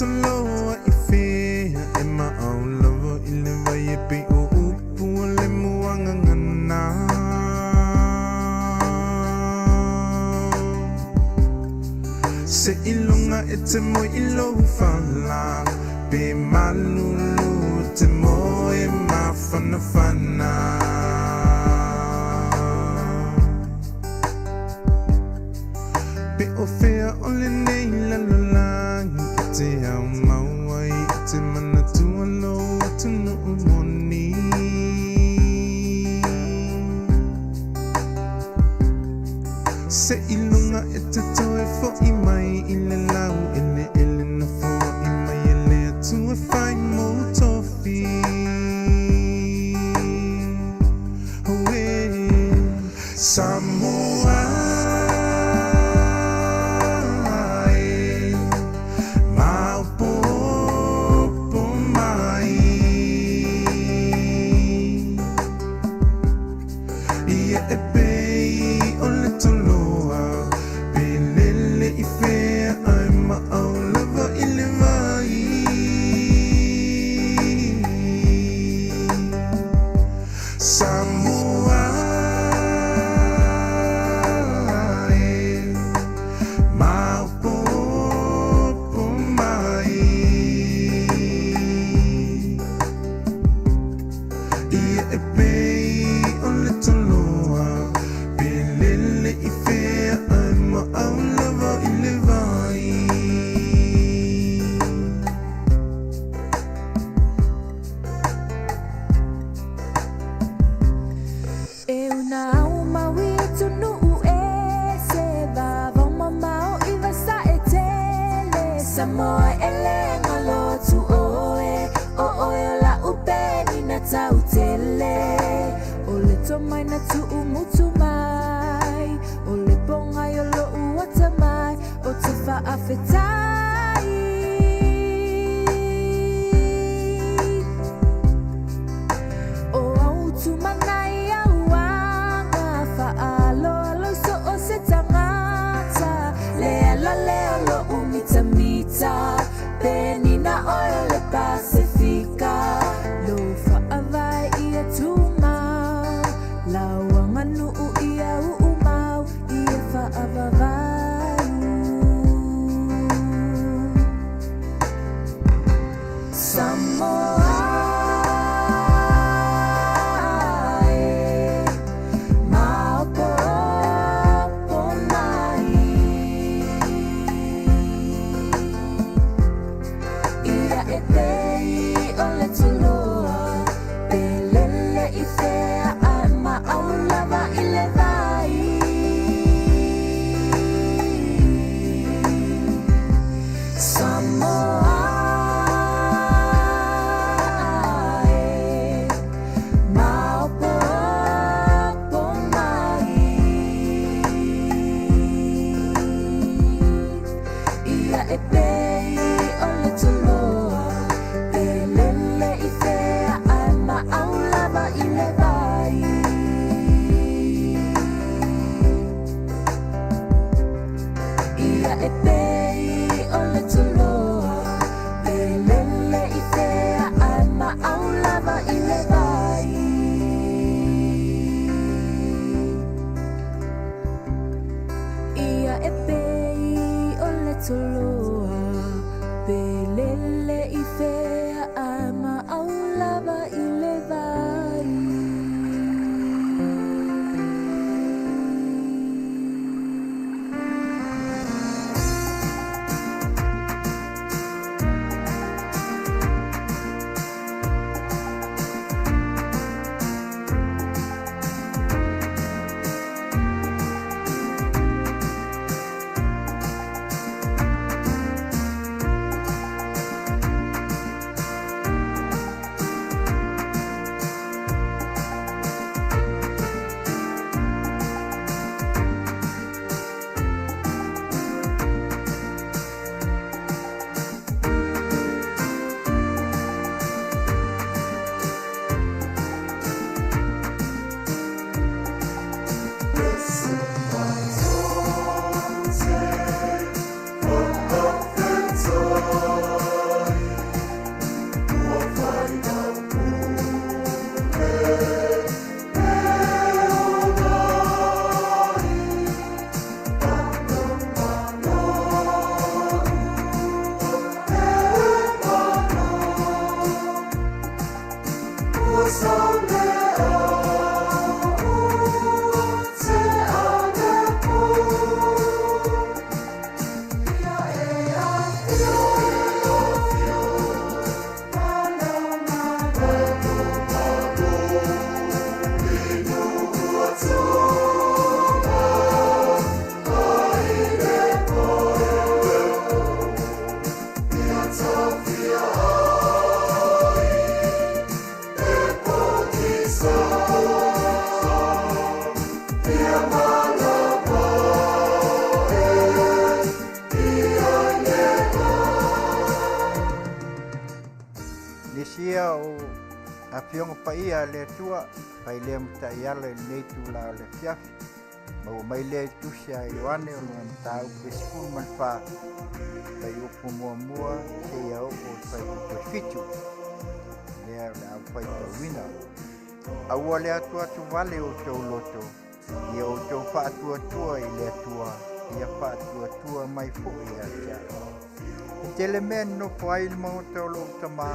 toloa i fea e maau lava i le vai e pei o upu o le muagagana. Se iloga e te moe i lou fala, pe malulu e te moe mafanafana. Pe o fea o lenei lalolagi e te ao mau ai e te manatua lou atunuu moni. Se iloga e te toe fo'i mai i le laueleele na foai mai e le Atua e fai mou tofi. Auē, Samoa e, maopoopo mai. Ia e pei o le toloa, pe lele i fea ae maau lava i le vai. Samoa e, maopoopo mai. Ia e pei o le toloa, pe lele i fea ae maau lava i le vai. E una au mau i atunuu ese, vavao mamao i vasae tele. Samoa e le galo atu oe, o oe o la'u penina tautele. O le tomai na tuumutu mai, o le pogai o lo'u atamai, ou te faafetai. O au tumanai au aga faaaloalo i so o se tagata. Le ala lea o lo'u mitamita, penina oe o le Pasefika. Lou faavae ia tumau, lau aganuu ia uumau, ia faavavau. Afioga Paia a le Atua, fai lea ma taiala i lenei itula o le afiafi. Maua mai lea i le Tusi a Ioane o lona mataupu e 14, fuaiupu muamua seia oo i le fuaiupu 7. Lea o le a ou faitauina. Aua le atuatu vale outou loto, ia outou faatuatua i le Atua, ia faatuatua mai foi ia te au. E tele mea e nonofo ai i le maota o lou Tamā,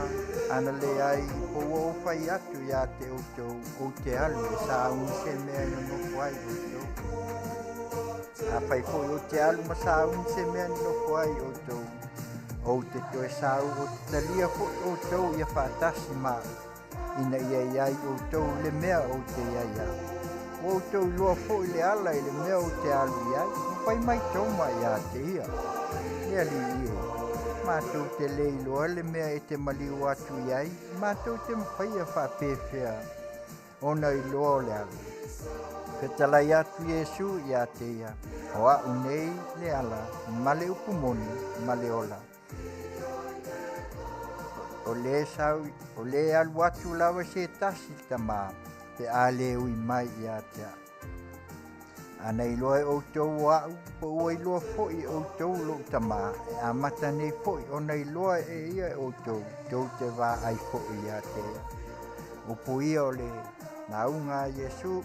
ana leai, po ua ou fai atu ia te outou, ou te alu e sauni se mea e nonofo ai outou. Afai foi ou te alu ma sauni se mea e nonofo ai outou, ou te toe sau ou te talia foi outou ia faatasi ma au, ina ia i ai outou i le mea ou te i ai au. Ua outou iloa foi le ala i le mea ou te alu i ai. Ua fai mai Toma ia te ia, Le Alii e, matou te le iloa le mea e te maliu atu i ai, matou te mafaia faapefea ona iloa o le ala. Fetalai atu Iesu ia te ia, O au nei le ala ma le upu moni ma le ola. O le sau, o le alu atu lava se tasi i le Tamā, pe a le ui mai ia te au. Ana iloa e outou o au, po ua iloa foi e outou lou Tamā, e amata nei foi ona iloa e ia e outou, tou te vaai foi ia te ia. Upu ia o le lauga a Iesu,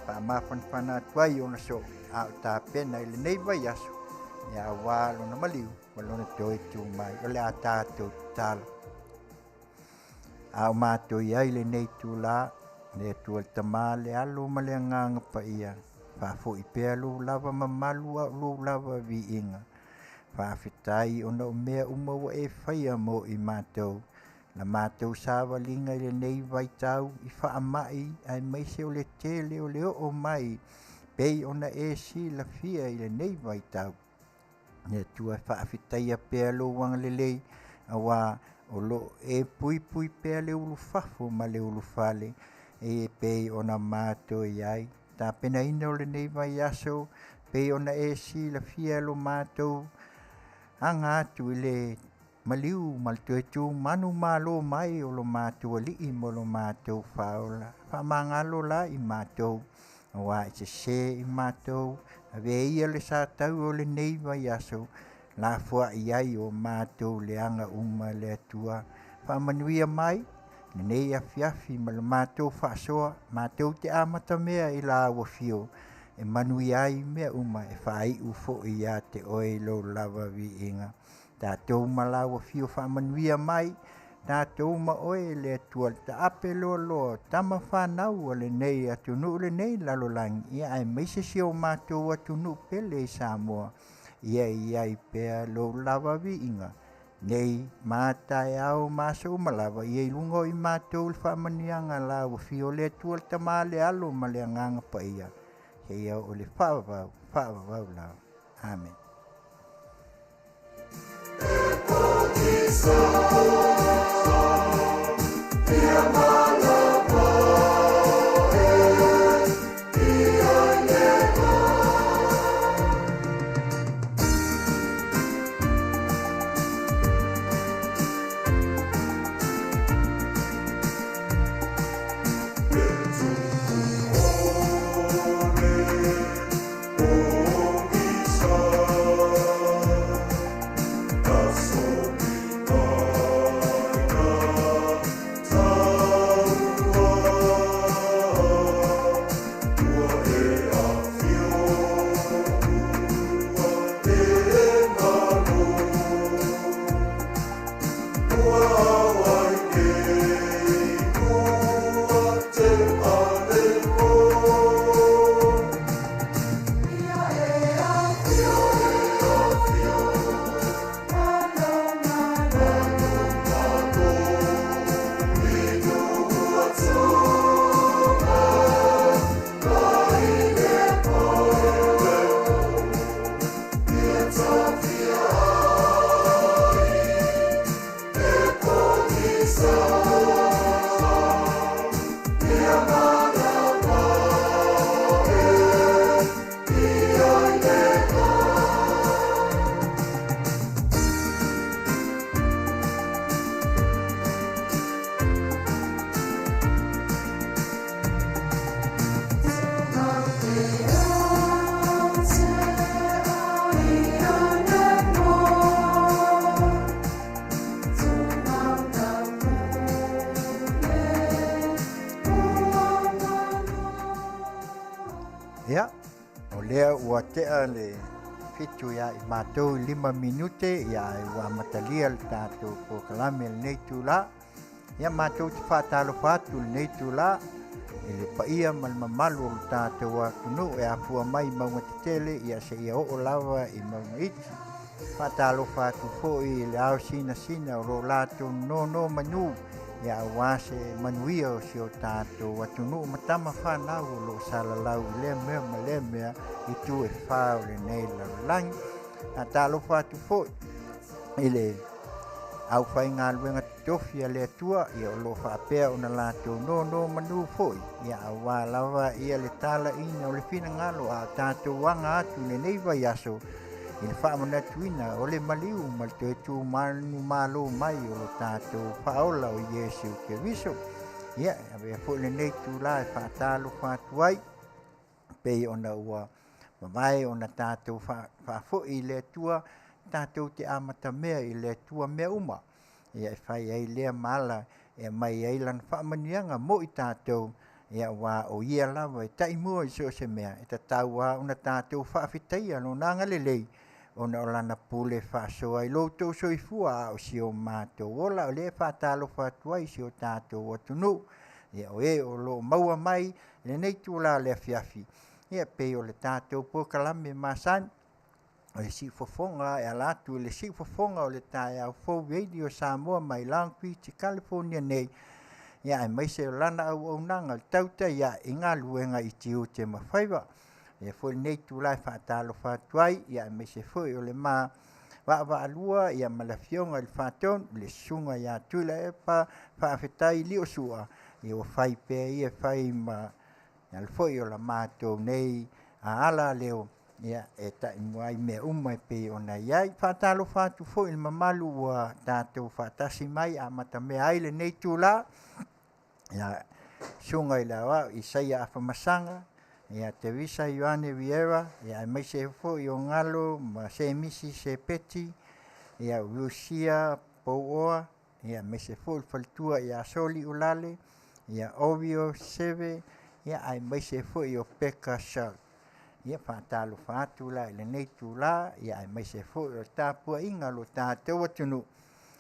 faamafanafana atu ai ona soo, a o tapena i lenei vaiaso, ia auā lona maliu ma lona toe tu mai. O le a tatou tatalo. A o matou i ai lenei itulā, le Atua le Tamā, le Alo ma le Agaga Paia, faafoi pea lou lava mamalu a o lou lava viiga. Faafetai ona o mea uma ua e faia mo i matou, la matou savaliga i lenei vaitau i faamai aemaise o le tele o le oo mai pei ona e silafia i lenei vaitau. Le Atua e faafetaia pea lou agalelei, auā o lo o e puipui pea le ulufafo ma le ulufale e pei ona matou i ai. Tapenaina o lenei vaiaso pei ona e silafia lo matou aga atu i le maliu ma le toe tu manumalo mai o lo matou Alii ma lo matou Faaola. Faamagalo la i matou, auā e sesē i matou, avea ia le sa tau o lenei vaiaso, lafoai ai o matou leaga uma le Atua. Faamanuia mai lenei afiafi ma le matou faasoa, matou te amatamea i lau afio, e manuia ai mea uma e faaiu foi ia te oe i lou lava viiga. Tatou ma lau afio faamanuia mai, tatou ma oe le Atua le taape loaloa, tama fanau a lenei atunuu lenei lalolagi, ia aemaise si o matou atunuu pele i Samoa, ia i ai pea lou lava viiga, nei ma taeao ma aso uma lava, ia i luga o i matou le faamanuiaga a lau afio le Atua le Tama le Alo ma le Agaga Paia, seia oo i le faavavau, faavavau lava. Amene. Ia, o lea ua tea le 7 ia i matou i 5 minute, ia ai ua amatalia le tatou polokalame i lenei itula. Ia matou te faatalofa atu i lenei itula i le paia ma le mamalu o le tatou atunuu e afua mai i mauga tetele ia seia oo lava i mauga iti. Faatalofa atu foi i le ao sinasina o lo o latou nonomanu ia aua se manuia o si o tatou atunuu ma tama fanau o lo o salalau i lea mea ma lea mea i itu e fa o lenei lalolagi. Faatalofa atu foi i le aufaigaluega totofi a le Atua ia o lo o faapea ona latou nonomanu foi ia aua lava ia le talaiina o le finagalo a o tatou aga atu i lenei vaiaso i le faamanatuina o le maliu ma le toe tumanumalo mai o lo tatou faaola o Iesu Keriso. Ia, avea foi lenei itula e faatalofa atu ai pei ona ua mavae ona tatou faafoi i le Atua, tatou te amatamea i le Atua mea uma. Ia e fai ai lea ma ala e aumai ai lana faamanuiaga mo i tatou, ia aua o ia lava e taimua i so o se mea, e tatau lava ona tatou faafetaia lona agalelei ona o lana pule faasoa i lo outou soifua a o si o matou ola. O lea e faatalofa atu ai i si o tatou atunuu, ia o e o lo o maua mai i lenei itula o le afiafi, ia pei o le tatou polokalame masani o le siufofoga e ala atu i le siufofoga o le taeao fou Radio Samoa mai Long Beach, California nei, ia aemaise o lana auaunaga o le tautai ae i galuega i tiute ma faiva. Ia foi lenei itula e faatalofa atu ai, ia aemaise foi o le ma vaavaalua ia ma le afioga i le Faatonu, le susuga ia Tuilaepa Faafetai Liosua, ia ua fai pea ia fai ma ala foi o la matou nei ala leo ia e taimua ai mea uma e pei ona i ai. Faatalofa atu foi i le mamalu ua tatou faatasi mai amatamea ai lenei itula, ia susuga i le Aoao Isaia Afamasaga, ia Teresa Ioane Vieira, ia aemaise foi o Galo ma Semisi Sepeti, ia Rusia Pouoa, ia aemaise foi le faletua ia Soli Ulale, ia Orio Seve, ia aemaise foi o Peka Shark. Ia faatalofa atu la i lenei itula, ia aemaise foi o le tapuaiga a lo tatou atunuu,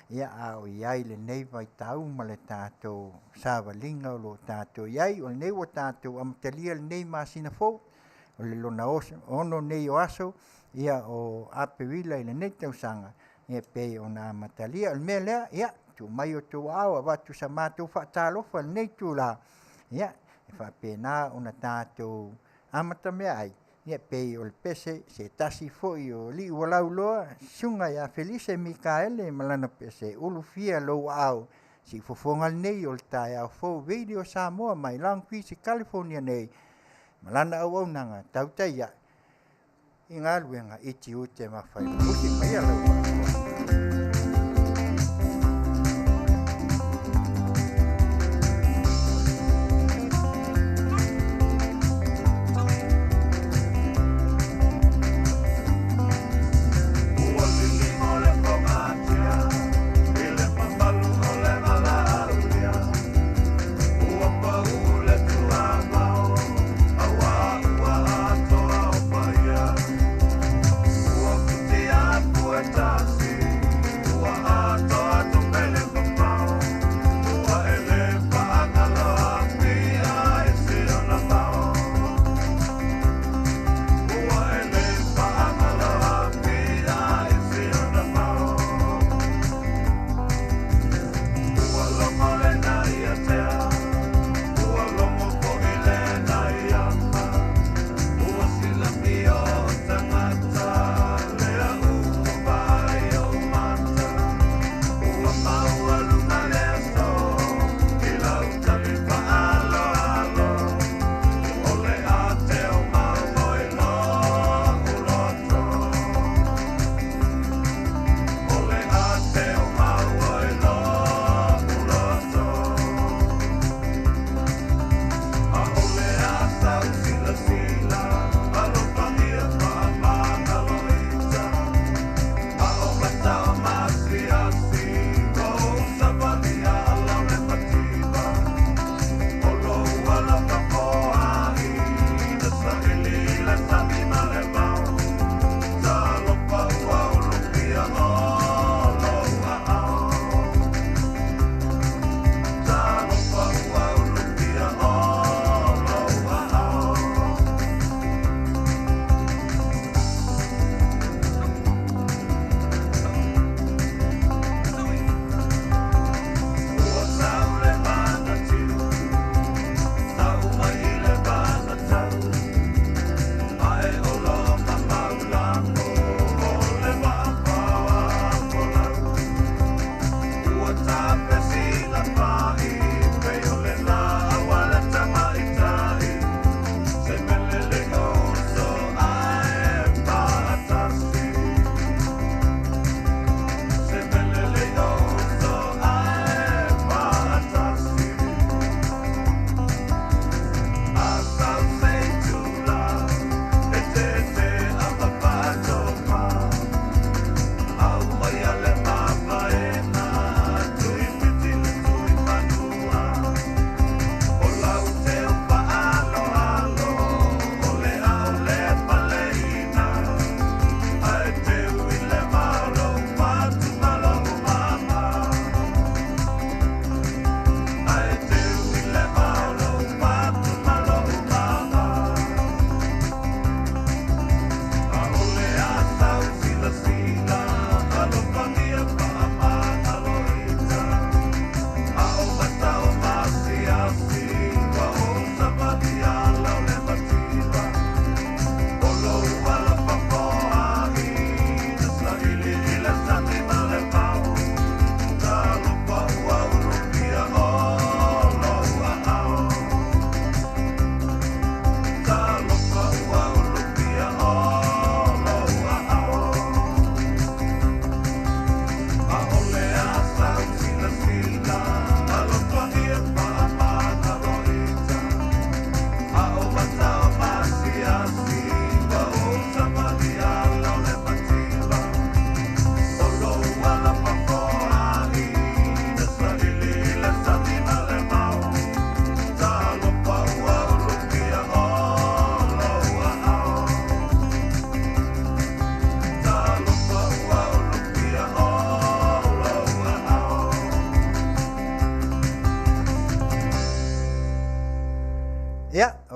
ia a o i ai lenei vaitau ma le tatou savaliga o lo o tatou i ai. O lenei ua tatou amatalia lenei masina fou, o le lona 6 nei o aso ia o Aperila i lenei tausaga, ia pei ona amatalia. O le mea lea, ia tuu mai outou aao avatu sa matou faatalofa i lenei itula, ia e faapena ona tatou amatamea ai, ia pei o le pese se tasi foi o alii ua lauloa, susuga ia Felise Mikaele ma lana pese ulufia lou aao siufofoga lenei o le taeao fou Radio Samoa mai Long Beach, California nei, ma lana auaunaga tautai ae i galuega i tiute ma faiva. Usi maia lau faasoa. Ua liligo le fogatia i le mamalu o le valaaulia. Ua pau le tuamao aua ua atoa o paia. Ua futia atu e tasi.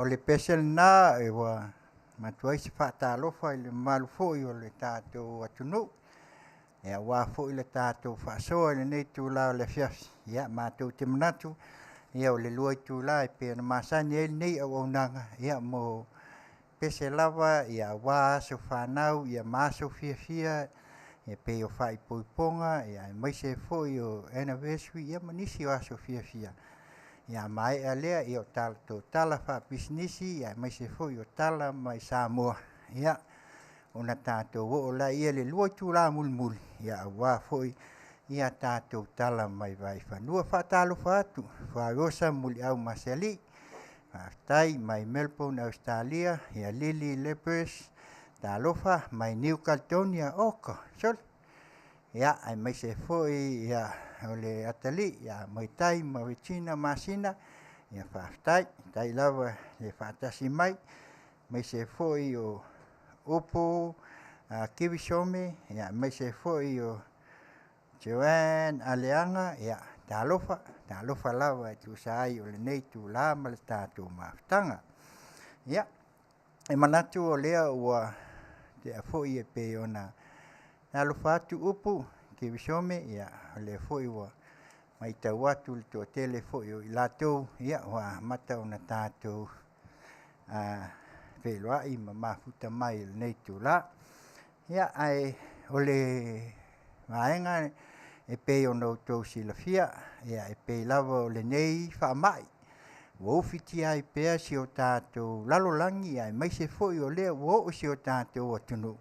o le pese lena e ua avatu ai se faatalofa i le mamalu foi o le tatou atunuu aua foi le tatou faasoa i lenei itula o le afiafi. Ia, matou te manatu o le 2 itula e pei ona masani ai lenei auaunaga mo pese lava aua aso fanau ma aso fiafia e pei o faaipoipoga aemaise foi o anniversary ma nisi o aso fiafia. A maea lea o tatou tala faapisinisi aemaise foi o tala mai Samoa, ona tatou oo lea i le 2 itula mulimuli aua foi a tatou tala mai vaifanua. E faatalofa atu Faiosa Muliau Masealii, faafetai mai Melbourne Ausetalia ia Lily Lepers, talofa mai New Caledonia, oka sole, ia aemaise foi o le atalii ia Maitai ma Regina Masina, ia faafetai, faafetai lava le faatasi mai, aemaise foi o Upu Kivisome, aemaise foi o Joanne Aleaga, ia talofa, talofa lava e tusa ai o lenei itula ma le tatou mafutaga. Ia, e manatu o lea ua tea foi e pei ona alofa atu Upu Kivisome, ia o lea foi ua matau atu i le toatele foi o i latou ua amata ona tatou feiloai ma mafuta mai i lenei itula. Ia, ae o le vaega e pei ona outou silafia, e pei lava o lenei faamai ua ufitia ai pea si o tatou lalolagi aemaise foi o lea ua oo i si o tatou atunuu.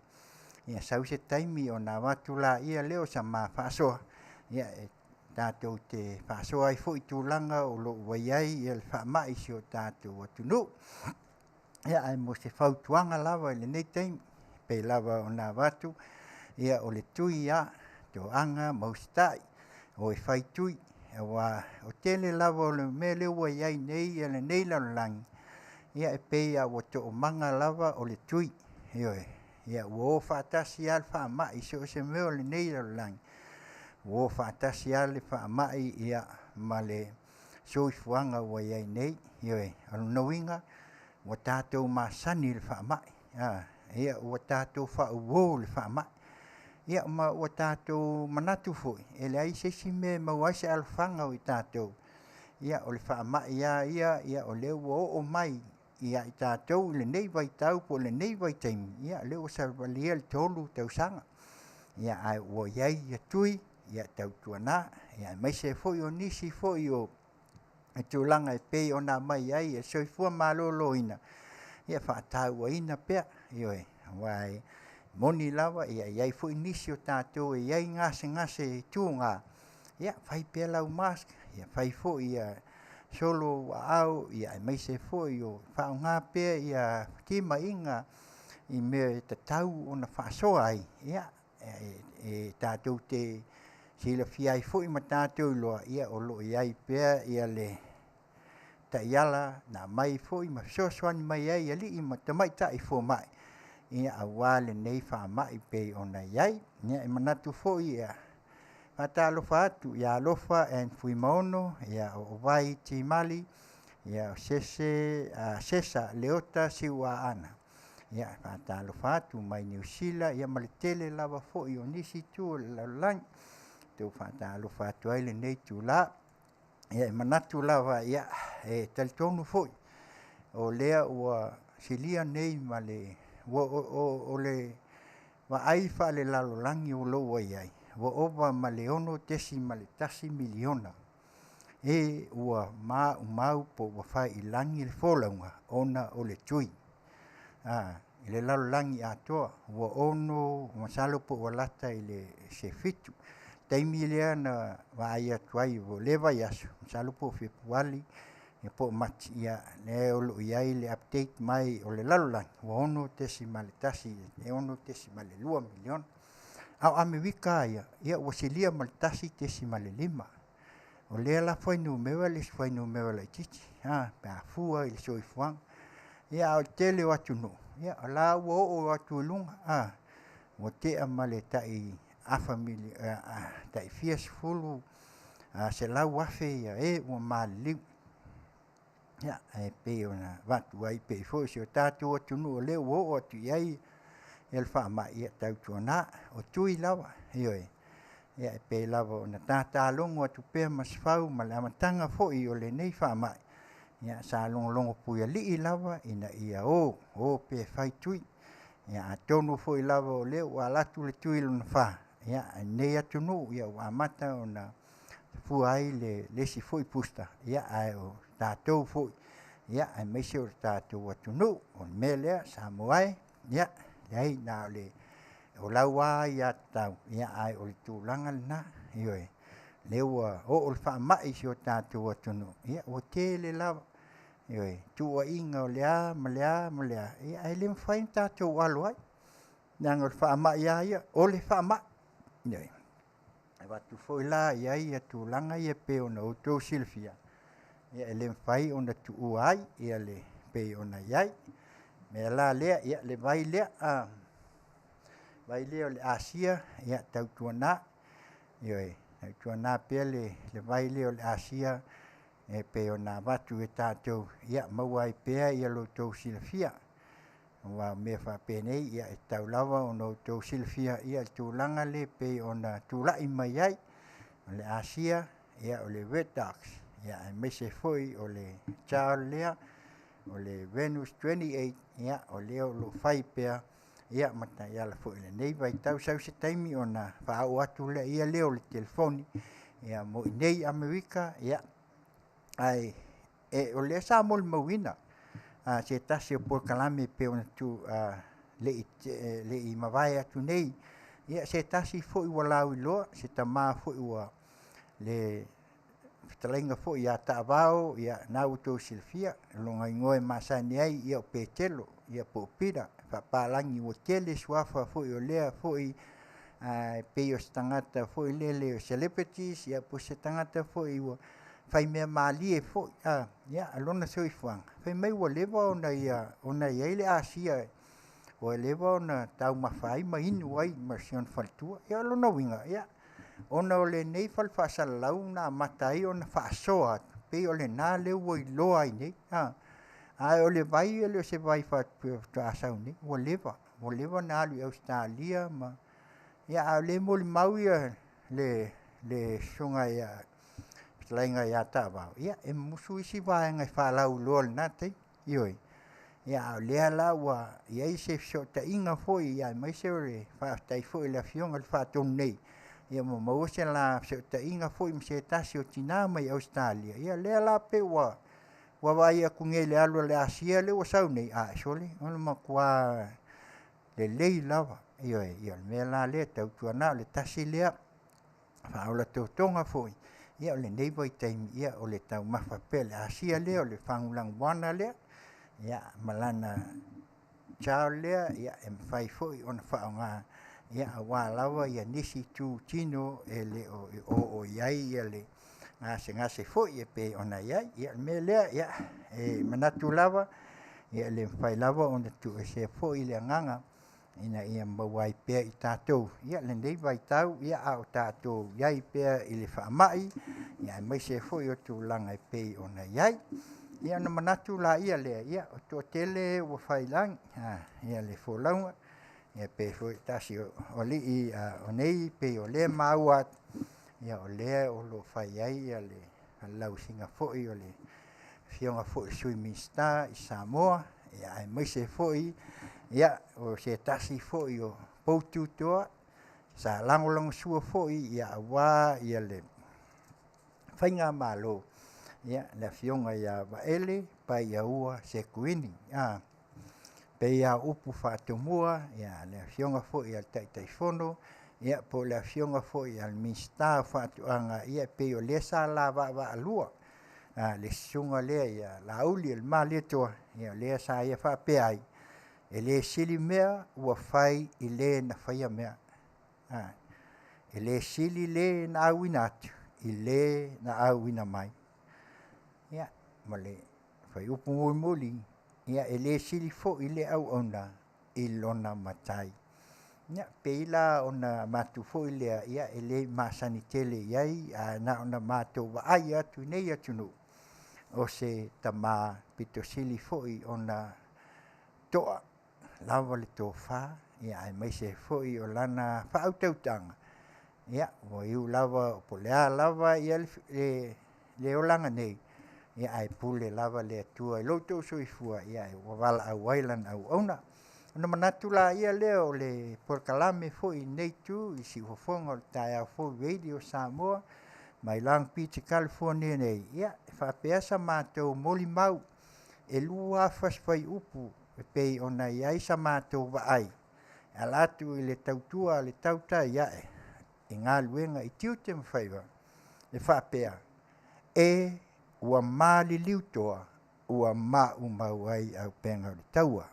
Ia sau se taimi ona avatu lea o sa ma faasoa e tatou te faasoa ai foi i tulaga o lo o ua i ai le faamai i si o tatou atunuu. Ia, ae mo se fautuaga lava i lenei taimi, pei lava ona avatu, o le tui lava, toaga ma usitai, o e fai tui, aua o le tele lava o le mea lea ua i ai nei lenei lalolagi, e pei lava ua toomaga lava o le tui. Ioe. Ia ua o faatasi lava le faamai i so o se mea o lenei lalolagi, ua o faatasi lava le faamai ma le soifuaga ua i ai nei. Ioe. O lona uiga, ua tatou masani i le faamai, ua tatou faauo i le faamai, ma ua tatou manatu foi, e leai se isi mea e maua ai se alofaga o i tatou, o le faamai lava ia o lea ua oo mai ia i tatou i lenei vaitau po o lenei vaitaimi, o lea ua savalia le 3 tausaga, ae ua i ai tui, ia tautuana, aemaise foi o nisi foi o tulaga e pei ona aumai ai e le Soifua Maloloina, ia faatauaina pea, ioe, aua e moni lava e i ai foi nisi o tatou e i ai gasegase tuga, ia fai pea lau mask, ia fai foi ia solo ou aao, aemaise foi o faaaoga pea timaiga i mea e tatau ona faasoa ai, e tatou te silafia ai foi ma tatou iloa o lo o i ai pea le taiala na aumai foi ma fesoasoani mai ai i alii ma tamaitai fomai aua lenei faamai e pei ona i ai. E manatu foi e faatalofa atu ia Alofa Ann Fuimaono, o Ovai Timali, o Sesa Leota Siuaana. E faatalofa atu mai Niu Sila ma le tele lava foi o nisi itu o le lalolagi. E toe faatalofa atu ai i lenei itula. E manatu lava, e talitonu foi o lea ua silia nei ma le... O le vaai faalelalolagi o lo o ua i ai, ua ova ma le 6.1 miliona e ua maumau po ua fai i lagi le folauga ona o le tui i le lalolagi atoa. Ua 6 masalo po ua lata i se 7. O le taimi lea na vaai atu ai o lea vaiaso, masalo po o Fepuari po o Mati, lea o lo o i ai le update mai o le lalolagi, ua 6.1 i le 6.2 miliona. A o Amerika lava ia, ua silia ma le 1.5. O lea la fuainumera le isi fuainumera laitiiti pe a fua i le soifuaga. A o le tele o atunuu, o la ua oo atu i luga, ua tea ma le tai fia sefulu, 100,000 e ua maliliu. Ia, ae pei ona avatu ai pei foi o si o tatou atunuu o lea ua oo atu i ai le faamai, ia tautuana, o tui lava, ioe. Ia e pei lava ona tata logo atu pea Masefau ma le amataga foi o lenei faamai, ia sa logologo puialii lava ina ia o, o pea e fai tui. Ia atonu foi lava o lea ua alu atu le tui lona fa, ia a o lenei atunuu ua amata ona fua ai le isi foi booster, ia ae o tatou foi, aemaise o le tatou atunuu. O le mea lea Samoa e, ia leai na o lau lava aiatatau, ae o le tulaga lena, ioe. O lea ua oo le faamai i si o tatou atunuu, ia ua tele lava, ioe, tuuaiga o le a ma le a ma le a, ae le mafai ona tatou alo ai, leaga o le faamai lava ia, o le faamai. Ioe. E avatu foi la i ai tulaga ia pei ona outou silafia, e le mafai ona tuua ai le pei ona i ai. O le mea la lea, ia le vai lea, le vai lea o le Asia, ia tautuana, ioe, tautuana pea le vai lea o le Asia e pei ona avatu e tatou, ia maua ai pea lo outou silafia. Aua o mea faapenei e tatau lava ona outou silafia le tulaga lea e pei ona tulai mai ai. O le Asia, o le Red Dogs, aemaise foi o le child lea, o le Venus 28, o lea o lo o fai pea ma taiala foi i lenei vaitau. Sau se taimi ona faaoo atu lea o le telefoni mo i inei i Amerika, ae o lea sa molimauina se tasi o polokalame e pei ona le i mavae atu nei, ia se tasi foi ua lauiloa, se tama foi ua le fetalaiga foi ia Taavao, ia lena ua outou silafia, o lona igoa e masani ai o Petelo po o Peter faapapalagi, ua tele suafa foi o lea foi pei o se tagata foi lele o celebrities po o se tagata foi ua faimea malie foi lona soifuaga, fai mai ua leva ona i ai le Asia, ua leva ona taumafa ai ma inu ai ma si ona faletua. Ia o lona uiga, ona o lenei fale faasalalau na amata ai ona faasoa atu, pei o lena lea ua iloa ai nei. Ae o le vai e le o se vai faatoa sau nei, ua leva, ua leva ona alu i Ausetalia ma... a o lea e molimau le susuga ia fetalaiga ia Taavao, ia e mumusu isi vaega e faalauiloa i lena taimi. Ioe. Ia a o lea la ua i ai se fesootaiga foi aemaise o le faafetai foi i le Afioga i le Faatonu nei, ua maua se la fesootaiga foi ma se tasi o tina mai Ausetalia, ia lea la pei ua vaai atu nei i le alu a le Asia lea ua sau nei, ae sole, o le matua lelei lava. Ioe. Ia o le mea la lea, tautuana o le tasi lea faaola totoga foi o lenei vaitaimi, o le taumafa pea o le Asia lea, o le fagulaguana lea, ma lana child lea, e mafai foi ona faaaoga aua lava nisi itu tino e le o oo i ai le gasegase foi e pei ona i ai. Ia o le mea lea, e manatu lava, e le mafai lava ona tuuesea foi le agaga ina ia maua ai pea e tatou lenei vaitau a o tatou i ai pea i le faamai, aemaise foi o tulaga e pei ona i ai. Ia ona manatu laia lea, ia ua toatele e ua faiilagi le folauga, e pei foi o se tasi o alii o nei pei o lea e maua atu, o lea o lo o fai ai le lausiga foi o le Afioga foi i le Sui Minisita i Samoa, aemaise foi o se tasi foi o poututoa sa lagolagosua foi aua le faigamalo, le Afioga ia Vaele Paiaaua Sekuini. E pei lava o upu faatomua a le Afioga foi i le Taitaifono po o le Afioga foi i le Minisita o Faatoaga, ia pei o lea sa la vaavaalua le susuga lea ia Laaulialemalietoa, o lea sa ia faapea ai, e le sili mea ua fai i le na faia mea. E le sili le na auina atu i le na auina mai. Ia, ma le fuaiupu mulimuli, e le sili foi le auauna i lona matai. Ia, pei la ona manatu foi lea, e le masani tele i ai, ae na ona matou vaai atu i nei atunuu, o se tamā pito sili foi ona to'a lava le tofa, ia aemaise foi o lana faautautaga, ia ua iu lava po o le a lava ia le, le olaga nei, ia ae pule lava le Atua i lo outou soifua, ia ua valaau ai lana auauna. Ona manatu laia lea o le polokalame foi i lenei itu i siufofoga o le taeao fou Radio Samoa mai Long Beach i California nei, ia e faapea sa matou molimau e 2 fasi fuaiupu e pei ona i ai sa matou vaai e ala atu i le tautua a le tautai ae i galuega i tiute ma faiva e faapea, E ua maliliu toa ua maumau ai auupega o le taua.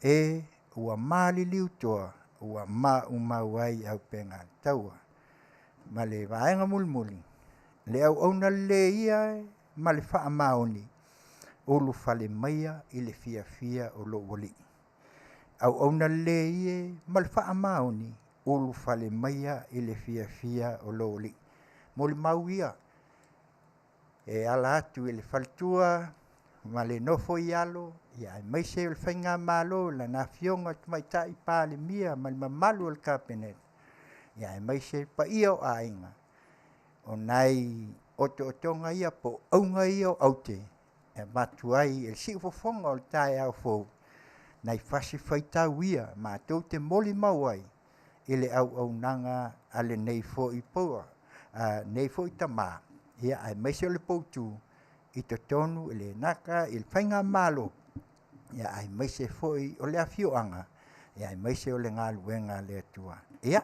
E ua maliliu toa ua maumau ai auupega o le taua. Ma le vaega mulimuli, le auauna lelei ia e ma le faamaoni, ulufale maia i le fiafia o lou alii. Auauna lelei e ma le faamaoni, ulufale maia i le fiafia o lou alii. Molimau ia e ala atu i le faletua ma le nofo i alo, ia aemaise o le faigamalo i lana afioga i le Tamaitai Palemia ma le mamalu o le Kapeneta, ia aemaise le paia o aiga, o nai otootoga ia po o auga ia o aute e avatu ai e le siufofoga o le taeao fou nai fasi faitau ia matou te molimau ai i le auaunaga a lenei foi lenei foi tama, ia aemaise o le poutu i totonu e le gata i le faigamalo, ia aemaise foi o le afioaga, ia aemaise o le galuega a le Atua. Ia,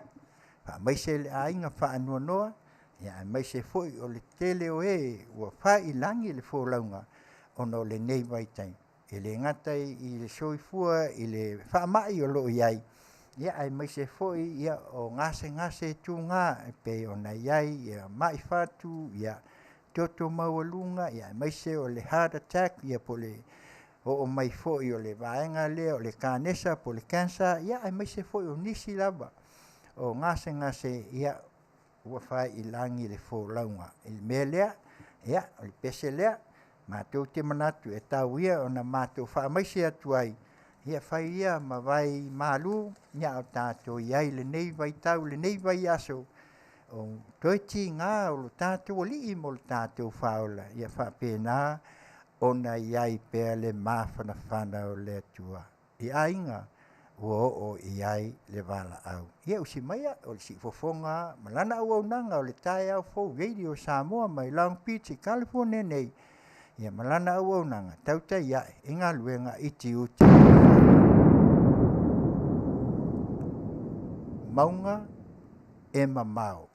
faamaise le aiga faanoanoa, ia aemaise foi o le tele o e ua fai i lagi le folauga ona o lenei vaitaimi, e le gata i le soifua i le faamai o lo o i ai, ia aemaise foi ia o gasegase tuga e pei ona i ai mai fatu, ia toto maualuga, ia aemaise o le heart attack, ia po o le oo mai foi o le vaega lea o le kanesa po o le cancer, ia aemaise foi o nisi lava o gasegase ia ua fai i lagi le folauga. I le mea lea, ia o le pese lea, matou te manatu e tau ia ona matou faamaise atu ai, ia fai ia ma vai malu, ia a o tatou i ai i lenei vaitau i lenei vaiaso, o toe tiga o lo tatou Alii mo le tatou faaola, ia faapena ona i ai pea le mafanafana o le Atua i aiga ua oo i ai le valaau. Ia usi maia o le siufofoga ma lana auaunaga o le taeao fou Radio Samoa mai Long Beach i California nei, ia ma lana auaunaga tautai ae i galuega i tiute mauga e mamao.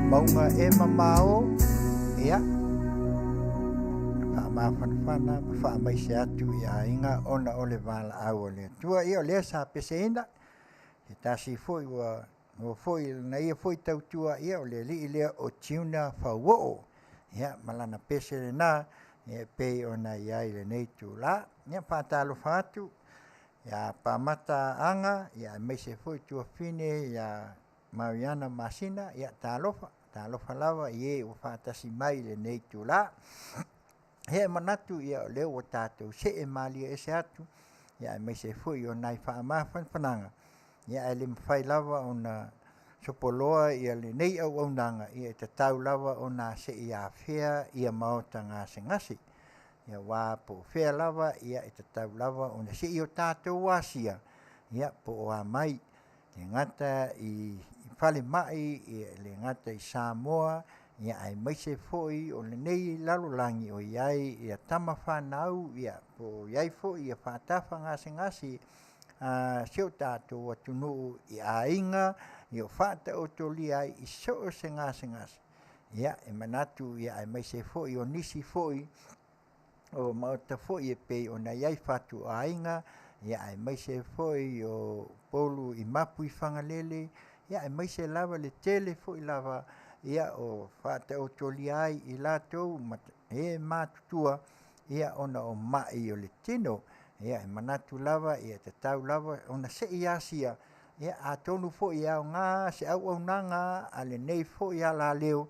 Mauga e mamao, ia, faamafanafana ma faamaise atu i aiga ona o le valaau a le Atua. Ia o lea sa peseina, se tasi foi ua ua foi na ia foi tautua, ia o le alii lea o Tiuna Fauoo, ia ma lana pese lena, ia e pei ona i ai lenei itula. Ia faatalofa atu ia Pamata Aga, ia aemaise foi Tuafine ia Mariana Masina, ia talofa, talofa lava i e ua faatasi mai i lenei itula. Ia e manatu ia o lea ua tatou see malie ese atu, ia aemaise foi o nai faamafanafanaga, ia ae le mafai lava ona sopoloa ia lenei auaunaga, ia e tatau lava ona se i afea ia maota gasegase. Ia aua po o fea lava, ia e tatau lava ona se i o tatou asia, ia po o a mai, e le gata i falemai, e le gata i Samoa, ia aemaise foi o lenei lalolagi o i ai ia tama fanau, ia po o i ai foi ia faatafa gasegase a si o tatou atunuu i aiga, ia o faataotolia ai i so o se gasegase, ia e manatu ia aemaise foi o nisi foi o maota foi e pei ona i ai fatuaiga, ia aemaise foi o Upolu i mapu i Fagalele, ia aemaise lava le tele foi lava ia o faataotolia ai i latou ma e matutua ia ona o mai o le tino. Ia e manatu lava ia e tatau lava ona se i asia, ia atonu foi e aoga se auaunaga a lenei foi alaleo,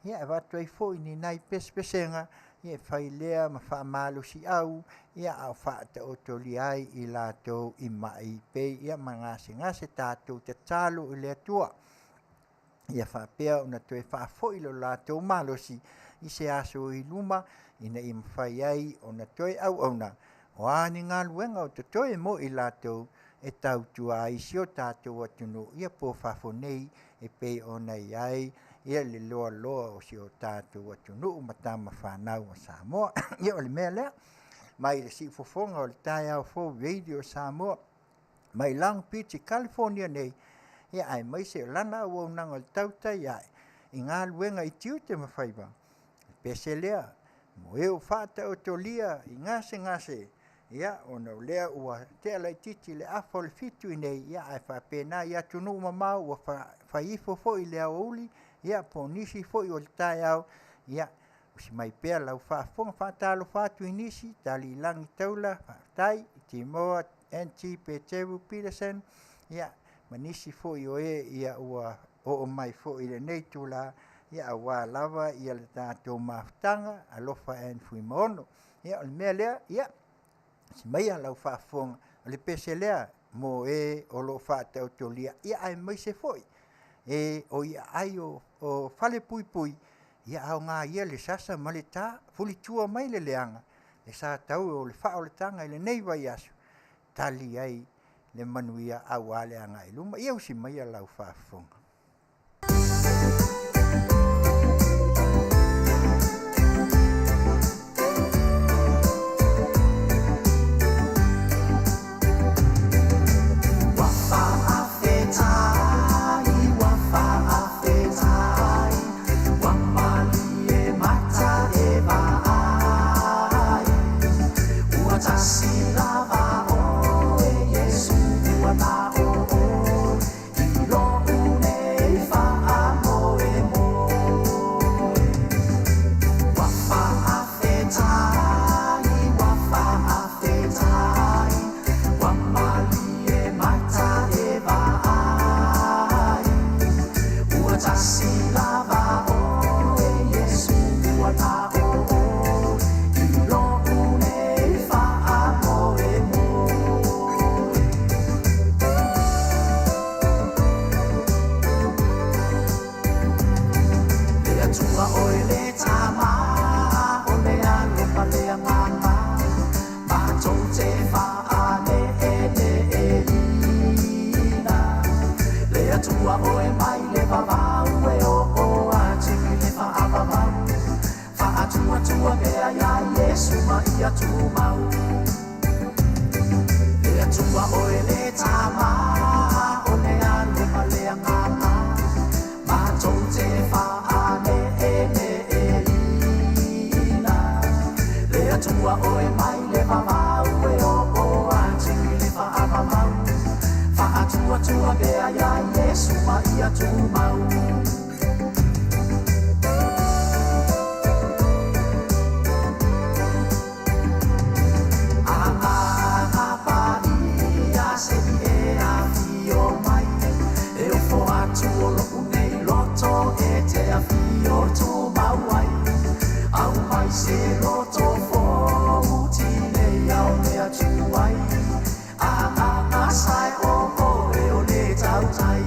ia e avatu ai foi ni nai pesepesega, ia e fai lea ma faamalosiau, ia a o faataotolia ai i latou i mai pei ia ma gasegase tatou tatalo i le Atua. Ia faapea ona toe faafoi lo latou malosi i se aso i luma ina ia mafai ai ona toe auauna, o a ni galuega o totoe mo i latou e tautua ai i si o tatou atunuu, ia po o fafo nei e pei ona i ai ia le loaloa o si o tatou atunuu ma tama fanau a Samoa. Ia o le mea lea, mai le siufofoga o le taeao fou Radio Samoa, mai Long Beach i California nei, ia aemaise o lana auaunaga o le tautai ae i galuega i tiute ma faiva, le pese lea mo e ua faataotolia i gasegase, ia ona o lea ua tea laitiiti le afa o le 7 i nei, ia ae faapena i atunuu mamao ua fai ifo foi i le aoauli, ia po o nisi foi o le taeao, ia usi mai pea lau faafofoga. Faatalofa atu i nisi, Taliilagi Taula, faafetai, Timoa NT Peteru Peterson, ia ma nisi foi o e ia ua oo mai foi i lenei itula, ia aua lava ia le tatou mafutaga, Alofa Ann Fuimaono. Ia o le mea lea, ia usi maia lau faafofoga, o le pese lea mo e o lo o faataotolia, ia aemaise foi e o i aai o falepuipui, ia aoga ia le sasa ma le ta, fulitua mai le leaga, le sa tau o le faaolataga i lenei vaiaso, tali ai le manuia aua le agai i luma. Ia usi maia lau faafofoga. Ua faafetai, ua faafetai, ua malie mata e vaai, ua tasi lava oe Iesu, ua na o oe i lo'u nei faamoemoe. Ua faafetai, ua faafetai, ua malie mata e vaai, ua tasi lava oe Iesu, ua na o oe i lo'u nei faamoemoe. Le Atua oe le Tama, o le alofa le agaga, matou te faaleeleina. Le Atua oe mai le vavau e oo atu i le faavavau, faatuatua pea iā Iesu ma ia tumau. Le Atua oe le Tama, o le alofa le agaga, matou te. Atua oe mai le vavau e o o atu i le faavavau faatuatua pea iā Iesu ma ia tumau. Agaga Paia se i e afio mai e ofo atu o lo'u nei loto e te afio tumau ai aumai se loto fou tinei ao mea tuai agaga sae o oe o le tautai.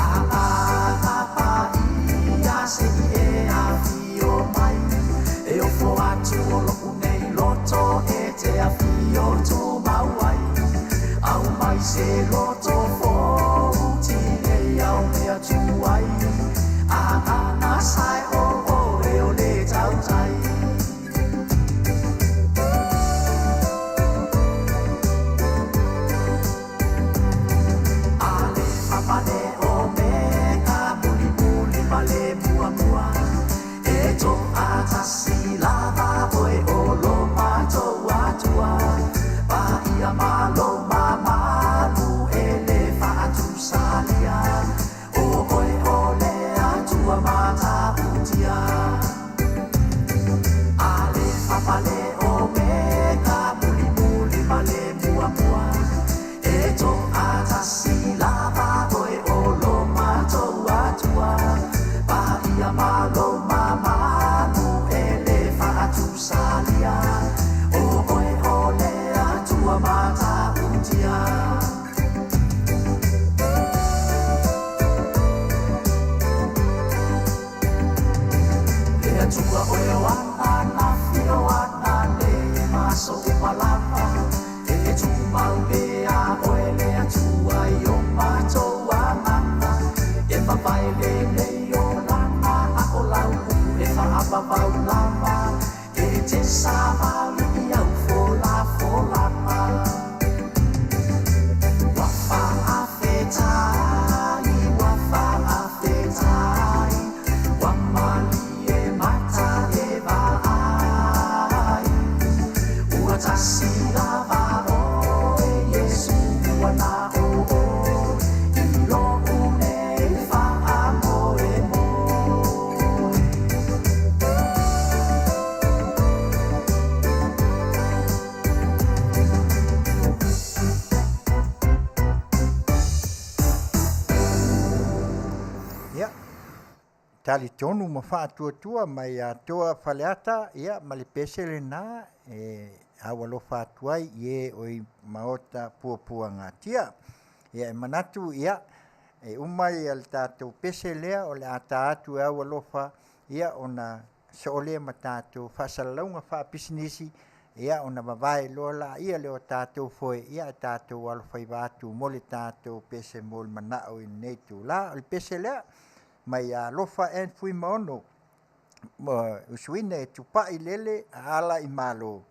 Agaga Paia se i e afio mai e ofo atu o lo'u nei loto e te afio tumau ai aumai se loto fou tinei ao mea tuai agaga sae o oe o le tautai. Alefa ma le Omega, Mulimuli ma le Muamua, e to'atasi lava oe o lo matou Atua, paia ma lou mamalu e lē faatusalia, o oe o le Atua matautia. Alefa ma le Omega, Mulimuli ma le Muamua, e to'atasi lava oe o lo matou Atua, paia ma lou mamalu e lē faatusalia, o oe o le Atua matautia. Le Atua oe o ananafi o ananei ma aso uma lava e tumau pea oe le Atua i o matou agaga e vavae lenei olaga a o lau upu e faavavau lava e te savali i au folafolaga. Ua faafetai, ua faafetai, ua malie mata e vaai, ua tasi lava oe Iesu ua na o oe i lo'u nei faamoemoe. Ia, talitonu ma faatuatua mai atoa Faleata, ia, ma le pese lena e aualofa atu ai i e o i maota puapuagatia. Ia, e manatu, ia, e uma ia le tatou pese lea o le a ta atu e aualofa, ia, ona soo lea ma tatou faasalalauga faapisinisi, ia, ona vavae loa laia lea o tatou foe, ia, e tatou alofaiva atu mo le tatou pese mo le manao i lenei itulā. O le pese lea mai Alofa Ann Fuimaono, ma usuina e tupai lele ala i malo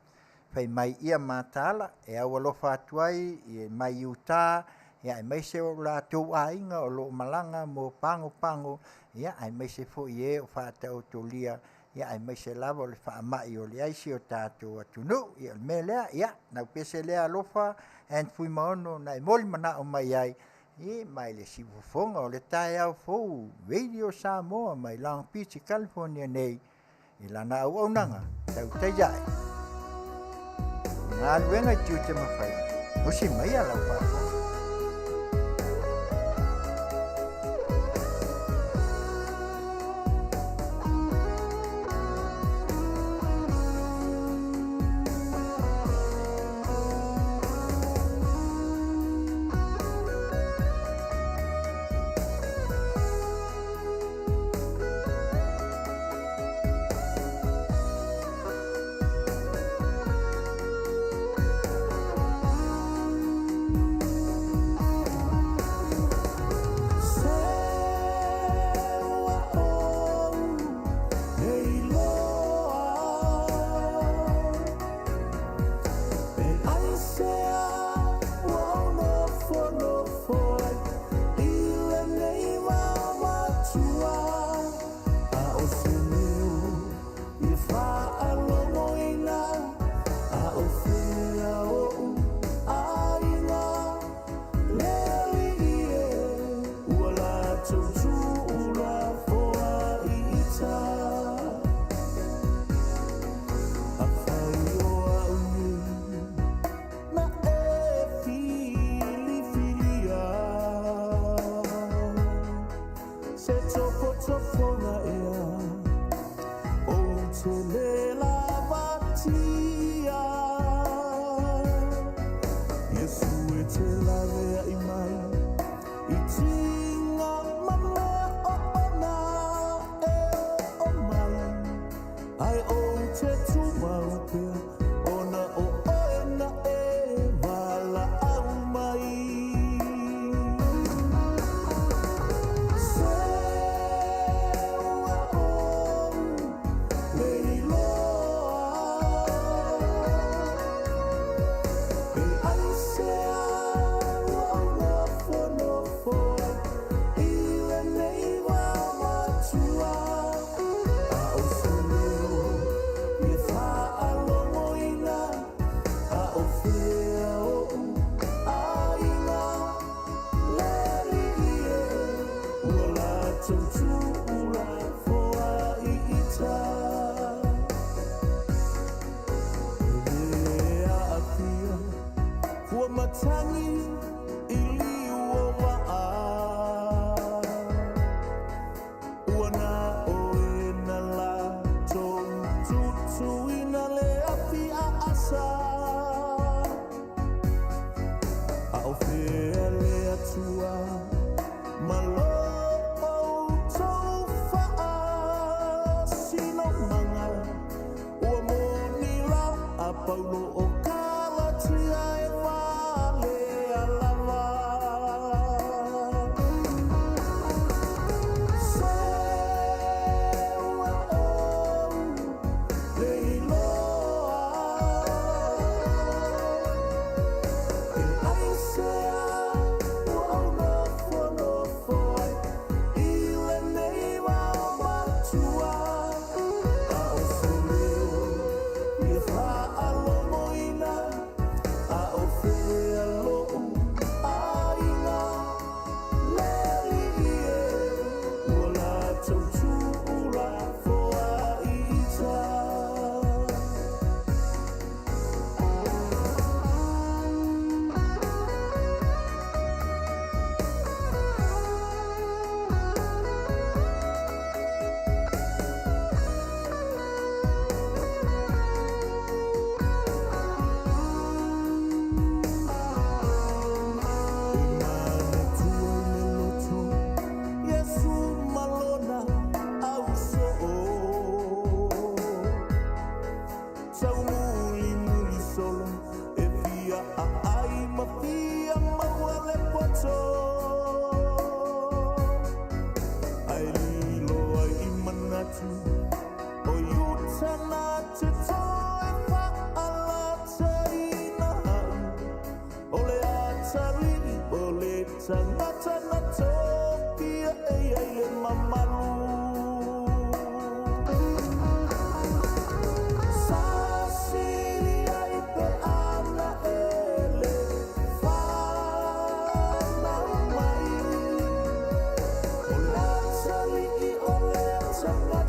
fai mai ia mataala e aualofa atu ai i mai Utah, ia, aemaise o latou aiga o loo malaga mo Pago Pago, ia, aemaise foi e o faataotolia, ia, aemaise lava o le faamai o le ai si o tatou atunuu. Ia, o le mea lea, ia, nau pese lea Alofa Ann Fuimaono na e moli manao mai ai i mai le siufofoga o le taeao fou Radio Samoa mai Long Beach, California nei i lana auaunaga tautai ae galuega i tiute ma faiva. Usi mai a lau faafofoga.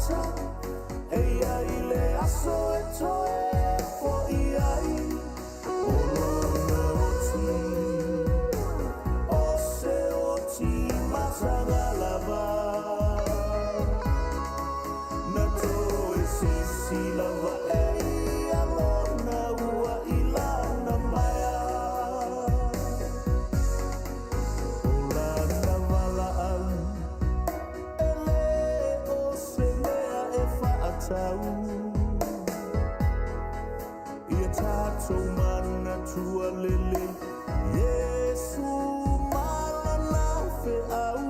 ita E ia i le aso e toe fo'i ai O lona oti O se oti mataga lava Na toe sisi lava e ia lona ua i lana maea O lana valaau E lē o se mea e fa'atau Ia tatou manatua lelei Iesu ma lana fe'au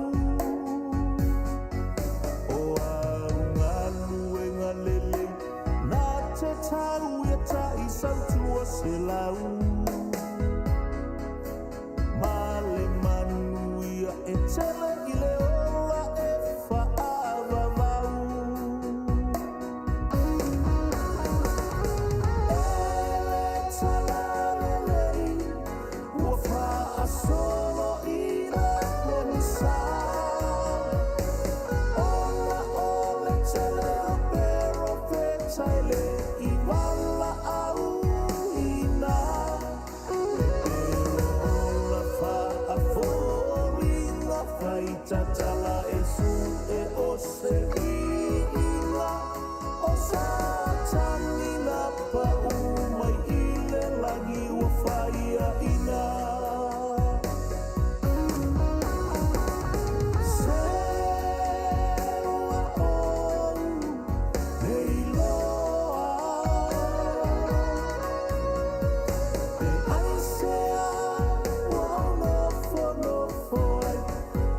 O a'u galuega lelei Na te tau ia ta'i 100 Ma le manuia e tele i le ola e fa'avavau E le talalelei ua fa'asolo i le pogisa Ona o le tele o perofeta e le'i valaauina E pelo ola fa'afoliga faitatala e su'e o se vi'iga O Satani na pa'ū mai i le lagi ua faia'ina Se ua ou le iloa Pe aisea ua ou nofonofo ai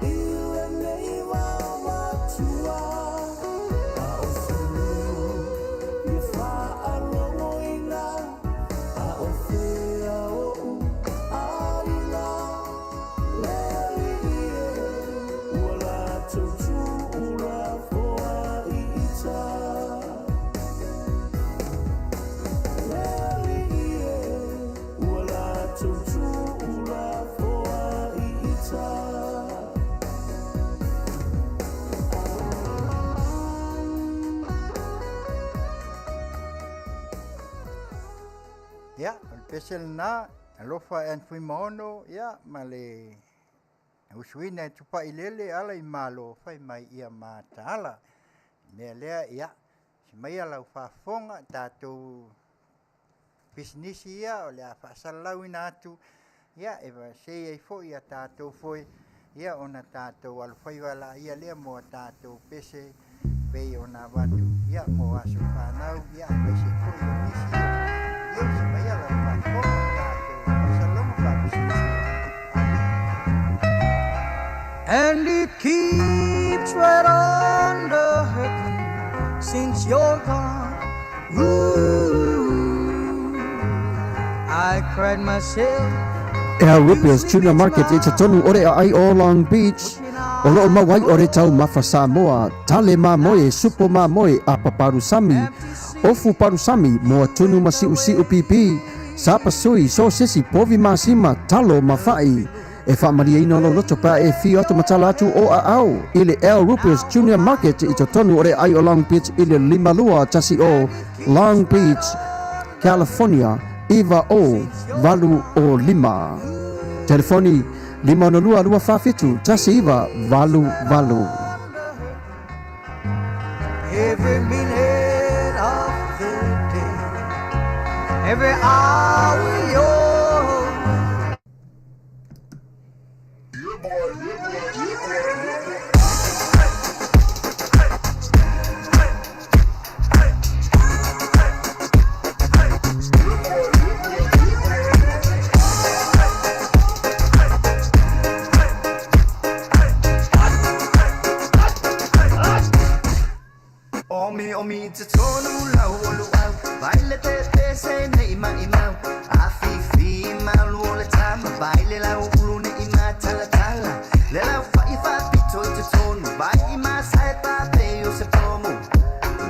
I lenei vaomatua A o se leo fia fa'alogoina A o fea o'u aiga Le Alii e ua latou tu'ulafoai ita Le Alii e ua latou tu'ulafoai ita. Ia, o le pese lenā, alofa Ann Fuimaono, ia, ma le usuina e Tupailele ala i Malo, fai mai ia mataala. Le mea lea, ia, si maia lau faafofoga, tatou pisinisi ia o le a faasalalauina atu, ia, e sei ai foi a tatou foi, ia, ona tatou alofaiva laia lea mo a tatou pese pei ona avatu, ia, mo aso fanau, ia, aemaise foi o nisi o ia, usi maia lau faafofoga, tatou faasalalauga faapisinisi. And it keeps right on the hurting since you're gone. Ooh, I cried myself. Al Rupio's Tuna Market i totonu o le aai o Long Beach, o loo maua ai o le taumafa Samoa, tale mamoe, supo mamoe, apa palusami, ofu palusami, moa tunu ma si'usi'u pipi, sapasui, sosesi, povi masima, talo ma fa'i. E faamalieina lou loto pe a e afio atu ma tala atu o aao i le Al Rupio's Junior Market i totonu o le aai o Long Beach i le 5210 Long Beach, California 90805. Telefoni 562 247 1988. Every minute of the day, every hour you're. Omi omi te tonu lau o luau Vai le te te se nei mai mau A fi fi malu o le tama Vai le lau ulu ne i ma tala tala Le lau fa i fa pito i te tonu Vai i ma sai pa pe o se pomu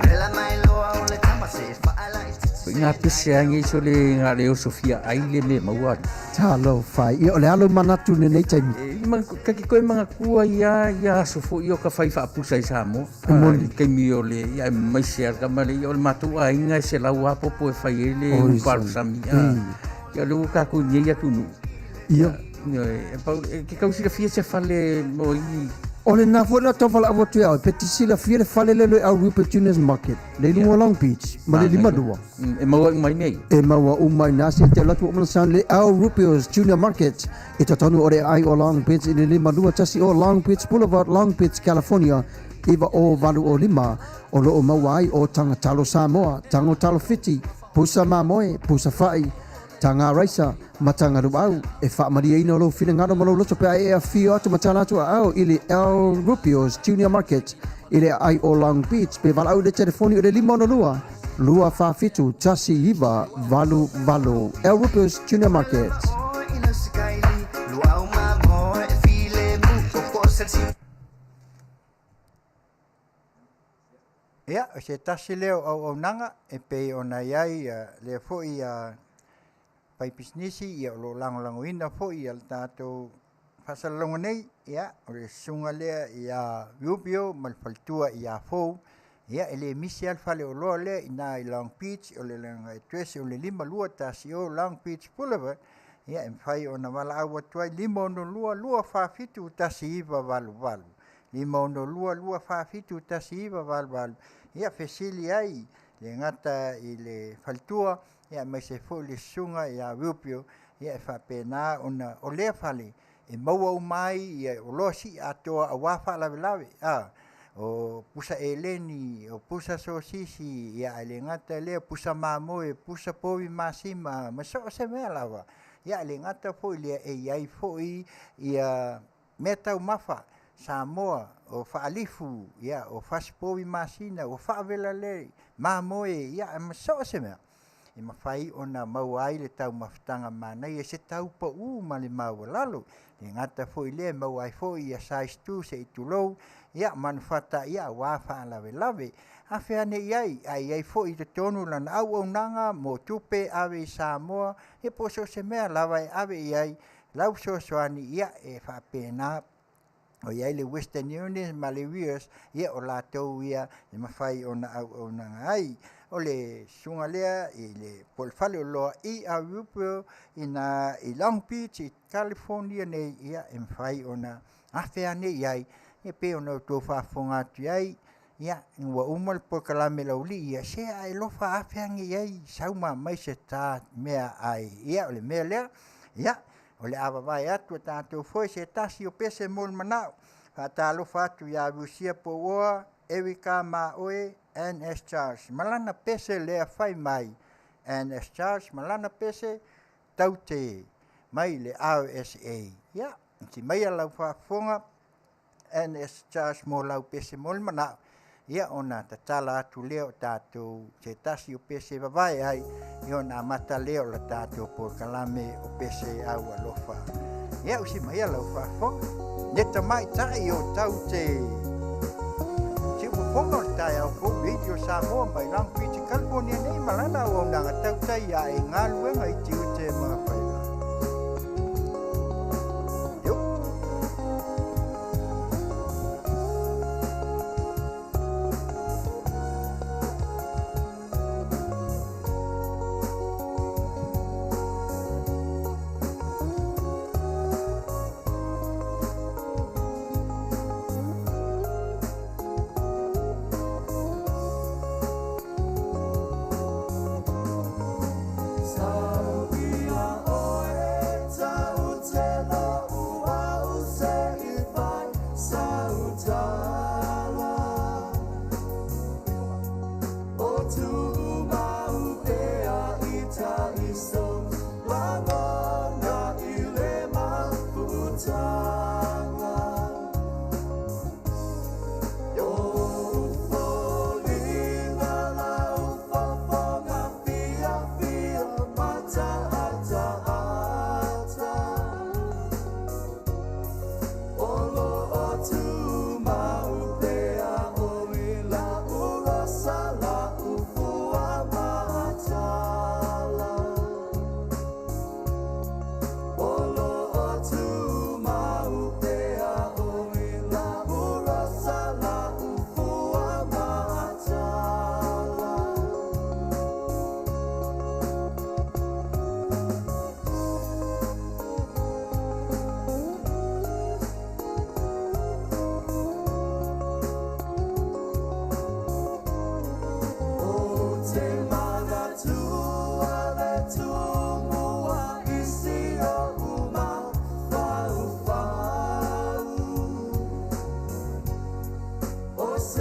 Le la mai loa o le tama se fa ala i te. Ina pese ai so le nga le oso fia ai le me maua. Talofa e. Ia, o le a lou manatu i lenei taimi? E, ma, ka ke koe mangatua ia, ia aso foi o ka fai faapusa i Samoa. E moni. I taimi o le, ia, e maise a le tama le, ia, o le matou aiga e selau a popo e fai ai le Oi, upalosami. sami. A, ia, o lea ua tatou i nei atunuu. Ia. E pau, e ke tau silafia se fale mo i... O lena foi la tau valaau atu ia oe, pe te silafia le fale lea o le Rupert Junior's Market, le i luga o Long Beach, ma le 52. E maua uma i nei. E maua uma i na se te alu atu ua sound le Al Rupio's Junior Market i totonu o le aai o Long Beach i le 521 o Long Beach Boulevard, Long Beach, California 90805. O lo o maua ai o taga talo Samoa, tago talo Fiti, pusa mamoe, pusa fa'i, taga raisa, ma taga luau. E faamalieina lou finagalo ma lou loto pe a e afio atu ma tala atu aao i le Al Rupio's Junior Market i le aai o Long Beach pe valaau i le telefoni o le 562 247 1988. Al Rupio's Junior Market. Ia, o se tasi lea o auaunaga e pei ona i ai lea foi faipisinisi ia o lo o lagolagoina foi le tatou faasalalauga nei, ia, o le susuga lea ia Rubio ma le faletua ia Fou, ia, e le misi lava le faleoloa lea i ina i Long Beach, o le lana address o le 5210 Long Beach Boulevard, ia, e mafai ona valaau atu ai 562 247 1988, 562 247 1988, ia, fesili ai le gata i le faletua, ia aemaise foi le susuga ia Rubio, ia e faapena ona o lea fale e maua uma ai ia oloa sii atoa aua faalavelave, a o pusa eleni, o pusa sosisi, ia ae le gata lea pusa mamoe, pusa povi masima, ma so o se mea lava. Ia ae le gata foi lea e i ai foi ia mea taumafa Samoa, o faalifu, ia o fasipovi masina, ua faavela le mamoe, ia ma so o se mea e mafai ona maua ai le taumafataga manaia i se tau pau ma le maualalo. E gata foi lea e maua ai foi ia size 2 se i tulou, ia manufata ia aua faalavelave. Afe ane i ai, ae i ai foi i totonu lana auaunaga mo tupe ave i Samoa, ia po o so o se mea lava e ave i ai lau fesoasoani, ia e faapena o i ai le Western Union ma le WIOS, ia o latou ia e mafai ona auaunaga ai. O le susuga lea i le po o le faleoloa i Arupio ina i Long Beach i California nei, ia e mafai ona afe ane i ai, ia pei ona outou faafofoga atu i ai, ia ua uma le polokalame laulii, ia se a e lofa afe ane i ai sau ma aumai se ta mea ai. Ia o le mea lea, ia o le a vavae atu a tatou foe se tasi o pese mo le manao. Faatalofa atu ia Rusia Pouoa, Erica Maoe, NS Charles ma lana pese lea fai mai, NS Charles ma lana pese taute mai le RSA. Ia, si maia lau faafofoga NS Charles mo lau pese mo le manao, ia ona tatala atu lea o tatou se tasi o pese vavae ai, ia ona amata lea o la tatou polokalame o pese au alofa. Ia usi maia lau faafofoga, le tamaitai o taute siufofoga o le taeao fou Radio Samoa mai Long Beach, California nei ma lana auaunaga tautai a e galuega i tiute ma faiva. Yo.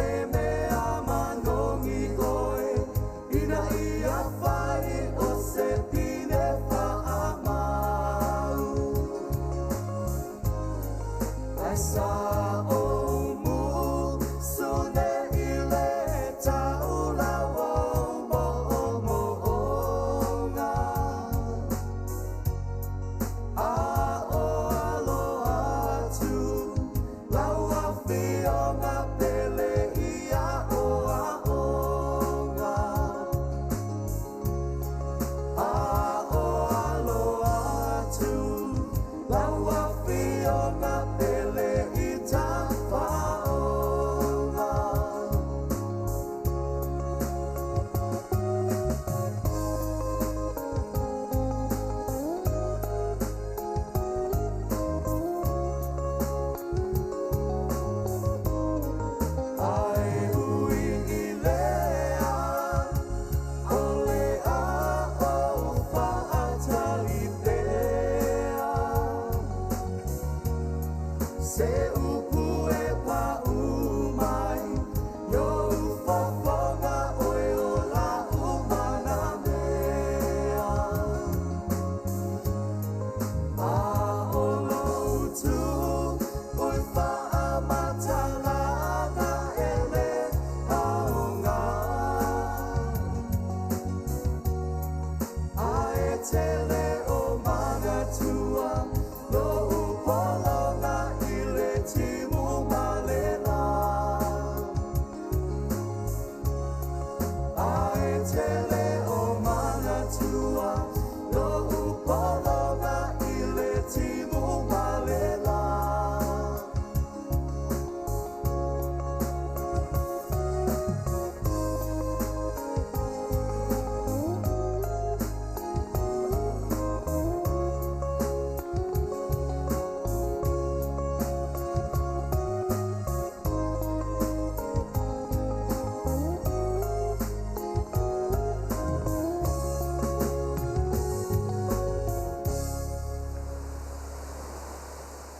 Se mea manogi oe ina ia fai o se pine faamau. Ae sa ou musu nei i le taula o moomooga. A o alo atu lau afioga pele i aoaoga. A o alo atu lau afioga pele i tafaoga. Ae ui i lea, o le a ou faatali pea. Se upu e pau mai, i ou fofoga oe o lau manamea. A o lou tu ui faamatalaga e le aoga. Ae tele o manatua lou pologa i le timu ma le la. Ae tele o manatua lou pologa i le timu ma le la.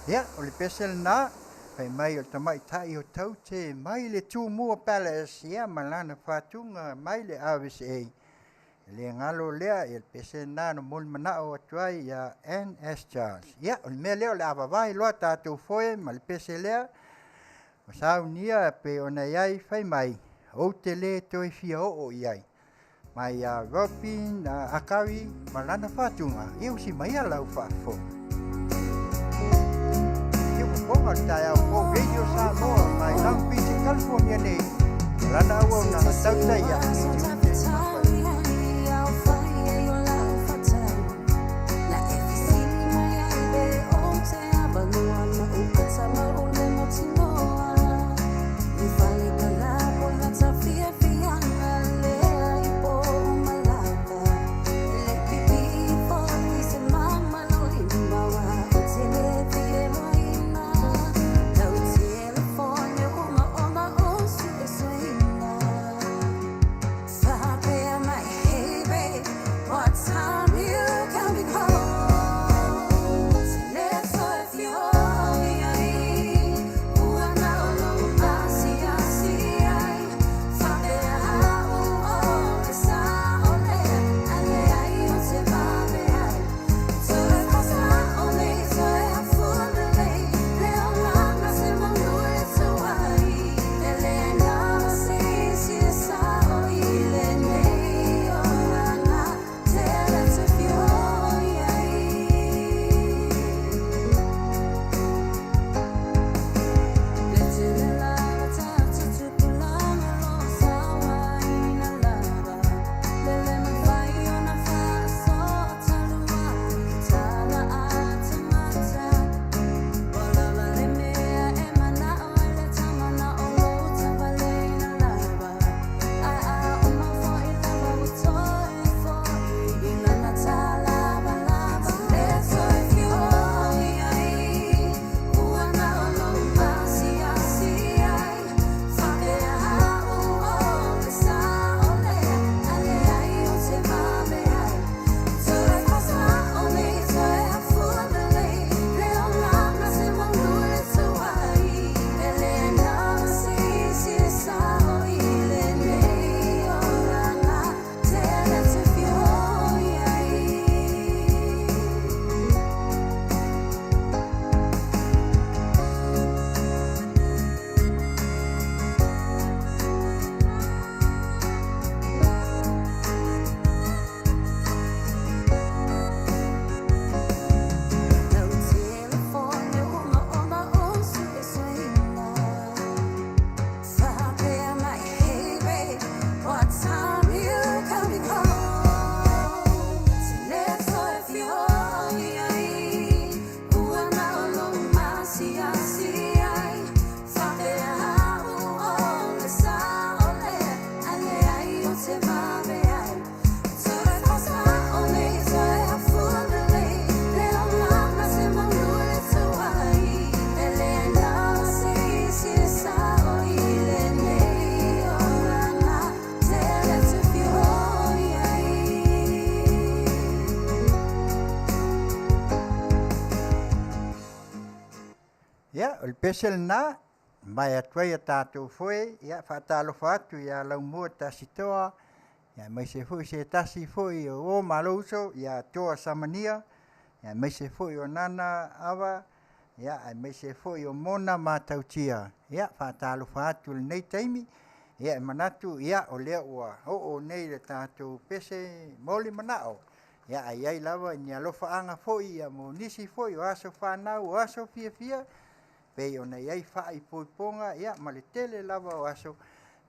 Ia, o le pese lena, fai mai o le tamaitai o Taute mai le Tumua Palace, ia ma lana fatuga mai le RSA. E le galo lea, ia le pese lena na molimanaʻo atu ai ia N.S. Charles. Ia, o le mea lea o le a vavae loa tatou foe ma le pese lea, ma saunia e pei ona i ai fai mai, ou te le toe fia oo i ai. Mai ia Robin Akari ma lana fatuga, ia usi mai ia lau faafofoga. Siufofoga o le taeao fou Radio Samoa mai Long Beach i California nei, ma lana auaunaga tautaia i tiute ma faiva. le pese lenā mae atu ai a tatou foe, ia faatalofa atu ia Laumua Tasitoa, ia aemaise foi se tasi foi o uo ma lou uso ia Toa Samania, ia aemaise foi o Nana Ava, ia aemaise foi o Mona Matautia. Ia faatalofa atu i lenei taimi, ia e manatu ia o lea ua oo nei le tatou pese mo le manao. Ia ae i ai lava ni alofaaga foi ia mo nisi foi o aso fanau o aso fiafia, pei ona i ai faaipoipoga ia ma le tele lava o aso,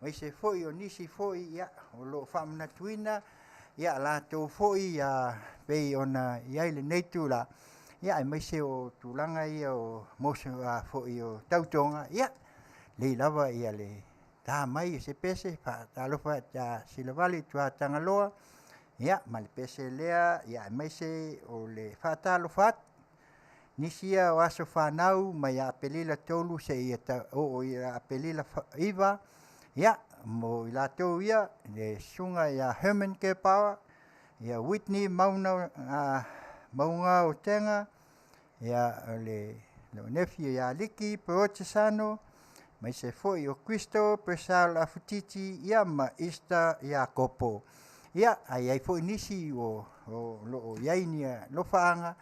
aemaise foi o nisi foi ia o lo o faamanatuina ia latou foi ia pei ona i ai lenei itula, ia aemaise o tulaga ia o foi o tautoga, ia lelei lava ia le ta mai o se pese faatalofa ia Silavale Tuatagaloa, ia ma le pese lea, ia aemaise o le faatalofa atu. Nisi ia o aso fanau mai ia Aperila 3 seia oo ia Aperila 9, ia mo i latou ia, le susuga ia Herman Kepaoa, ia Whitney Mauna, Mauga o Tega, ia o le lou nephew ia Liki Perotisano, aemaise foi o Cristo Presal Afutiti, ia ma Easter Iakopo. Ia, ae i ai foi nisi o lo o i ai ni alofaaga,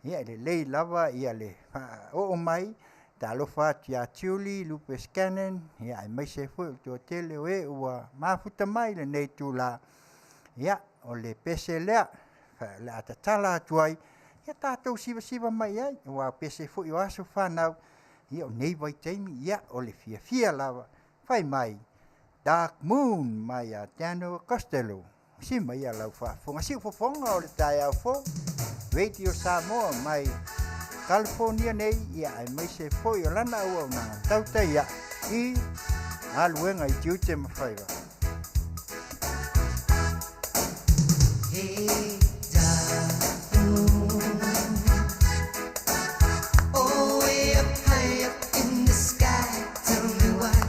ia e lelei lava ia le faaoo mai, talofa atu ia Julie Lupes Cannon, ia aemaise foi o le toatele o e ua mafuta mai lenei itula. Ia, o le pese lea o le a tatala atu ai, ia tatou sivasiva mai ai, aua o pese foi o aso fanau, ia o nei vaitaimi, ia o le fiafia lava, fai mai Dark Moon mai ia Daniel Costello. Si mai ia lau faafofoga, siufofoga o le taeao fou, Radio Samoa mai California nei, ia aemaise foi o lana auaunaga tautai i galuega i tiute ma faiva. Hey, dark moon, oh, way up high up in the sky, tell me why,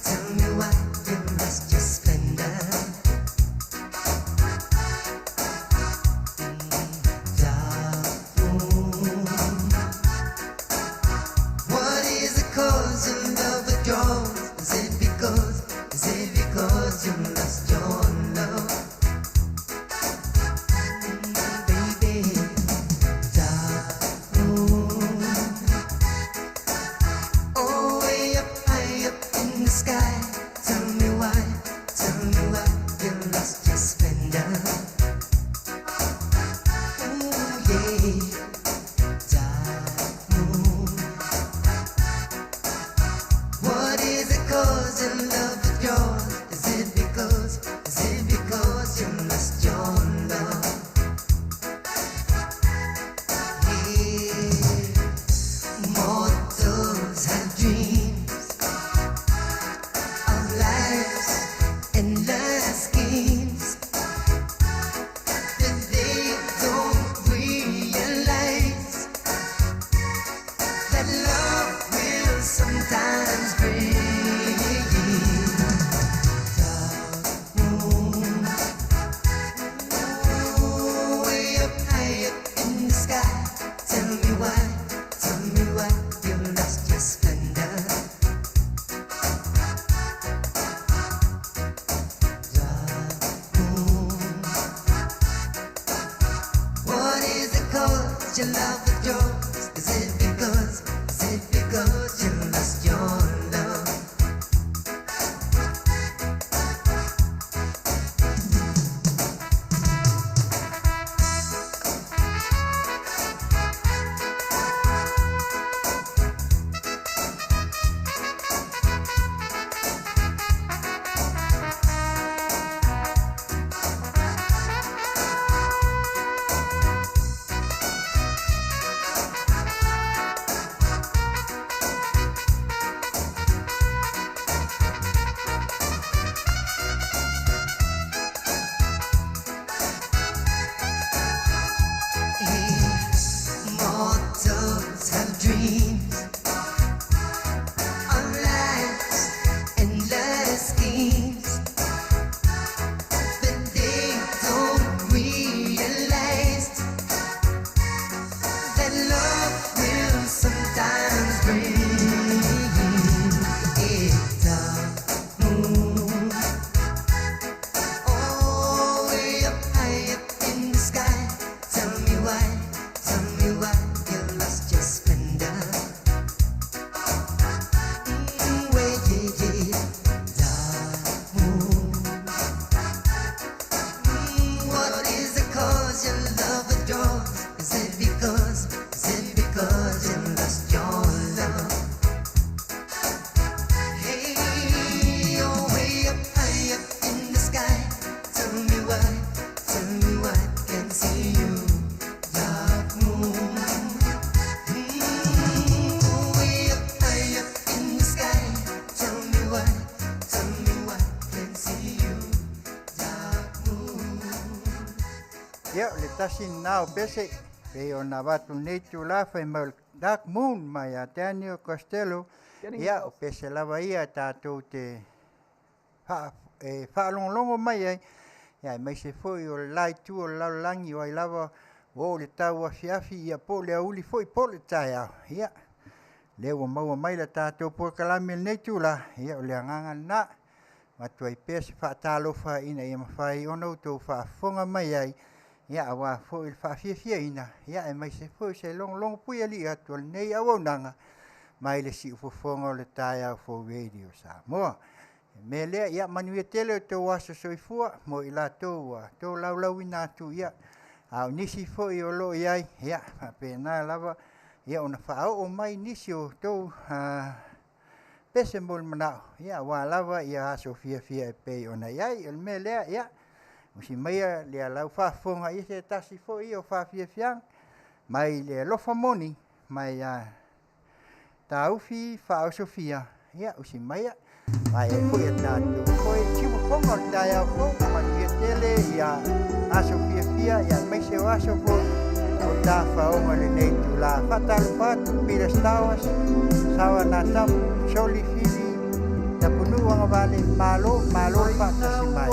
tell me why you lost your splendor. Dark moon, what is the cause of love withdrawals? Is it because, is it because you lost your love? Baby, dark moon, oh, way up high up in the sky, tell me why, tell me why you lost your splendor. Ooh, yeah, dark moon, what is the cause of love of yours? Is it because, is it because you lost your love? Yeah, mortals have dreams of life's endless schemes, but they don't realize that love will sometimes bring. Dark moon, oh, way up high up in the sky, tell me why, tell me why you lost your splendor. Dark moon, what is the cause your love withdraws? Is it because, is it because you lost your love? Ia, o le tasi lena o pese, pei ona avatu i lenei itula fai mai o le Dark Moon mai ia Daniel Costello. Ia, o pese lava ia tatou te e faalogologo mai ai, ia aemaise foi o le la itu o le lalolagi o ai lava ua oo i le tau afiafi, ia po o le aoauli foi po o le taeao. Ia, lea ua maua mai le tatou polokalame i lenei itula, ia o le agaga lena. Avatu ai pea se faatalofa ina ia mafai ona outou faafofoga mai ai, ia aua foi le faafiafiaina, ia aemaise foi se logologo puialii atu o lenei auaunaga mai le siufofoga o le Taeao Fou Radio Samoa. O le mea lea, ia manuia tele o outou aso soifua mo i latou ua tolaulauina atu, ia, a o nisi foi o lo o i ai, ia, faapena lava, ia, ona faaoo mai nisi o outou pese mo le manao, ia, aua lava ia aso fiafia e pei ona i ai. O le mea lea, ia, usi maia le lau faafofoga i se tasi foi o faafiafiaga mai le alofa moni mai ia Taufi Faaosofia, ia, usi maia mai ai foi a tatou foi siufofoga o le taeao fou. Manuia tele ia aso fiafia, ia aemaise o aso foi o tafaoga i lenei itula. Faatalofa atu Peter Stowers, Sawa Natamu, Soli Fili, Tapunuu Agavale, malo malo le faatasi mai.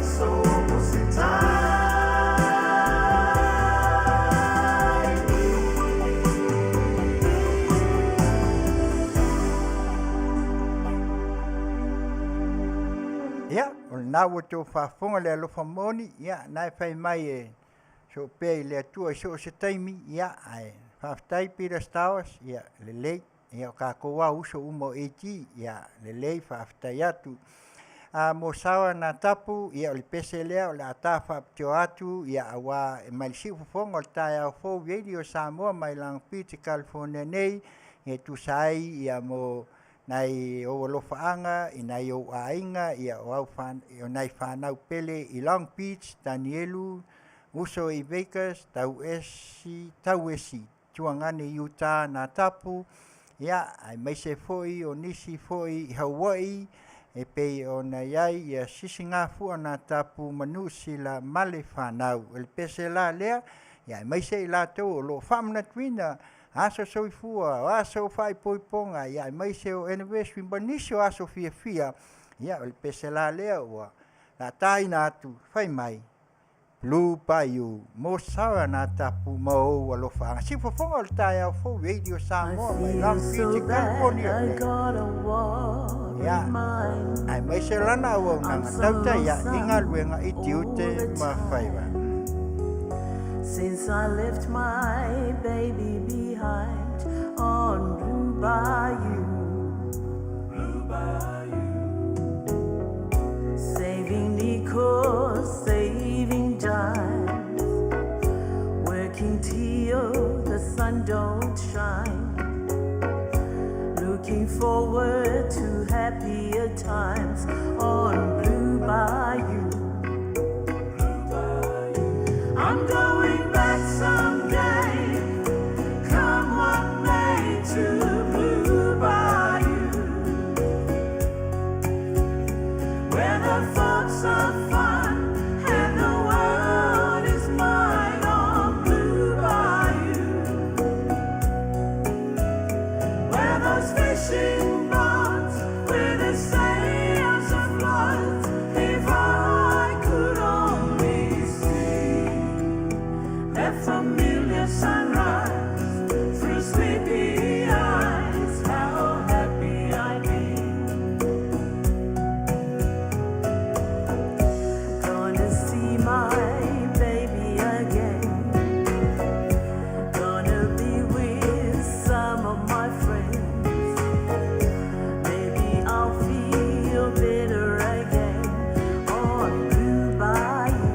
aso o se taimi. Ia, o lena ua outou faafofoga le alofa moni, ia, na e fai mai e soo pea i le Atua i so o se taimi, ia, ae faafetai Peter Stowers, ia, lelei, ia, o tatou lava o uso uma o AG, ia, lelei, faafetai atu. A mo saoa na tapu, ia, o le pese lea o le a ta faapitoa atu, ia, auā e mai le siufofoga o le taeao fou Radio Samoa mai Long Beach, California nei, e tusa ai, ia, mo nai ou alofaaga i nai ou aiga, ia o au o nai fanau pele i Long Beach, Tanielu, uso i Vegas, Tauesi, Tauesi, Tuagane Utah na tapu, ia aemaise foi o nisi foi i Hawaii e pei ona i ai ia sisigafua na tapu ma Niu Sila ma le fanau. O le pese la lea, ia aemaise i latou o lo o faamanatuina aso soifua, o aso faaipoipoga, ia aemaise o anniversary ma nisi o aso fiafia, ia o le pese la lea ua taina atu fai mai Blue Bayou mo Sarah na tapu ma ou alofaaga. Siufofoga o le taeao fou Radio I Samoa mai feel Long so Beach, bad, California I nei. gotta walk Ia, with mine. aemaise lana I'm auaunaga so tauta ia i lonesome galuega i all tiute the ma faiva. time. Since I left my baby behind on Blue Bayou. Saving nickels, saving dimes, working till the sun don't shine. Looking forward to happier times on Blue Bayou. I'm going back someday, come what may, to Blue Bayou, where the folks are fun and the world is mine on Blue Bayou, where those fishing boats with the sails afloat. If I could only see that familiar sunrise through sleepy eyes, how happy I'd be. Gonna see my baby again. Gonna be with some of my friends. Maybe I'll feel better again on Blue Bayou.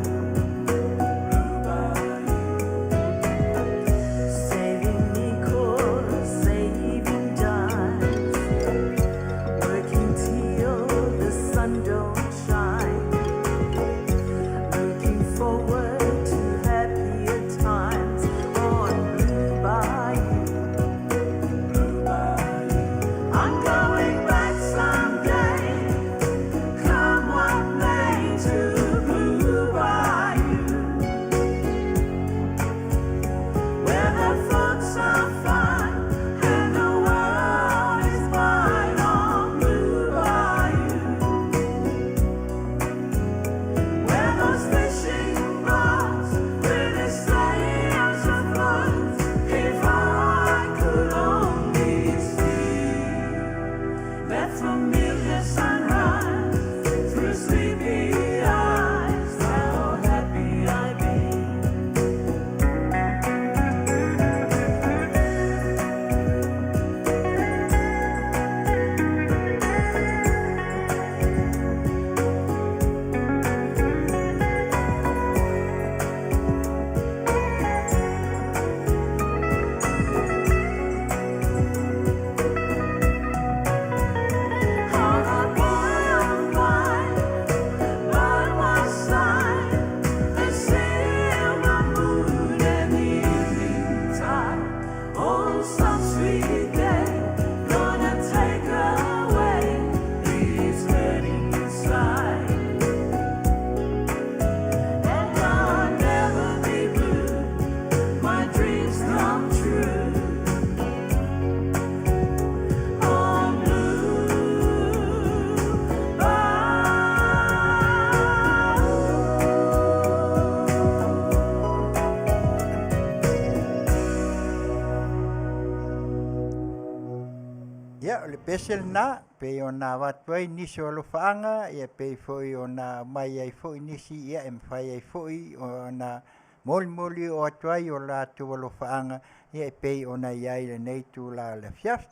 Ia, o le pese lena, pei ona avatu ai nisi o alofaaga, ia pei foi ona aumai ai foi nisi, ia e mafai ai foi ona molimoli oo atu ai o latou alofaaga, ia e pei ona i ai lenei itula o le afiafi.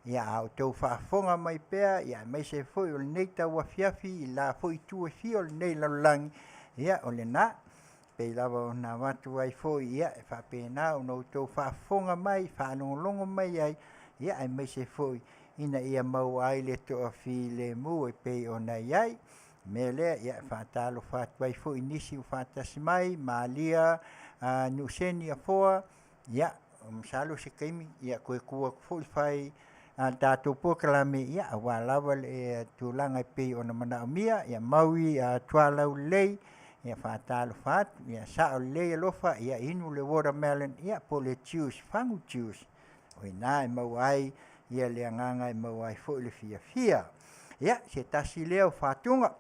Ia a outou faafofoga mai pea, ia aemaise foi o lenei tauafiafi i la foi itu e fia o lenei lalolagi, ia o lena. Pei lava ona avatu ai foi, ia, e faapena ona outou faafofoga mai, faalogologo mai ai, ia aemaise foi ina ia maua ai le toafilemu e pei ona i ai. O le mea lea, ia, e faatalofa atu ai foi i nisi ua faatasi mai, Malia Nuuseni Afoa, ia, masalo se taimi, ia, toe tu atu foi fai a le tatou polokalame, ia, aua lava le tulaga e pei ona manaomia, ia Maui Tualaulelei, ia faatalofa atu, ia sao lelei alofa, ia inu le watermelon, ia po o le juice, fagu juice, o i ina e maua ai ia le agaga e maua ai foi le fiafia. Ia, se tasi lea o fatuga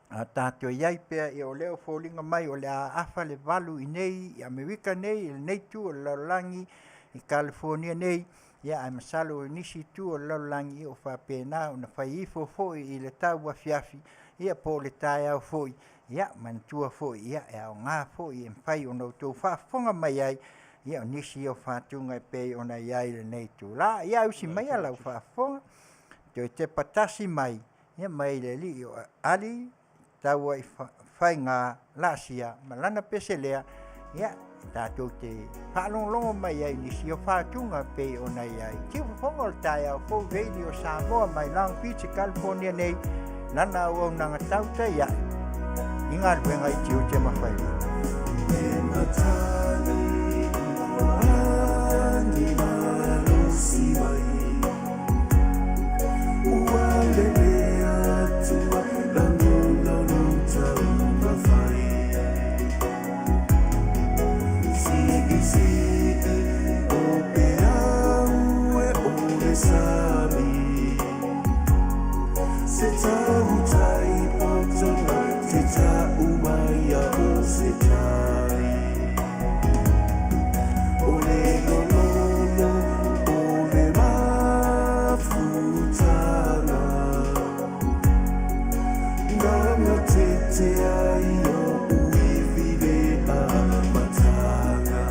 a tatou i ai pea, ia o lea ua foliga mai o le a afa le 8 i nei i Amerika nei, i lenei itu o le lalolagi, i California nei, ia ae masalo i nisi itu o le lalolagi, ia ua faapena ona fai ifo foi i le tauafiafi, ia po o le taeao foi, ia manatua foi, ia e aoga foi e mafai ona outou faafofoga mai ai, ia o nisi o fatuga e pei ona i ai lenei itula. Ia ausi maia lau faafofoga, toe tepa tasi mai, ia mai le alii o Ali taua i faiga laasia ma lana pese lea, ia tatou te faalogologo mai ai nisi o fatuga pei ona i ai. Tiufofoga o le taeao fou Radio Samoa mai Long Beach, California nei, lana auaunaga tautai ae i galuega i tiute ma faiva. E matagi ua ni malosi mai, ua lele atua lagona o lou taumafai. Siisii o peau e o le sami, se tautai potona te tau mai a o se tai. O le lololo o le mafutana, Nana te te ai o uivi le a matanga.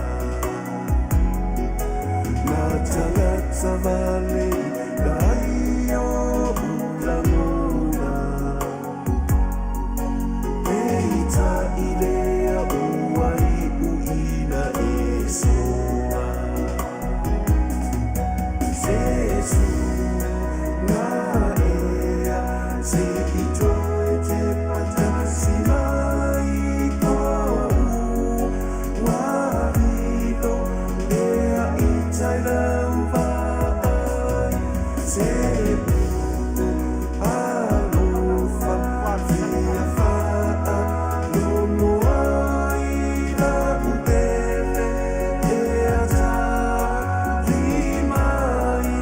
Na tagata vale ai o ulagona, Peita i lea ua iuina e sola. Se su nga ea se i toe te patasi mai kou ua lilo ea i tai lau vaai. Se pupu alofa fia faalogo ai lau pele ea tali mai.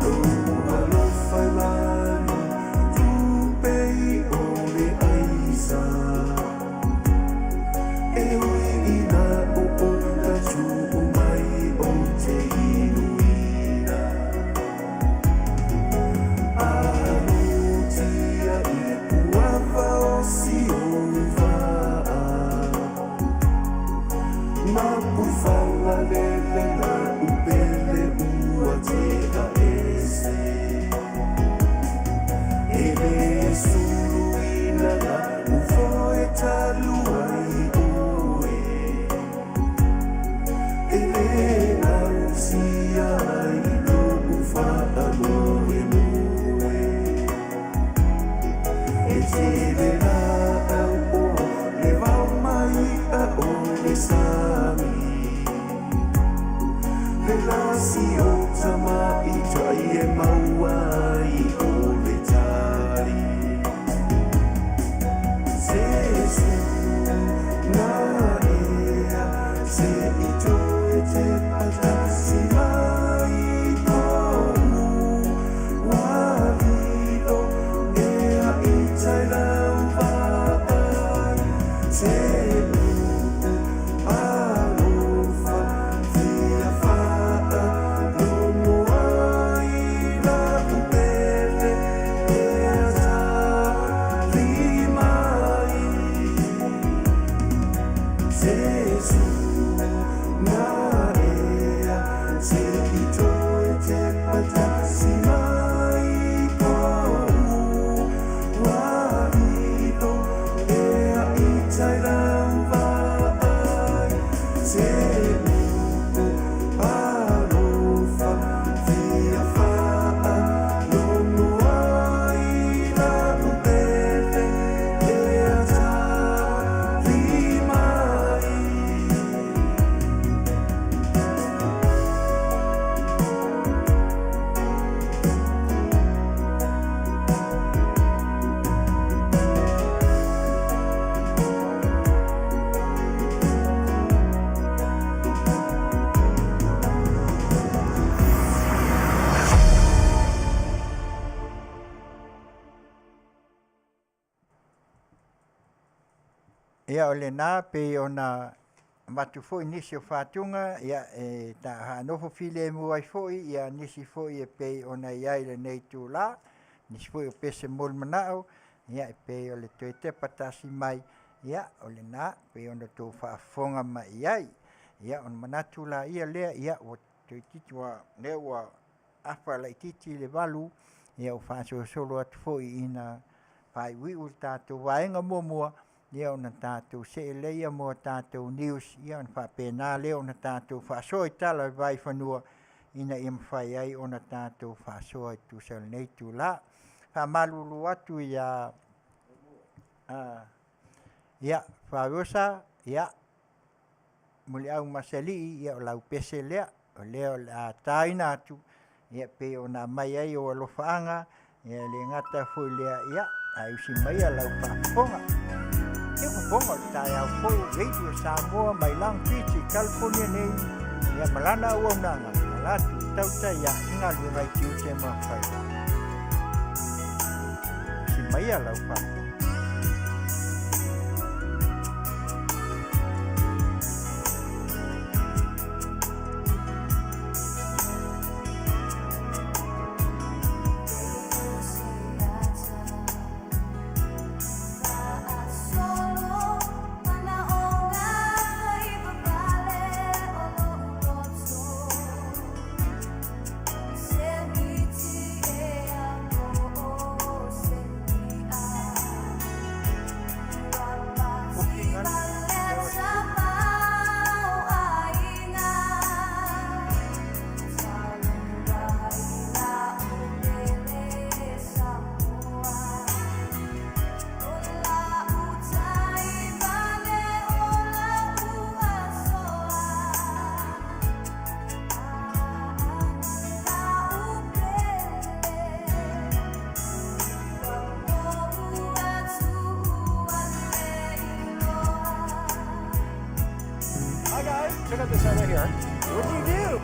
Lou alofa e malu tupe o le aisa, E ui ina o o ka tuu mai o te inuina. Alutia i puava o si ou vaa, Mapuifala lele la upele ua tea ese. E le suluina la ufoe talu ai oe, E le gausia ai lou faamoemoe. E tele laau o le vao mai a o le sami, Le lasi o tamaitai e maua ai o le tali. Se su nga ea se i toe te patasi Ia o lena pei ona avatu foi nisi o fatuga, ia e faanofo filemu ai foi ia nisi foi e pei ona i ai lenei itula, nisi foi o pese mo le manao, ia e pei o le toe tepa tasi mai, ia o lena pei ona outou faafofoga mai i ai. Ia ona manatu laia lea, ia ua toeitiiti ua lea ua afa laitiiti le 8, ia ua faasolosolo atu foi ina faaiuiu le tatou vaega muamua, ia ona tatou see lea mo tatou news, ia ona faapena lea ona tatou faasoa i tala o le vaifanua ina ia mafai ai ona tatou faasoa e tusa o lenei itula. Faamalulu atu ia ia Faaosa, ia Muliau ma Selii, ia o lau pese lea, o lea o le a taina atu, ia pei ona aumai ai ou alofaaga, ia e le gata foi i lea, ia ae usi maia lau faafofoga. Ia fofoga o le taeao fou Radio Samoa mai Long Beach i California nei, ia ma lana auaunaga, ma latou tautaia i galuega i tiute ma faiva. Usi maia lau faafofoga. Hi guys, check out this out right here. What do you do?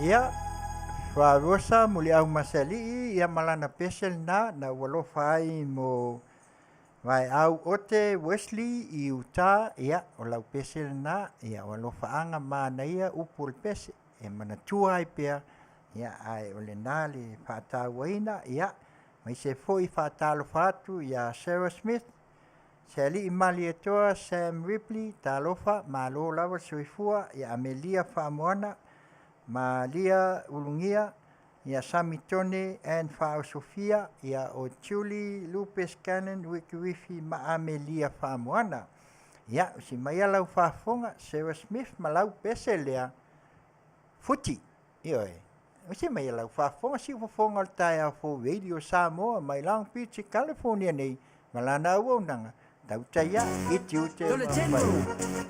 Ia, faarosa muliau maseali'i ia ma lana pese lena na ua alofa ai mo vaeau Ote Wesley i Utah. Ia, o lau pese lena, ia o alofaaga manaia upu o le pese e manatua ai pea, ia ae o lena le faatauaina. Ia, aemaise foi faatalofa atu ia Sarah Smith, Seali'i Malietoa Sam Ripley, talofa, malo lava le soifua, ia Amelia Faamoana, Malia Ulugia, ia Sami Tone and Faaosofia, ia o Julie Lupes Cannon Wikiwifi ma Amelia Faamoana. Ia, usi mai lau faafofoga Sarah Smith ma lau pese lea futi. Ioe. Usi mai lau faafofoga siufofoga o le taeao fou Radio Samoa mai Long Beach, California nei ma lana auaunaga tautai ae i tiute ma faiva.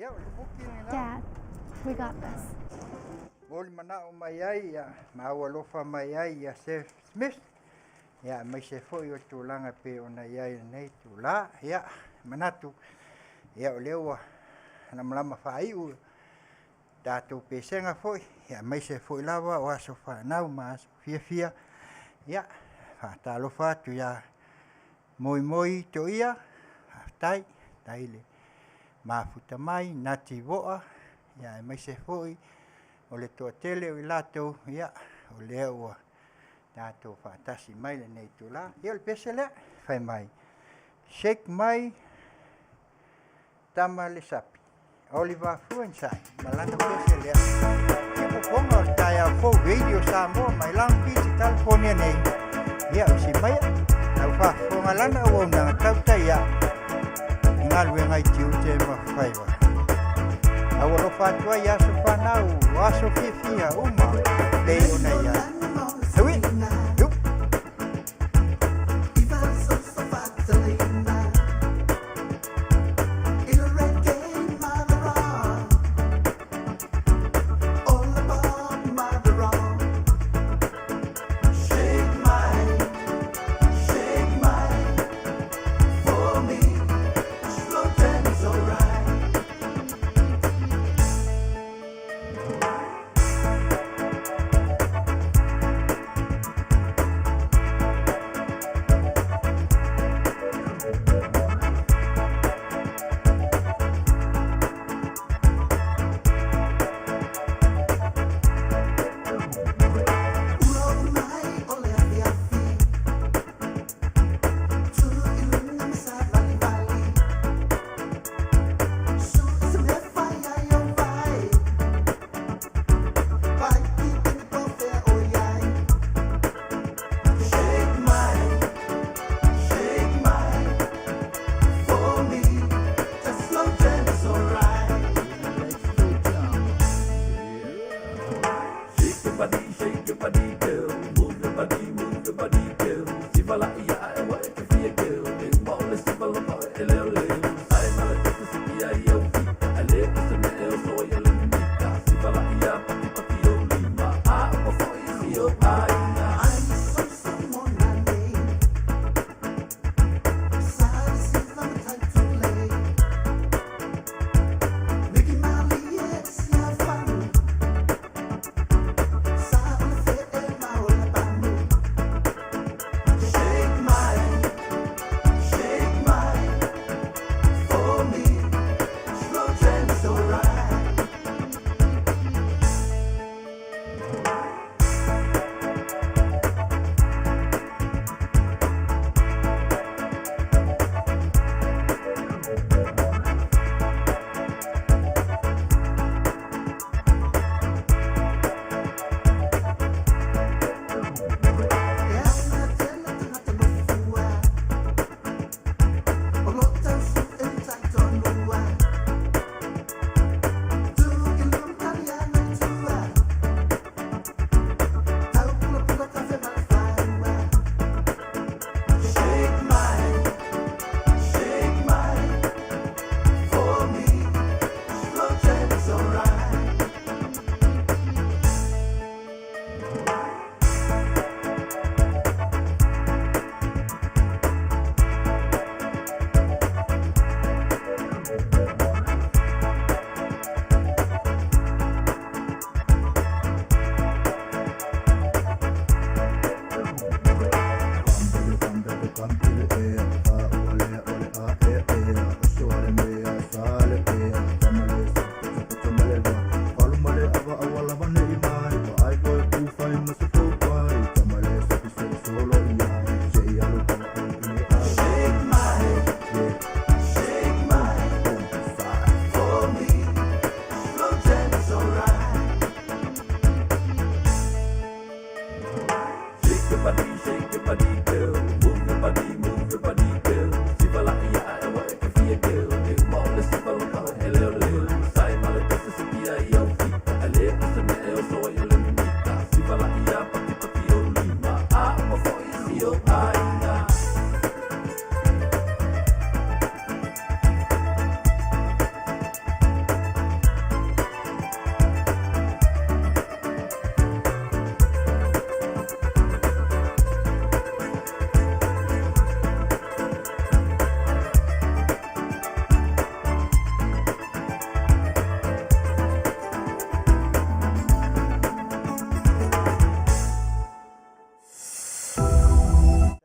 Ia, o le buki lena. Dad, we got this. Moli manao mai ai ia ma ua alofa mai ai ia Seth Smith. Ia, aemaise foi o tulaga e pei ona i ai lenei itulā. Ia, manatu, ia o lea ua lamalama faaiu tatou pesega foi, ia aemaise foi lava o aso fanau ma aso fiafia. Ia, faatalofa atu ia Moimoi Toia, faafetai, faafetai le mafuta mai, Nati Voa, ia aemaise foi o le toatele o i latou, ia, o lea ua Tatou faatasi mai lenei itula. Ia o le pese lea, fai mai, Shake mai tama le sapi. Oliver Fuensai, ma lana pese lea. Ia popoga o le taeao fou Radio Samoa mai Long Beach i California nei. Ia o si maia, lau faafofoga lana auaunaga tautai au i galuega i tiute ma faiva. Au alofa atu ai i aso fanau, o aso fiafia uma, pei ona i ai. Hui! Hu!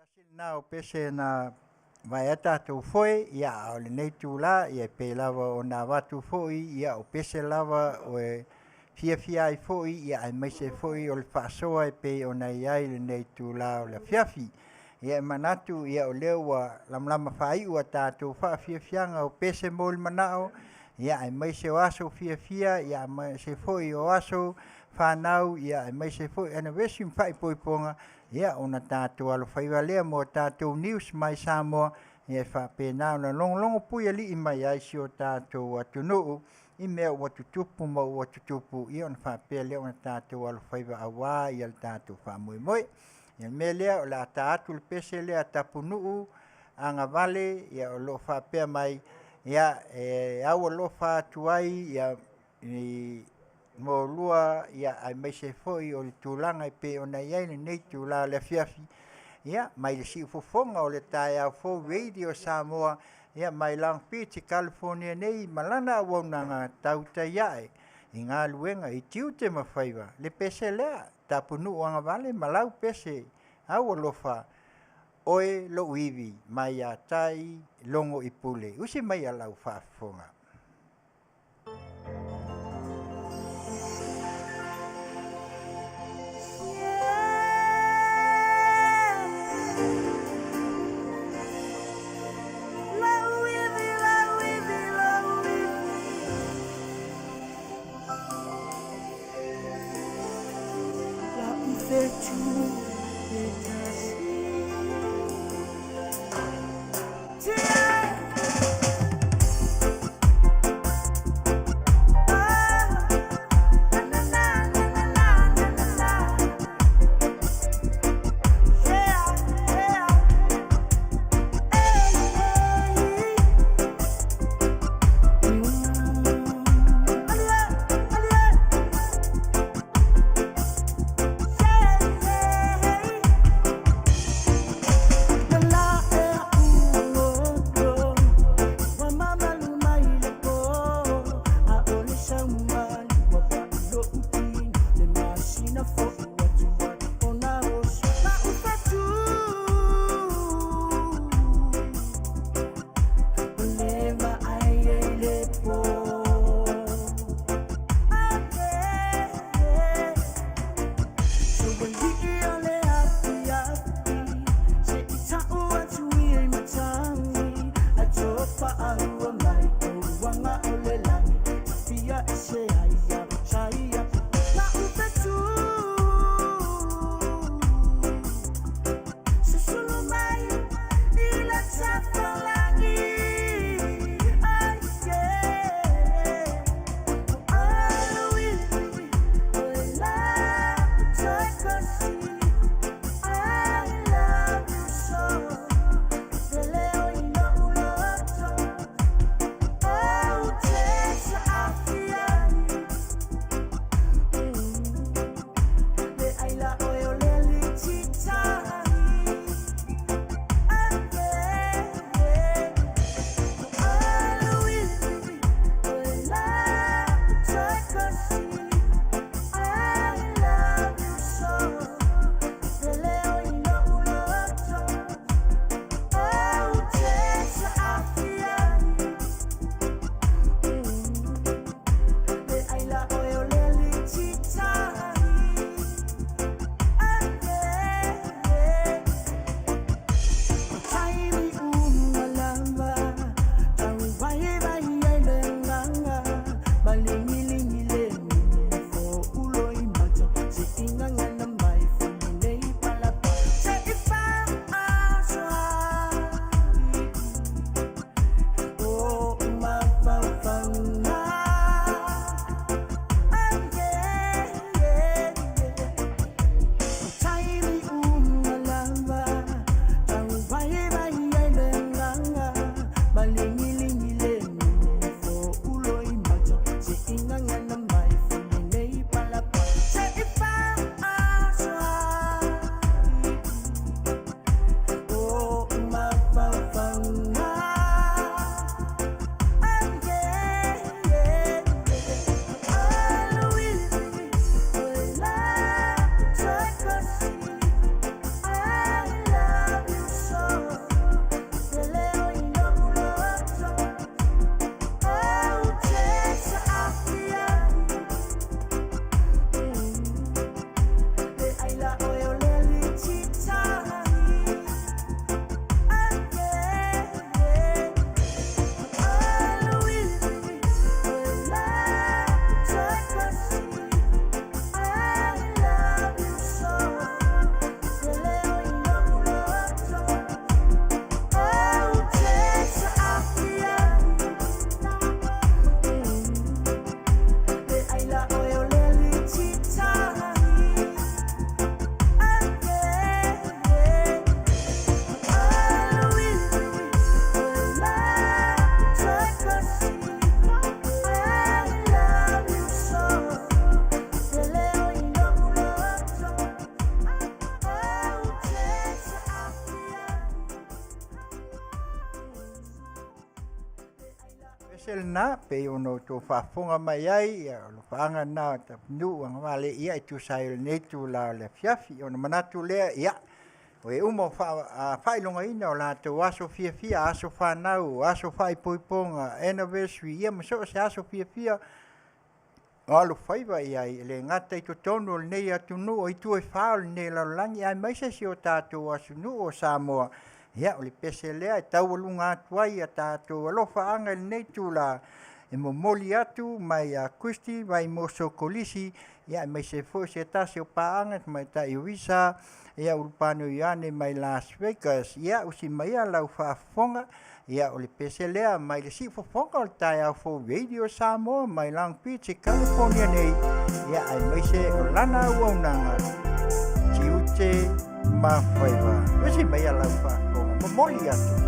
Tasi lena o pese na vae ai tatou foe, ia a o lenei itula, ia e pei lava ona avatu foi, ia o pese lava o e fiafia ai foi, ia aemaise foi o le faasoa e pei ona i ai lenei itula o le afiafi. Ia e manatu, ia o lea ua lamalama faaiu a tatou faafiafiaga o pese mo le manao, ia aemaise o aso fiafia, ia aemaise foi o aso fanau, ia aemaise foi anniversary ma faaipoipoga, ia ona tatou alofaiva lea mo a tatou news mai Samoa, ia e faapena ona logologo puialii mai ai si o tatou atunuu i mea ua tutupu ma ua tutupu, ia ona faapea lea ona tatou alofaiva auā ia le tatou faamoemoe. Ia le mea lea o le a ta atu le pese lea a Tapunuu agavale, ia o lo o faapea mai, ia e aualofa atu ai ia i molua ia aemaise foi o le tulaga e pei ona i ai lenei itula o le afiafi, ia mai le siufofoga o le taeao fou Radio Samoa, ia mai Long Beach i California nei ma lana auaunaga tautai ae i galuega i tiute ma faiva le pese lea Tapunuu agavale ma lau pese aualofa oe lou ivi mai ia tai logo i pule usi mai a lau faafofoga. Pese lena, pei ona outou faafofoga mai ai, ia, o alofaaga lena o Tapunuu agavale, ia, e tusa ai o lenei itula o le afiafi. Ona manatu lea, ia, o e uma o faailogaina o latou aso fiafia, aso fanau, aso faaipoipoga, anniversary, ia ma so o se aso fiafia o alofaiva i ai, e le gata i totonu o lenei atunuu, o itu e fa o lenei lalolagi, aemaise si o tatou atunuu o Samoa. Ia, o le pese lea e taualuga atu ai a tatou alofaaga i lenei itula e momoli atu mai ia Christy Vaimoso Kolisi, ia aemaise foi o se tasi o paaga tamaitai o Visa, ia Ulupano Ioane mai Las Vegas. Ia usi maia lau faafofoga, ia o le pese lea mai le siufofoga o le taeao fou Radio Samoa mai Long Beach i California nei, ia aemaise o lana auaunaga tiute ma faiva. Usi maia lau faafofoga, momoli atu.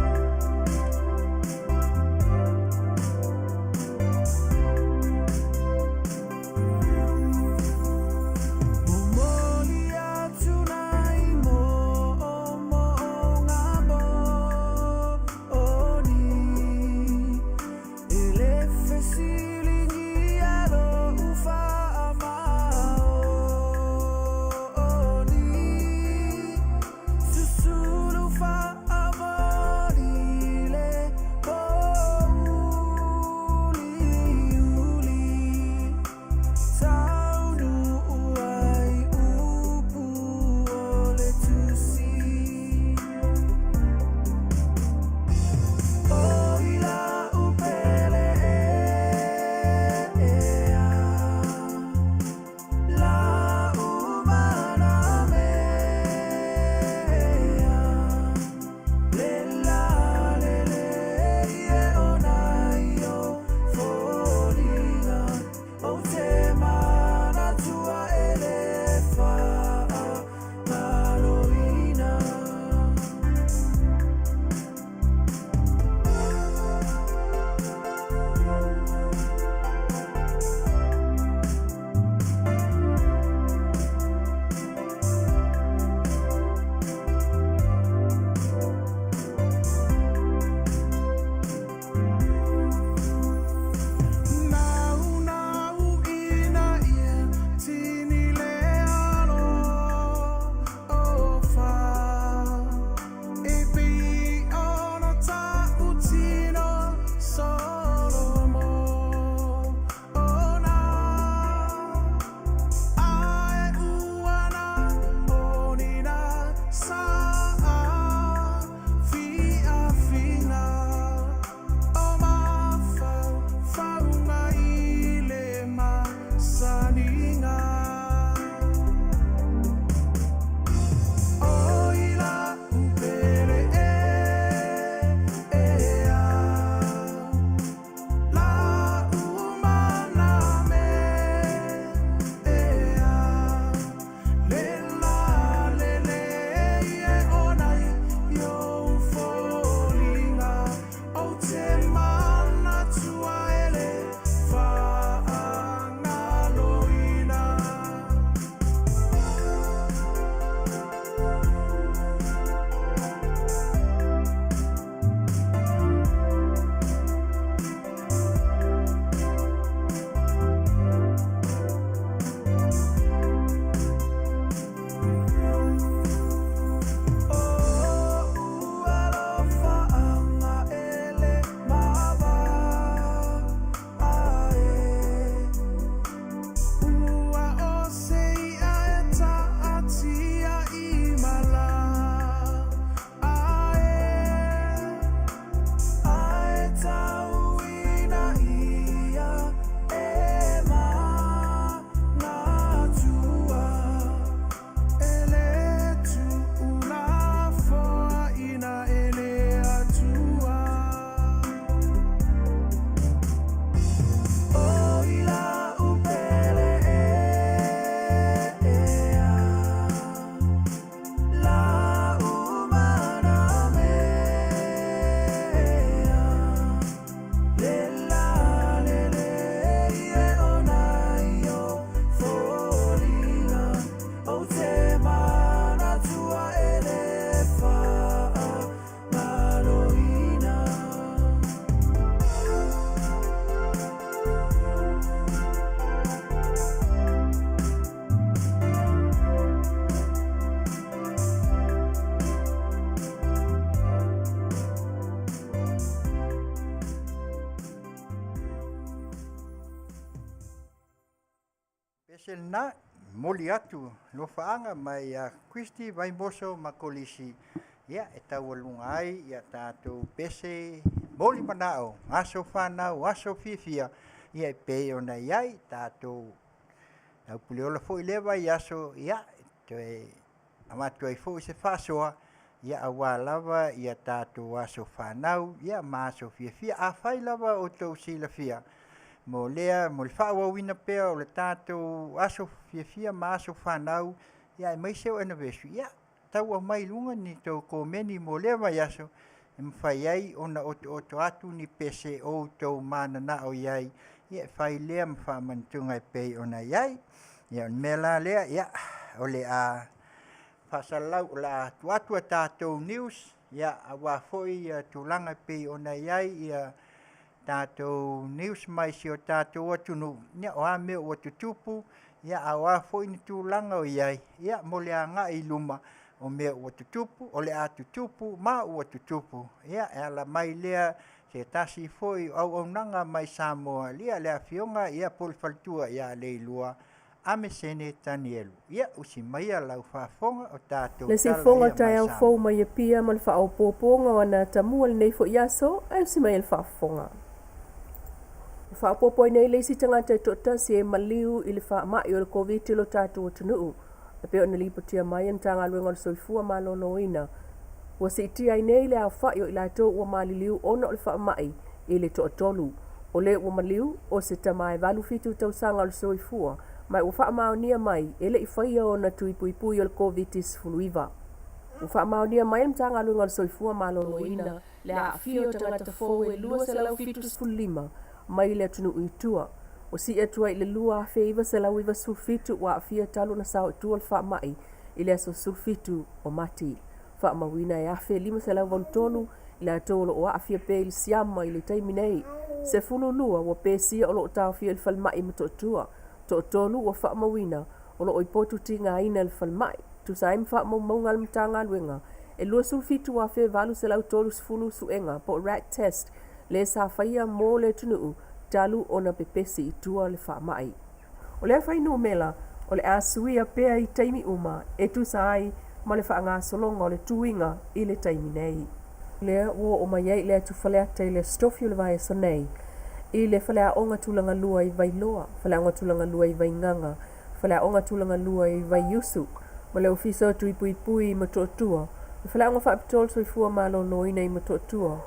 Pese lena, momoli atu alofaaga mai ia Christy Vaimoso ma Kolisi, ia, e taualuga ai ia tatou pese moli manao, aso fanau, aso fiafia, ia e pei ona i ai tatou taupuleola foi i lea vaiaso, ia, e toe avatu ai foi se faasoa, ia aua lava ia tatou aso fanau, ia ma aso fiafia. Afai lava o outou silafia mo lea, mo le faaauauina pea o le tatou aso fiafia ma aso fanau, ia aemaise o anniversary, ia tau aumai i luga ni tou komeni mo lea vaiaso e mafai ai ona otooto atu ni pese o outou mananao i ai, ia e fai lea ma faamanatuga e pei ona i ai. Ia o le mea la lea, ia o le a faasalalau o le a tuu atu a tatou news, ia aua foi ia tulaga e pei ona i ai ia tatou news mai si o tatou atunuu, ia o a mea ua tutupu, ia a o a foi ni tulaga o i ai, ia mo le agai i luma o mea ua tutupu, o le a tutupu ma ua tutupu, ia e ala mai lea se tasi foi o auaunaga mai Samoa, ia le afioga ia po o le faletua ia Leilua Amesene Tanielu. Ia usi maia lau faafofoga o tatou Le tala sifoga o ia mai taeao Samoa. fou mai Apia ma le faaopoopoga o ana atamua i lenei foi aso, ae usi mai le faafofoga. Ua faaopoopo ai nei le isi tagata e toatasi e maliu i le faamai o le Koviti o lo tatou atunuu, e pei ona lipotia mai e le Matagaluega o le Soifua Maloloina. Ua siitia ai nei le aofai o i latou ua maliliu ona o le faamai i le toatolu. O le ua maliu, o se tama e 87 tausaga o le soifua, ma ua faamaonia mai e le i faia ona tui puipui o le Koviti-19. Ua faamaonia mai e le Matagaluega o le Soifua Maloloina le aafia o tagata fou e 275 mai le atunuu i tua. Ua sii atu ai i le 2,997 ua aafia talu ona sao i tua le faamai i le aso 17 o Mati. Faamauina e 1,583 i latou o lo o aafia pea i le siama i le taimi nei. 12 ua pesia o lo o taofia i le falemai i Motootua. Toatolu ua faamauina o lo o i potu tigaina i le falemai. Tusa ai ma faamaumauga a le Matagaluega, e 27,830 suega po o rat test le sa faia mo le atunuu talu ona pepesi i tua le faamai. O lea fuainumera o le a suia pea i taimi uma e tusa ai ma le faagasologa o le tuiga i le taimi nei. Lea ua oo mai ai i le atu Faleata i le Aso Tofi o le vaiaso nei i le Faleaoga Tulaga Lua i Vailoa, Faleaoga Tulaga Lua i Vaigaga, Faleaoga Tulaga Lua i Vaiusu, ma le Ofisa o Tui Puipui i Motootua, le Faleaoga Faapitoa o le Soifua Maloloina i Motootua,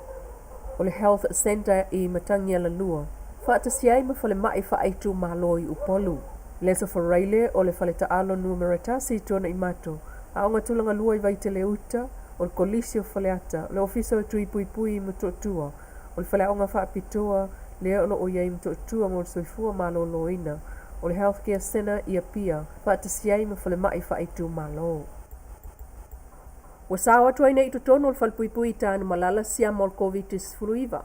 o le Health Centre i Matagialalua, faatasi ai ma Falemai Faaitumalo i Upolu. I le Aso Faraile o le Faletaalo Numera 1 i Tuanaimato, Aoga Tulaga Lua i Vaitele-uta, o le Kolisi o Faleata, o le Ofisa o Tui Puipui i Motootua, o le Faleaoga Faapitoa lea o lo o i ai i Motootua mo le Soifua Maloloina, o le Health Care Centre i Apia, faatasi ai ma Falemai Faaitumalo. Ua sao atu ai nei i totonu o le falepuipui i Tanumalala siama o le Koviti-19.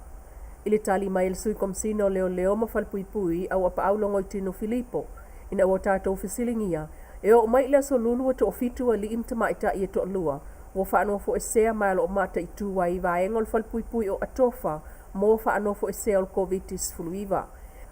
I le tali mai a le Sui Komesina o Leoleo ma Falepuipui Auapaau Logoitino Filipo, ina ua tatou fesiligia e oo mai i le aso Lulu ua toafitu alii ma tamaitai e toalua ua faanofoesea ma o lo o mataitu ai i vaega o le falepuipui o Atofa mo faanofoesea o le Koviti-19.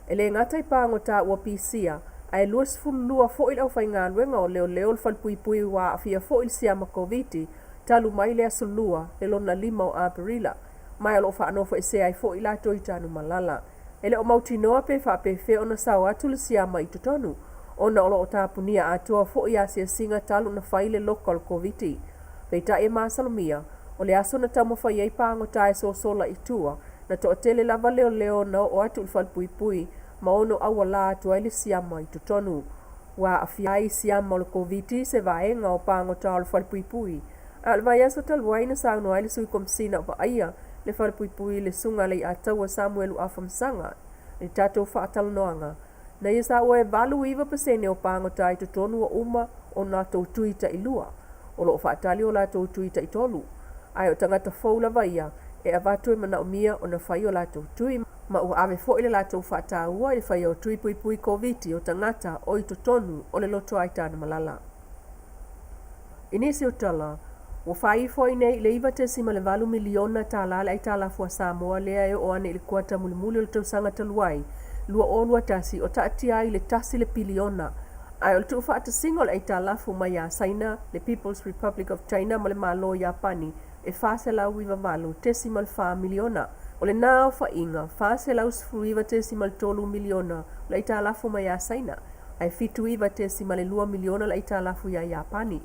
E le gata i pagota ua pisia, ae 22 foi le aufaigaluega o leoleo o le falepuipui ua aafia foi i le siama Koviti talu mai le aso Lua le lona 5 o Aperila, ma o lo o faanofoesea ai foi latou i Tanumalala. E le o mautinoa pe faapefea ona sao atu le siama i totonu, ona o lo o tapunia atoa foi asiasiga talu ona fai le loka o le Koviti. Peitai e masalomia, o le aso na taumafai ai pagota e sosola i tua, na toatele lava leoleo na oo atu i le falepuipui ma ono aualā atu ai le siama i totonu. Ua aafia ai i siama o le Koviti se vaega o pagota o le falepuipui. A o le vaiaso talu ai na saunoa ai le Sui Komesina o vaaia le falepuipui le Susuga Leiataua Samuelu Afamasaga i le tatou faatalanoaga, na ia saua e 89% o pagota i totonu ua uma ona latou tui tailua, o lo o faatali o latou tui taitolu, ae o tagata fou lava ia e avatu e manaomia ona fai o latou tui, ma ua ave foi le latou faataua i le faia o tui puipui Koviti o tagata o i totonu o le lotoa i Tanumalala. I nisi o tala, ua faaifo ai nei i le $9.8 miliona le aitalafu a Samoa lea e oo ane i le kuata mulimuli o le tausaga talu ai 2021 o taatia ai i le 1 le piliona. Ae o le tuufaatasiga o le aitalafu mai ia Saina, le People's Republic of China ma le Malo o Iapani e $498.4 miliona. O lena aofaiga, $419.3 miliona o le aitalafu mai ia Saina, ae $79.2 miliona le aitalafu ia Iapani.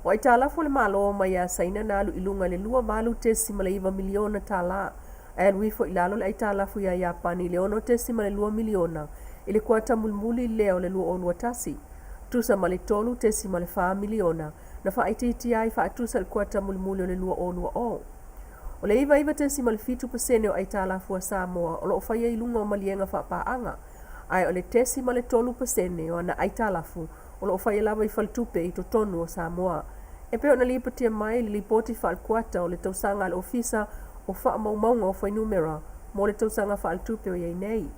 O aitalafu a le Malo mai ia Saina na alu i luga i le $28.9 miliona tala, ae alu ifo i lalo le aitalafu ia Iapani i le $6.2 miliona i le kuata mulimuli lea o le 2021, tusa ma le $3.4 miliona na faaitiitia ai faatusa i le kuata mulimuli o le 2020. O le 99.7% o aitalafu a Samoa o lo o faia i luga o maliega faapaaga, ae o le 0.3% o ana aitalafu o lo o faia lava i faletupe i totonu o Samoa. E pei ona lipotia mai i le Lipoti Faale-Kuata o le Tausaga a le Ofisa o Faamaumauga o Fuainumera mo le tausaga faaletupe o i ai nei.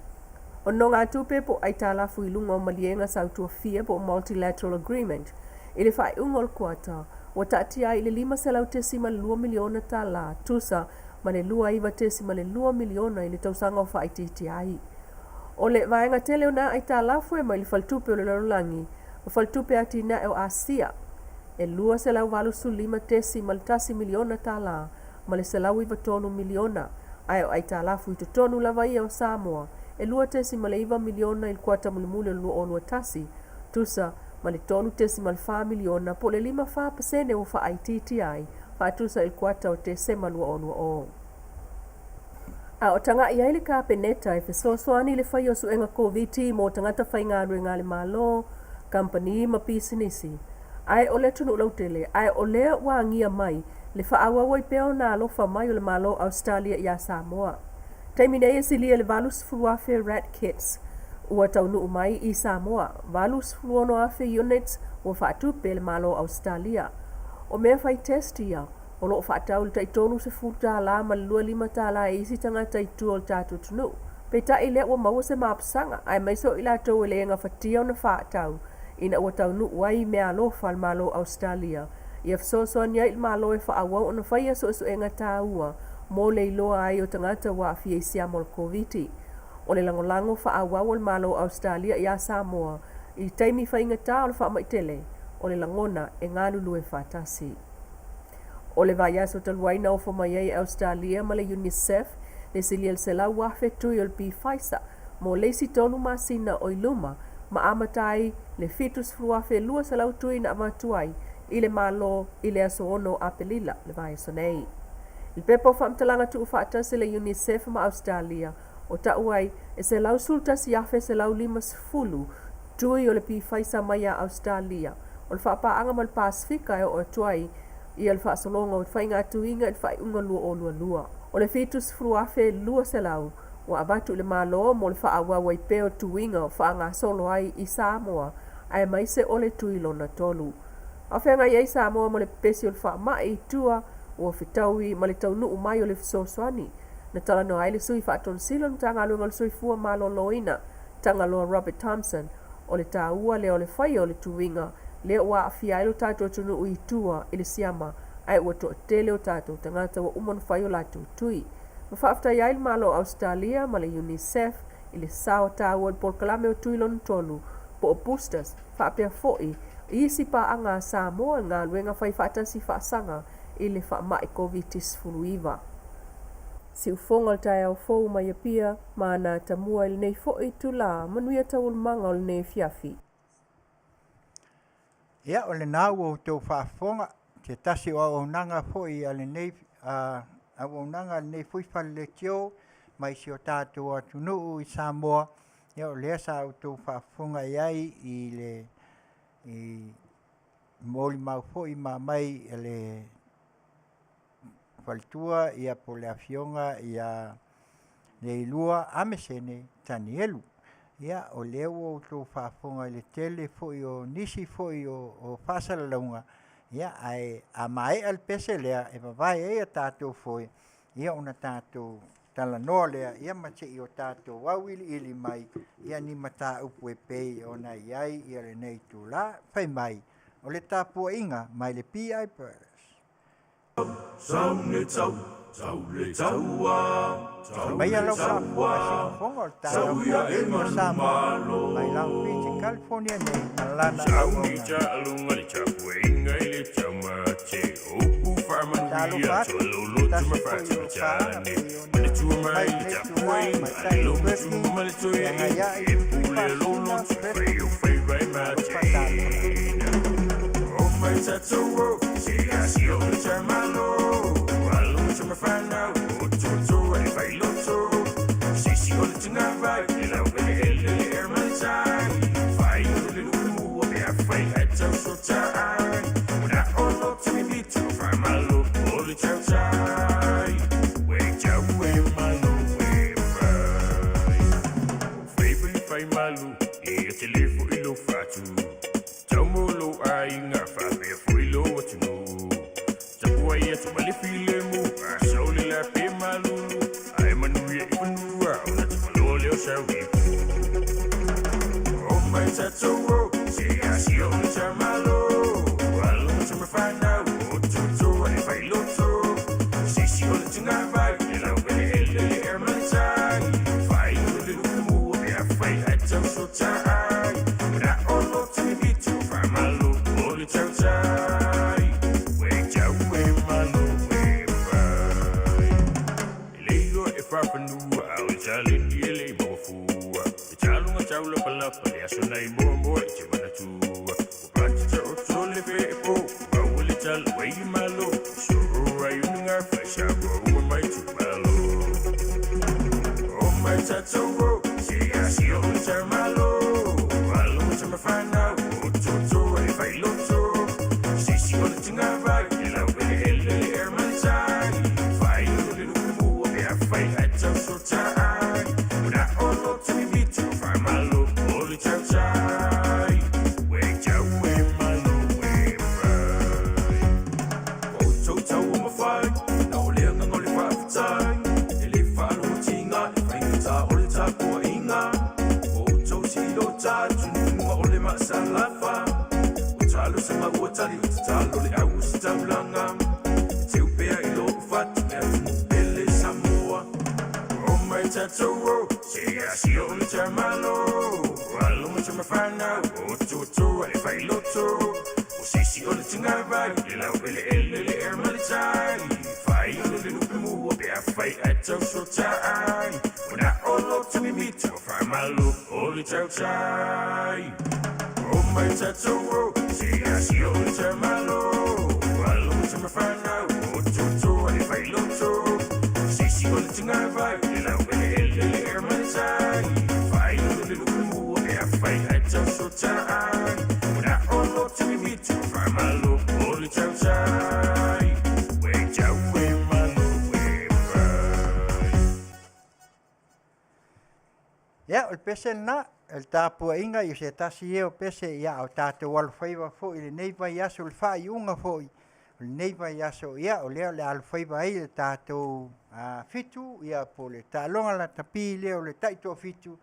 O nonogatupe po o aitalafu i luga o maliega sautuafia po o multilateral agreement i le faaiuga o le kuata ua taatia ai i le $500.2 miliona tala tusa ma le $29.2 miliona i le tausaga o faaitiitia ai. O le vaega tele o na aitalafu e mai le Faletupe o le Lalolagi ma Faletupe Atinae o Asia e $285.1 miliona tala ma le $193 miliona, ae o aitalafu i totonu lava ia o Samoa e $2.9 miliona i le kuata mulimuli o le 2021, tusa ma le $3.4 miliona po o le 54% ua faaitiitia ai faatusa i le kuata o Tesema 2020. A o taga'i ai le Kapeneta e fesoasoani i le faia o suega Koviti mo tagata faigaluega a le Malo, kamupani ma pisinisi, ae o le atunuu lautele, ae o lea ua agia mai le faaauau ai pea ona alofa mai o le Malo o Ausetalia iā Samoa. Taimi nei e silia i le 80,000 rat kits ua taunuu mai i Samoa, 86,000 units ua faatupe e le Malo o Ausetalia. O mea fai test ia, o lo o faatau i le tai $30 ma le $25 e isi tagata i tua o le tatou atunuu. Peitai lea ua maua se mapusaga, aemaise o i latou e le gafatia ona faatau ina ua taunuu ai meaalofa a le Malo o Ausetalia ia fesoasoani ai i le Malo e faaauau ona faia suesuega taua mo le iloa ai o tagata ua aafia i siama o le Koviti. O le lagolago faaauau a le Malo o Ausetalia iā Samoa i taimi faigata o le faamai tele, o le lagona e galulue faatasi. O le vaiaso talu ai na ofo mai ai e Ausetalia ma le UNICEF le silia i le 100,000 tui o le Pfizer mo le isi tolu masina o i luma ma amata ai le 70,200 tui na avatu ai i le Malo i le aso 6 o Apelila le vaiaso nei. I le pepa o faamatalaga tuufaatasi a le UNICEF ma Ausetalia, o ta'u ai e 111,150 tui o le Pifaisa mai ia Ausetalia, o le faapaaga ma le Pasefika e oo atu ai ia le faasologa o faiga tuiga i le faaiuga 2022. O le 70,200 ua avatu i le Malo mo le faaauau ai pea o tuiga o faagasolo ai i Samoa aemaise o le tui lona tolu. A o feagai ai Samoa ma le pepesi o le faamai i tua ua fetaui ma le taunuu mai o le fesoasoani. Na talanoa ai le Sui Faatonu Sili o le Matagaluega o le Soifua Maloloina, Tagaloa Robert Thompson, o le taua lea o le faia o le tuiga lea ua aafia ai lo tatou atunuu i tua i le siama ae ua toatele o tatou tagata ua uma ona fai o latou tui. Ma faafetai ai le Malo o Ausetalia ma le UNICEF i le sao taua i le polokalame o tui lona tolu po o boosters faapea foi i isi paaga a Samoa i le galuega fai faatasi faasaga i le faamai Koviti-19. Siufogoga o le taeao fou mai Apia ma Anatamua i lenei foi itulā. Manuia taualumaga o lenei afiafi. Ia, o lena ua outou faafofoga, se tasi o auaunaga foi a lenei auaunaga a lenei foi fale leitio mai si o tatou atunuu i Samoa, ia o lea sa outou faafofoga i ai i le i molimau foi ma aumai e le faletua ia po o le afioga ia Leilua Amesene Tanielu. Ia, o lea ua outou faafofoga i le tele foi o nisi foi o faasalalauga, ia ae a maea le pese lea e vavae ai a tatou foe, ia ona tatou talanoa lea ia ma se'i o tatou auiliili mai ia ni mataupu e pei ona i ai ia lenei itulā. Fai mai o le tapuaiga mai le PI Brothers. Fai mai lau faafofoga i siufofoga o le taeao fou o Samoa mai Long Beach i California nei ma lana auauna. Talofa atu, se tasi foi o paaga pei ona mai lenei itula o Matai Networking e agai ae i Tui Faasisina Press Alofa talofa. Ia, o le pese lena, o le tapuaiga i se tasi ea o pese, ia, a o tatou alofaiva foi i lenei vaiaso, le faaiuga foi o lenei vaiaso, ia, o lea o le a alofaiva ai le tatou fitu, ia, po o le taaloga lakapi lea o le taitoafitu,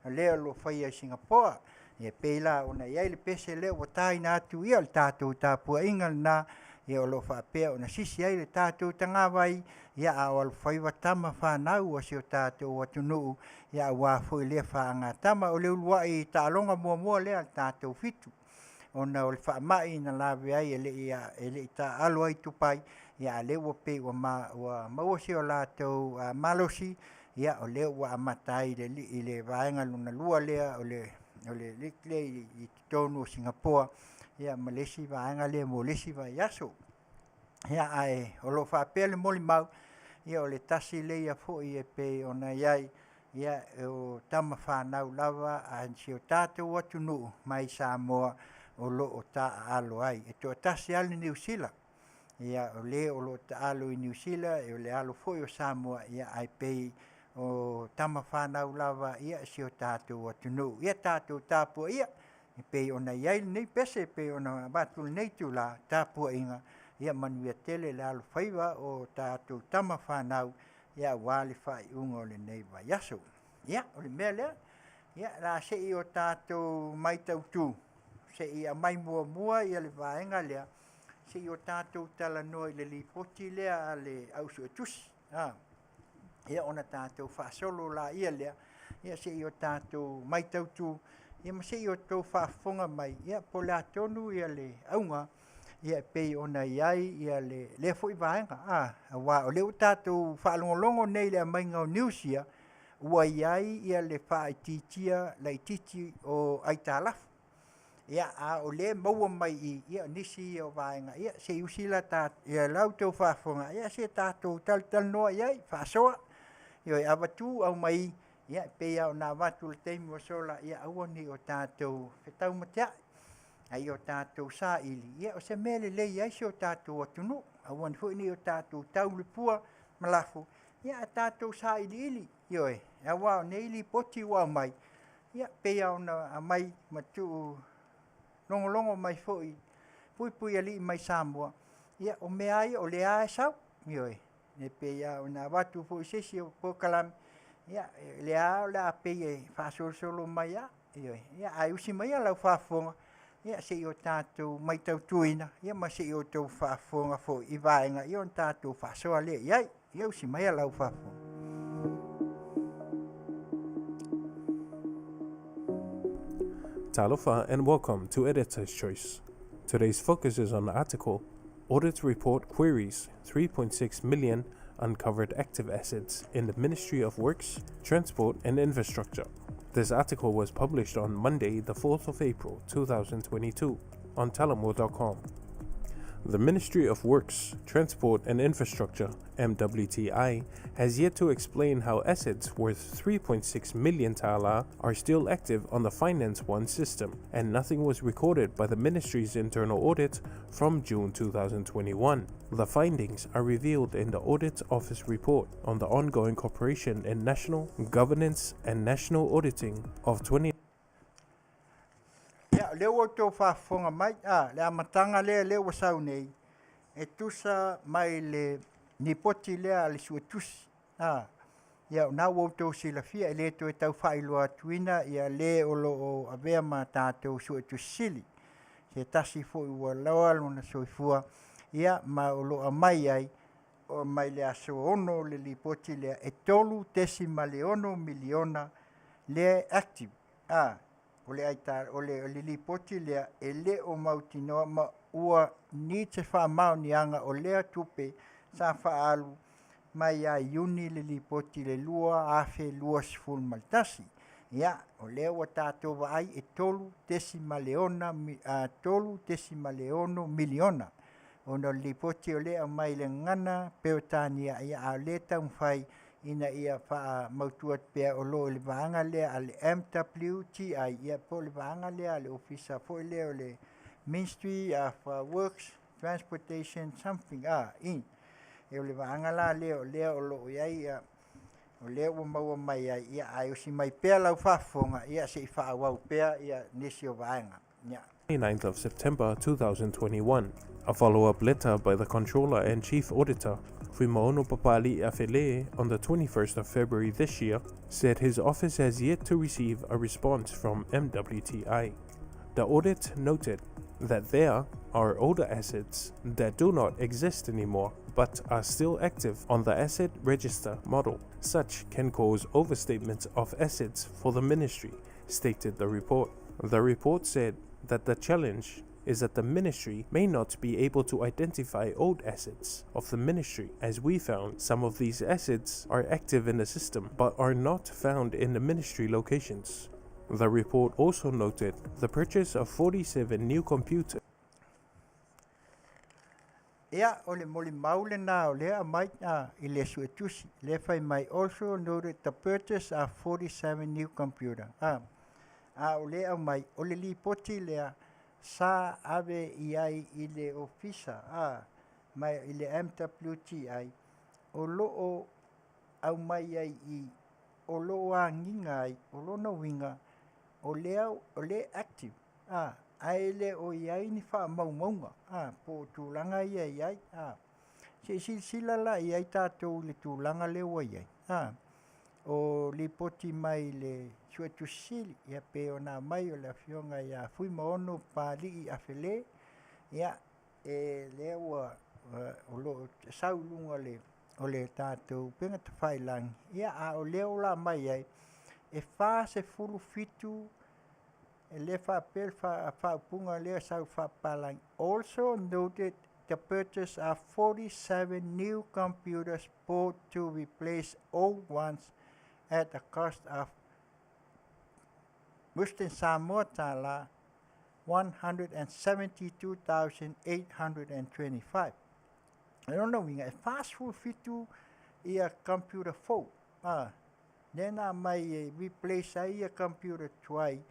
o lea o lo o faia i Singapoa. Ia, e pei la ona i ai le pese lea ua taina atu, ia, o le tatou tapuaiga lena, ia, o lo o faapea ona sisi ai le tatou tagavai, ia, a o alofaiva tama fanau a si o tatou atunuu, ia, aua foi lea faagatama. O le uluai taaloga muamua lea a le tatou fitu ona o le faamai na lavea ai e le i taaalo ai i Dubai, ia, a o lea ua pei ua maua si o latou malosi, ia, o lea ua amata ai i le vaega lona lua lea o le league lea i totonu o Singapoa, ia, ma le isi vaega lea mo le isi vaiaso. Ia, ae o lo o faapea le molimau, ia, o le tasi lea foi e pei ona i ai, ia, o tama fanau lava a si o tatou atunuu mai Samoa o lo o taaalo ai. E toatasi lava le Niu Sila, ia, o le o lo o taalo i Niu Sila, o le alo foi o Samoa, ia, ae pei o tama fanau lava ia si o tatou atunuu. Ia tatou tapuaia e pei ona i ai lenei pese e pei ona avatu i lenei itula tapuaiga, ia manuia tele le alofaiva o tatou tama fanau, ia, aua le faaiuga o lenei vaiaso. Ia, o le mea lea, ia, o le a se i o tatou matautu, se i aumai muamua ia le vaega lea, se i o tatou talanoa i le lipoti lea a le au suetusi. A, ia ona tatou faasolo laia lea, ia se i o tatou maitautu, ia ma se i outou faafofoga mai, ia po o le a tonu ia le auga, ia e pei ona i ai ia lea foi vaega. A, aua o lea ua tatou faalogologo nei i le aumaiga o news ia, ua i ai ia le faaitiitia laitiiti o aitalafu. Ia, a o lea e maua mai i i, ia o nisi ia o vaega, ia se i usi la ta, ia la outou faafofoga, ia se i tatou talatalanoa i ai, faasoa, ioe, avatu aumai, ia e pei lava ona avatu i le taimi ua sola, ia aua ne i o tatou fetaumateai, a ia o tatou saili, ia o se mea e lelei ai si o tatou atunuu, aua foi ne i o tatou tau le pua ma lafo, ia ae tatou sailiili, ioe, aua o nei lipoti ua aumai, ia pei lava ona aumai ma tuu logologo mai foi puipuialii mai Samoa, ia o mea lava ia o lea lava e sau, ioe, e pei lava ona avatu foi i se isi o polokalame, ia o lea lava o le a pei e faasolosolo mai lava, ioe, ia ae usi maia lau faafofoga, ia se i o tatou maitautuina, ia ma se i outou faafofoga foi i vaega ia ona tatou faasoa lea i ai. Ia usi maia lau faafofoga. Talofa and welcome to Editor's Choice. Today's focus is on the article Audit Report Queries 3.6 Million Uncovered Active Assets in the Ministry of Works, Transport and Infrastructure. This article was published on Monday, the 4th of April 2022 on Talamo.com. The Ministry of Works, Transport and Infrastructure, MWTI, has yet to explain how assets worth 3.6 million tala are still active on the Finance One system, and nothing was recorded by the ministry's internal audit from June 2021. The findings are revealed in the Audit Office report on the ongoing cooperation in national governance and national auditing of 20 Ia, o lea ua outou faafofoga mai, a, le amataga lea lea ua sau nei, e tusa mai le lipoti lea a le Suetusi. A, ia, o lena ua outou silafia, e le toe tau faailoa atuina ia le o lo o avea ma tatou Suetusi Sili, se tasi foi ua laoa lona soifua, ia, ma o lo o aumai ai, o mai le aso 6 le lipoti lea, e 3.6 miliona lea e active. A, o le aita, o le, o le lipoti lea e le o mautinoa ma ua need se faamaoniaga o lea tupe sa faaalu mai ia Iuni le lipoti le 2021. Ia, o lea ua tatou vaai e 3.6 miliona ona o le lipoti o lea e aumai i le gagana Peretania, ia a o lea e taumafai ina ia faamautu atu pea o lo o i le vaega lea a le MWTI, ia po o le vaega lea a le Ofisa foi lea o le Ministry of Works Transportation something a in e o le vaega la lea o lea o lo o i ai ia o lea ua maua mai ai, ia ae usi mai pea lau faafofoga, ia se i faaauau pea ia nisi o vaega. Ia. 29th of September 2021. A follow-up letter by the Controller and Chief Auditor, Fuimaono Papali Afele, on the 21st of February this year, said his office has yet to receive a response from MWTI. The audit noted that there are older assets that do not exist anymore but are still active on the asset register model. Such can cause overstatements of assets for the ministry, stated the report. The report said that the challenge is that the ministry may not be able to identify old assets of the ministry, as we found some of these assets are active in the system but are not found in the ministry locations. The report also noted the purchase of 47 new computers. Ia, o le molimau lena o lea aumai a, i le Suetusi, lea fai mai, also noted the purchase of 47 new computer. A, a o lea aumai, o le lipoti lea sa ave i ai i le ofisa, a, ma i le MWTI, o lo o aumai ai i, o lo o agiga ai, o lona uiga, o lea, o lea active, a, ae le o i ai ni faamaumauga, a, po o tulaga ia e i ai, a. Se i silasila la i ai tatou i le tulaga lea ua i ai, a. O lipoti mai le Suetusi Sili, ia pei ona aumai o le afioga ia Fuimaono Papalii Afele, ia, e lea ua o lo o sau i luga o le o le tatou upega tafailagi, ia a o lea o le a aumai ai, e 47 e lē faapea le faaupuga lea sau faapapalagi, also noted the purchase of 47 new computers bought to replace old ones at a cost of Western Samoa tala 172,825. O lona uiga e 47 ia computer fou, a, lea na aumai e replace ai ia computer tuai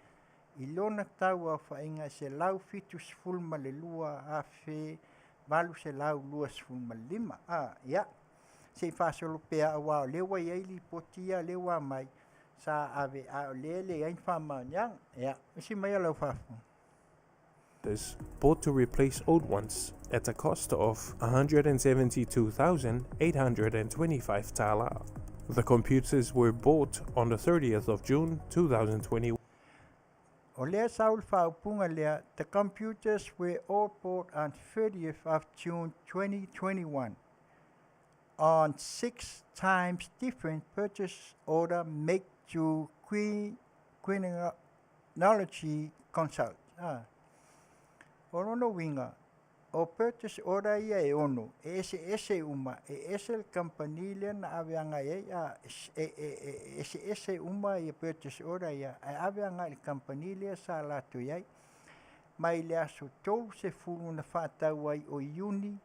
i lona tau aofaiga e 172,825. A, ia, se i faasolo pea auā o lea ua i ai lipoti ia lea ua aumai sa ave a o lea e leai ni faamaoniaga. Ia, visi maia lau faafofoga. Bought to replace old ones at a cost of 172,825 tala. The computers were bought on the 30th of June 2021. O lea sau le faaupuga lea, the computers were all bought on 30th of June 2021 on six times different purchase order made to Queen Queenology Consult. A. O lona uiga, o purchase order ia e ono, e eseese uma, e ese le kamupani lea na ave agai ai, a, e, e, e eseese uma ia purchase order ia, ae ave agai i le kamupani lea sa latou i ai. Mai le aso 30 na faatau ai o Iuni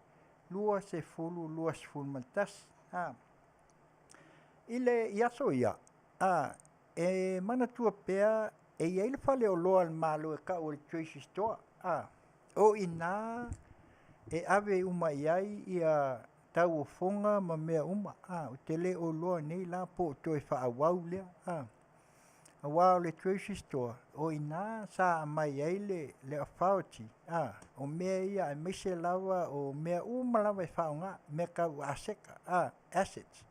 2021. A. I le i aso ia, a, e manatua pea e i ai le faleoloa a le Malo e tau o le Treasury Store, a, o i ina e ave uma i ai ia tauofoga ma mea uma, a, ou te le o iloa nei la po o toe faaauau lea, a, auā o le Treasury Store, o i ina sa aumai ai le, le authority, a, o mea ia aemaise lava o mea uma lava e faaaoga, mea tau aseta, a, assets.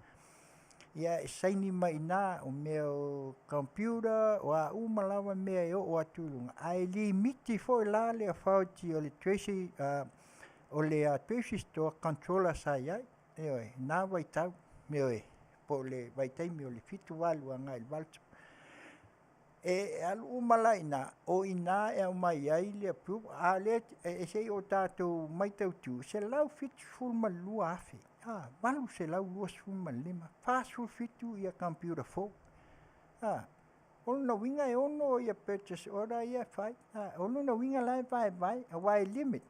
Ia e saini mai i ina o mea o computer, o a uma lava mea e oo atu i luga, ae limiti foi la le authority o le Treasury, o le Treasury Store Controller sa i ai, ioe, i na vaitau, ioe, po o le vaitaimi o le 78 agai i le 80. E alu uma la i ina, o i ina e aumai ai le approval, a o lea e se i o tatou matautu, 172,000, a, 825, 47 ia computer fou. A, o lona uiga e ono ia purchase order ia e fai, a, o lona uiga la e vaevae, auā e limit,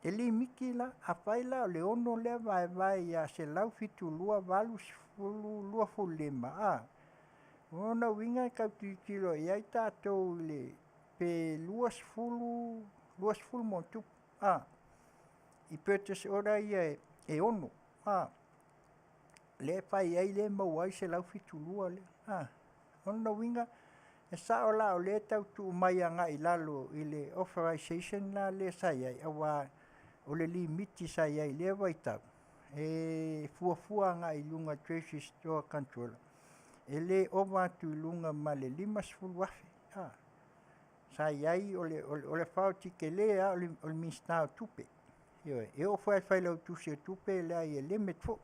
e limiti la, afai la o le ono lea vaevae ia 172, 825, a, o lona uiga e tau tilotilo i ai tatou i le pe 20, 20 ma ona tupu, a, i purchase order ia e, e ono, a, lea e fai ai lea e maua ai 172 lea, a. O lona uiga, e sao la o lea e tau tuu mai agai i lalo i le authorization la lea sa i ai, auā o le limiti sa i ai i lea vaitau, e fuafua agai i luga i Treasury Store Controller, e le ova atu i luga ma le 50,000, a. Sa i ai o le, o le, o le authority tele lava o le, o le Minisita o Tupe. Ioe, e oo foi lava i le Failautusi o Tupe, e leai e limit foi.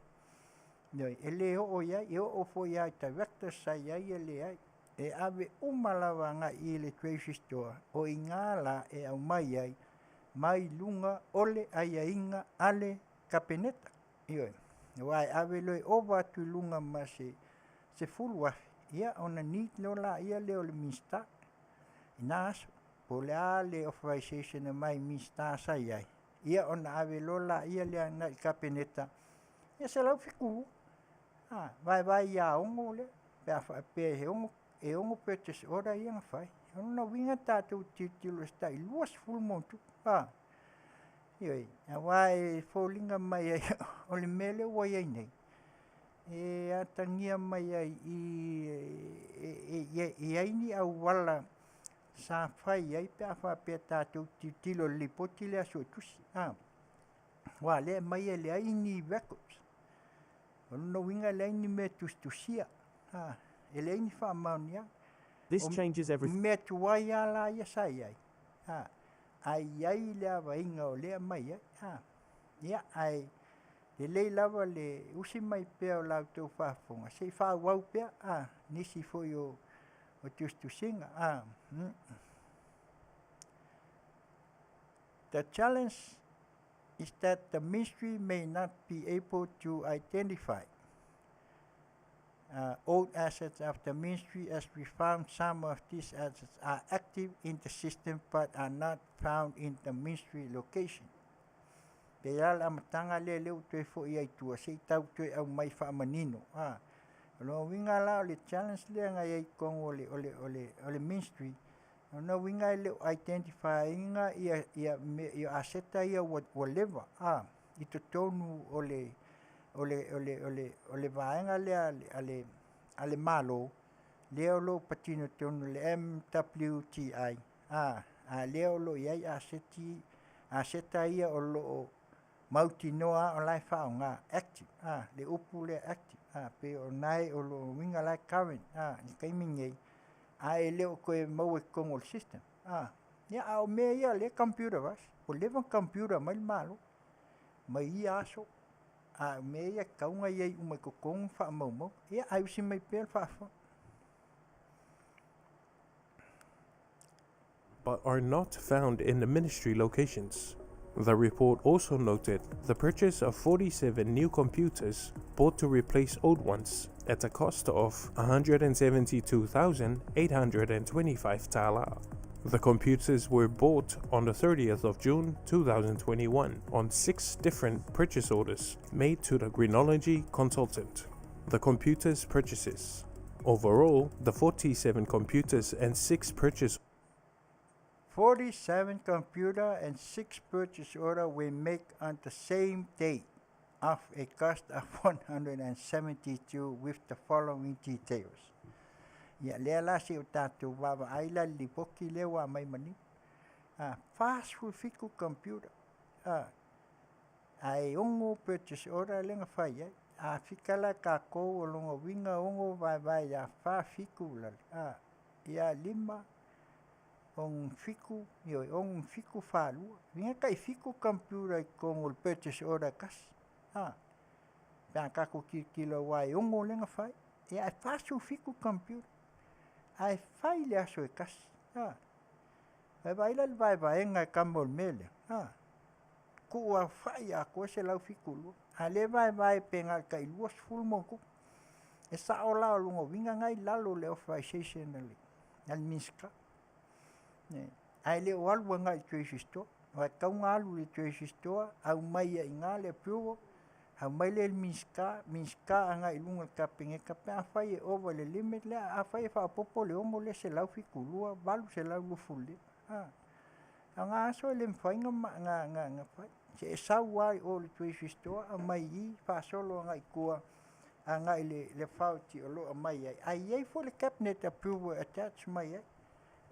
Ioe, e le oo i ai, e oo foi lava i directors sa i ai e leai. E ave uma lava agai i le Treasury Store, o i ina la e aumai ai mai luga o le aiaiga a le Kapeneta. Ioe, aua e ave loa e ova atu i luga ma se 10,000, ia ona need loa laia lea o le Minisita i na aso, po o le a le authorization e aumai i Minisita sa i ai, ia ona ave loa laia lea agai i le Kapeneta, ia 172, a, vaevae ia ono lea, pe a faapea e ono, e ono purchase order ia na fai. O lona uiga tatou tilotilo i se tai 20 ma ona tupu, a. Ioe, auā e foliga mai ai o le mea lea ua i ai nei, e atagia mai ai i e i ai ni auala sa fai ai pe a faapea tatou tilotilo i le lipoti lea a Suetusi, a. Aua o lea e aumai e leai ni records. O lona uiga e leai ni mea e tusitusia, a, e leai ni faamaoniaga. This O changes everything. mea tuai lava la ia sa i ai, a, ae i ai le avaiga o lea e aumai ai, a. Ia, ae Lelei lava le usi mai pea o la outou faafofoga se i faaauau pea a nisi foi o tusitusiga a. The challenge is that the ministry may not be able to identify old assets of the ministry, as we found some of these assets are active in the system but are not found in the ministry location. Pe a le amataga lea lea ua toe fo'i ai tua se i tau toe aumai faamanino a. O lona uiga la o le challenge lea na i ai i totonu o le o le o le o le ministry, o lona uiga e le o identify ina ia aseta ia ua leva a i totonu o le o le o le o le o le vaega lea a le Malo lea o lo o patino tonu le MWTI a, a lea o lo o i ai aseti aseta ia o lo o mautinoa o la e faaaoga active a, le upu lea active a, pe o nae o lo o uiga la e current a i le taimi nei, a e le o toe maua i totonu o le system a. Ia, a o mea ia lea computerized, ua leva ona computer mai le Malo mai ia aso, a o mea ia e tatau ona i ai uma i totonu faamaumauga. Ia, ae usi mai pea le faafofoga. But are not found in the ministry locations. The report also noted the purchase of 47 new computers bought to replace old ones at a cost of 172,825 tala. The computers were bought on the 30th of June 2021 on 6 different purchase orders made to the Greenology consultant. The computers purchases. Overall, the 47 computers and 6 purchase 47 computer and 6 purchase order were made on the same day of a cost of 172 with the following details. Ia, lea la se i o tatou vaavaai la le lipoti lea ua aumai manino. A, 47 computer, a, ae 6 purchase order lea na fai ai. A fika la tatou o lona uiga 6 vaevae ia 47 lale, a, ia 5, 6 7, ioe, 6 7 4 2. Uiga tai 7 computer i totonu o le purchase order e tasi. A, pe a tatou tilotilo aua e 6 lea na fai. Ia, ae 47 computer. Ae fai le aso e tasi. A, e vaai la i le vaevaega e kama o le mea lea. A, tuu a fai atoa 172. A lea e vaevae pe na o le tai 20 ma ona tupu. E sao la o lona uiga na i lalo o le authorization a le Minisita. Ae le o alu agai i le Treasury Store. Aua e tatau ona alu i le Treasury Store, aumai ai i ina le approval, aumai lea i le Minisita, Minisita agai i luga i le Kapeneta pe afai e over le limit lea, afai e faaopoopo le 6 lea 172, 825. A, o na aso e le mafai ona fai. Se e sau lava i o i le Treasury Store, aumai i i, faasolo agai i tua, agai i le authority o lo o aumai ai. Ae i ai foi le cabinet approval e attach mai ai,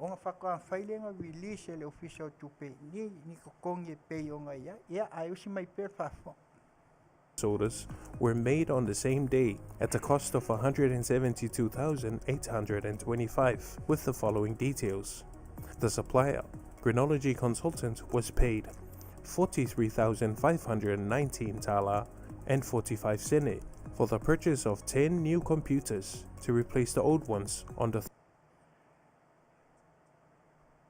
ona faatoa mafai lea ona release e le Ofisa o Tupe ni totogi e pei ona i ai. Ia, ae usi mai pea le faafofoga. Orders were made on the same day at a cost of 172,825 with the following details. The supplier, Greenology Consultant, was paid 43,519 tala and 45 sene for the purchase of 10 new computers to replace the old ones on the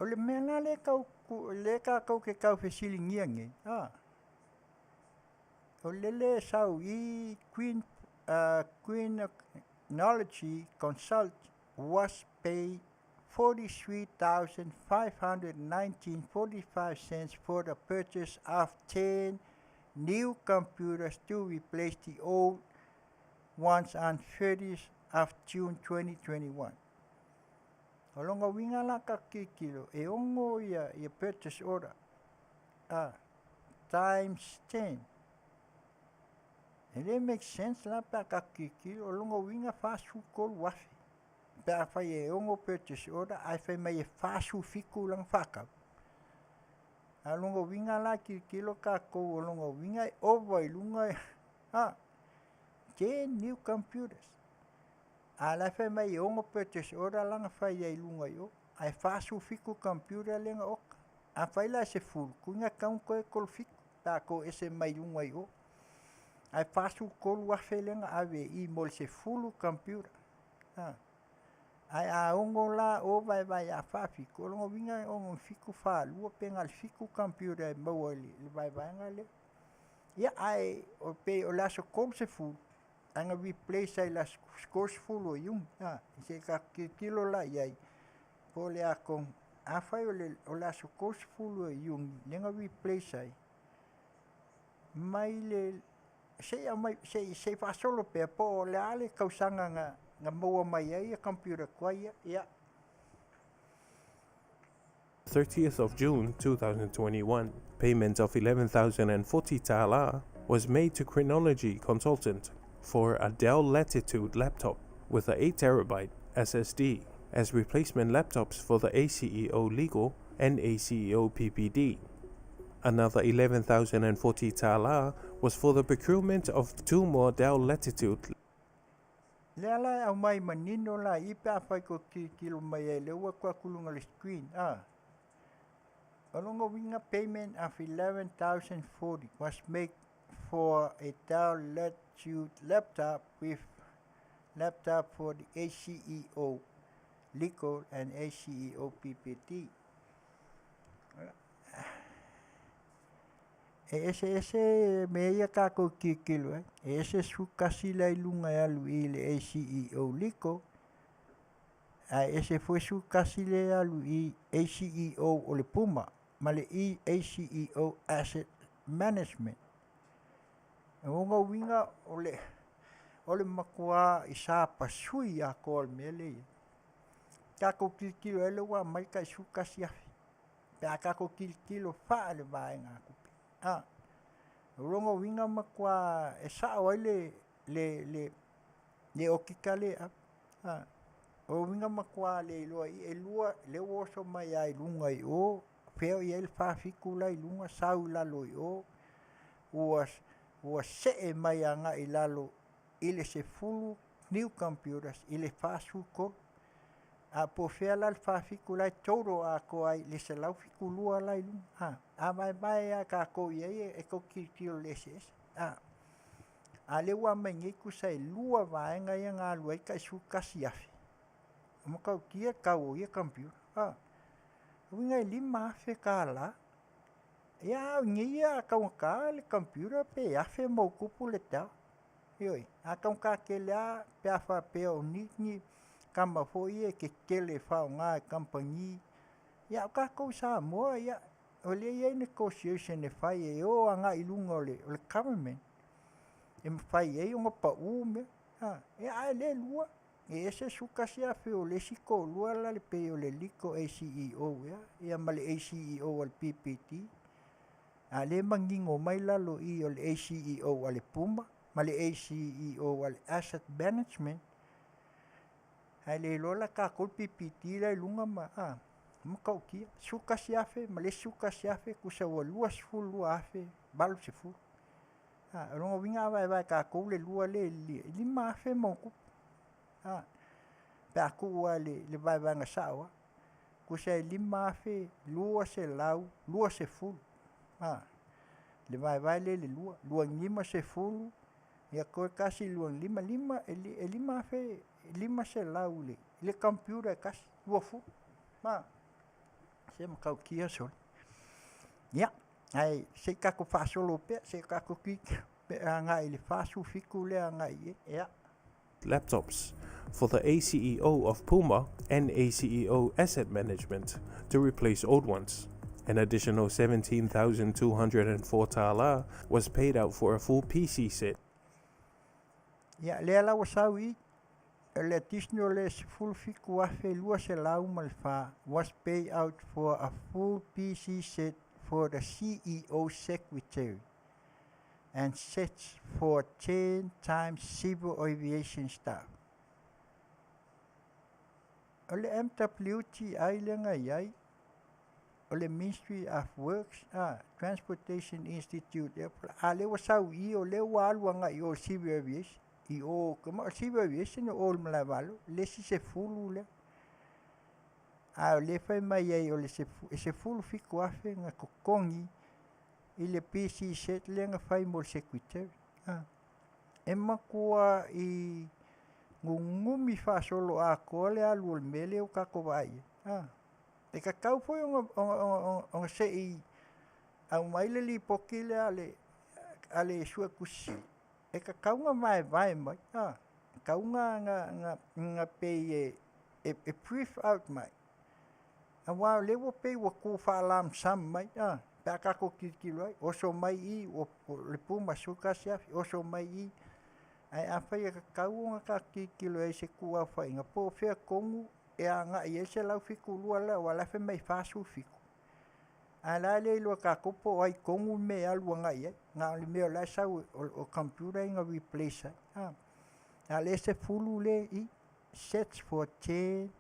O le mea la lea tau lea tatou te tau fesiligia nei, a, o lele e sau i Queen Queen Technology Consult was paid 43,519.45 cents for the purchase of 10 new computers to replace the old ones on 30th of June 2021. O lona uiga la ka tilotilo, e 6 ia purchase order, a, times 10. E le make sense la pe a tatou tilotilo, o lona uiga 43,000. Pe a fai e 6 purchase order, ae fai mai e 47 lana faatau. A o lona uiga la tilotilo tatou, o lona uiga e ova i luga, a, 10 new computers. A la e fai mai e 6 purchase order lana fai ai i luga i o, ae 47 computer lea na oka. A fai la e 10, kuiga e tatau ona toe 37, pe a toese mai luga i o. Ae 43,000 lea na ave i i mo le 10 computer. A. Ae a ono la o vaevae a faafitu, o lona uiga e 67 42 pe na o le 7 computer e maua i le vaevaega lea. Ia ae o pei o le aso 30 ae na replace ai i le aso 30 o Iuni. A, se i tatou tilotilo la i ai po o le a tonu. Afai o le aso 30 o Iuni lea na replace ai mai le se i aumai se i faasolo pea po o le a le tausaga na maua mai ai computer tuai ia. Ia. 30th of June 2021, payment of 11,040 ta'ala was made to Chronology Consultant for a Dell Latitude laptop with a 8TB SSD as replacement laptops for the ACEO Legal and ACEO PPD. Another 11,040 ta'ala was for the procurement of 2 more Dell Latitude. Lea la e aumai manino la i pe afai ko tilotilo mai ai le ua atu i luga o le screen a. O lona uiga payment of 11,040 was made for a Dell Latitude laptop with laptop for the ACEO Legal and ACEO PPD. E eseese mea ia tatou tilotilo ai. E ese 11 la i luga e alu i le ACEO Legal, ae ese foi 11 lea e alu i ACEO o le Puma ma le ACEO Asset Management. O lona uiga o le matua i sa pasui atoa o le mea lea e i ai. Tatou tilotilo ai lea ua aumai tai 11,000. Pe a tatou tilotilo faa le vaega tupe. A, o lona uiga matua e sao ai le okika le ave. A, o uiga matua le iloa i e lua le ua oso mai ai luga i o, fea o i ai le 47 la i luga, sau i lalo i o, ua see mai agai i lalo i le 10 new computers i le 43. A po fea la le 47 la e total atoa ai le 172 la i luga. A, a vaevae a tatou i ai e tou tilotilo i le eseese. A, a lea ua aumai nei tusa e 2 vaega ia na alu ai tai 11,000. O matautia tau o ia computer. A, uiga e 5,000 tala. Ia au nei ia taugata le computer pe 1,000 ma utupu le tau. Ioe, a taugata tele a pe a faapea o ni kama foi e tetele faaaoga e kamupani. Ia o tatou i Samoa, ia o lea e i ai negotiation e fai e o agai i luga o le government e mafai ai ona pau mea. A, ia ae le lua, e ese 11,000 o le isi toalua la le pei o le Legal ACEO ea, ia ma le ACEO a le PPD. A le manino mai lalo i o le ACEO a le Puma ma le ACEO a le Asset Management. Ae le iloa la tatou le PPD la i luga ma a matautia 11,000 ma le isi 11,000 tusa ua 22,080. A, o lona uiga a vaevae tatou le lua le e 5,000 ma ona tupu. A, pe a tuu lava i le vaevaega sao lava. Tusa e 5,220. A, le vaevae lea i le lua, 250, ia toe 1, 2, 5, 5, e 5,500 le computer e tasi, 20. A, se matautia sole. Ia, ae se i tatou faasolo pea, se i tatou pe agai i le 47 lea agai i ai. Ia. Laptops for the ACEO of Puma and ACEO Asset Management to replace old ones. An additional 17,204 ta'ala was paid out for a full PC set. Ia, lea la ua sau i le additional le 17,204 was paid out for a full PC set for the CEO secretary and sets for 10 times civil aviation staff. O le MWTI lea na i ai, o le Ministry of Works, Transportation Institute, a lea ua sau i o lea ua alu agai i o le civil aviation, i o, o le civil aviation o le malaevaalele, le isi 10 lea. A o lea fai mai ai o le 17,000 na totogi i le PC set lea na fai mo le secretary. E matua'i gugumi faasolo'akoa le alu o le mea lea ua tatou vaai i ai a. E tatau foi ona ona ona ona se'i aumai le lipoti lea a le a le Suetusi Sili, e tatau ona vaevae mai a, tatau na na na na pei e e brief out mai, auā o lea ua pei ua tu faa-lump sum mai a, pe a tatou tilotilo ai, oso mai i i o le Puma $11,000, oso mai i, ae afai e tatau ona tatou tilotilo i ai i se tuuaofaiga po o fea tonu e agai i ai le 172 lea aua o la e fai mai e 47. Ae la e le iloa e tatou po o ai tonu le mea e alu agai i ai, na o le mea o la e sau o computer ia na replace ai a. A o le 10 lea i i, sets for 10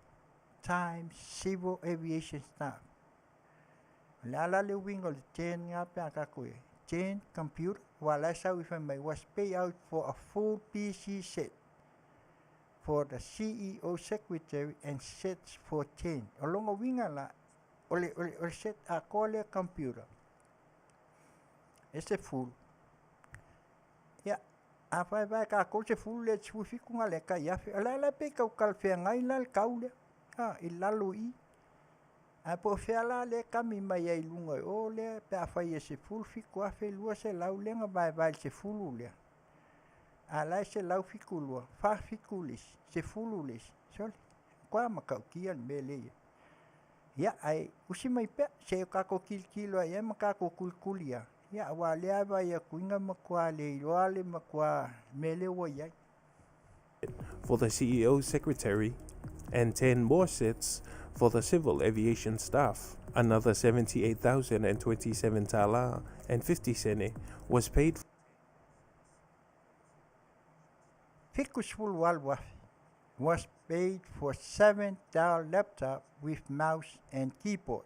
times civil aviation staff. O le a la le uiga o le 10 lena pe a tatou i ai? 10 computer, aua o la e sau fai mai was paid out for a full PC set for the CEO secretary and sets for 10. O lona uiga la, o le, o le, o le set atoa lea computer e 10. Ia, a vaevae tatou le 10 lea i le 17 na o le tai afe. O le a la pei tau talafeagai la le tau lea a, i lalo i i. Ae po o fea la lea e kami mai ai i luga i o lea pe afai e 17,200 lea na vaevae i le 10 lea. A o la e 172, 47 le isi, 10 le isi. Sole, matua matautia le mea lea e i ai. Ia, ae usi mai pea, se i o tatou tilotilo ai i ai ma tatou tulituli lava, ia aua o lea e vaai atu i na matua le iloa le matua mea lea ua i ai. For the CEO's secretary and 10 more sets for the civil aviation staff. Another 78,027 tala and 50 sene was paid 78,000 was paid for seven Dell laptop with mouse and keyboard.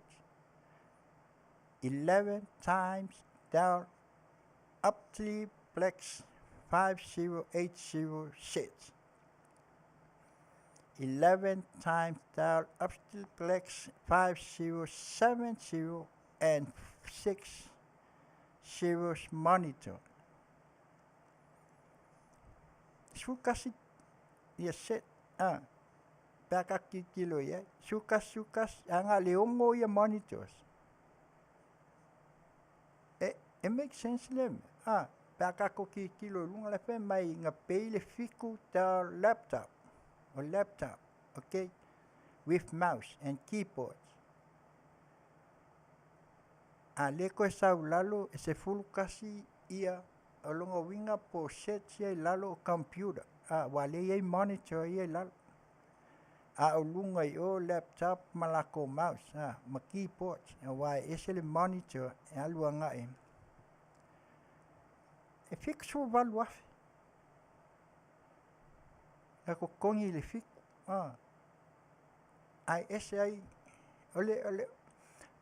11 times Dell Optiplex 5080 sets. 11 times Dell Optiplex 5070 and 6 series monitor. 11 ia set a, pe a tatou tilotilo i ai, 11, 11, a na o le 6 ia monitors. E, e make sense lea mea, a, pe a tatou tilotilo i luga la e fai mai na pay le 7 Dell laptop, o laptop, okay, with mouse and keyboard. A lea toe sau i lalo e 11 ia o lona uiga po o sets ia i lalo o computer, a, aua o lea e i ai monitor ia i lalo. A o luga i o laptop ma latou mouse a, ma keyboards, aua e ese le monitor e alu agai. E 78,000 na totogi i le 7, a, ae ese ai, o le, o le,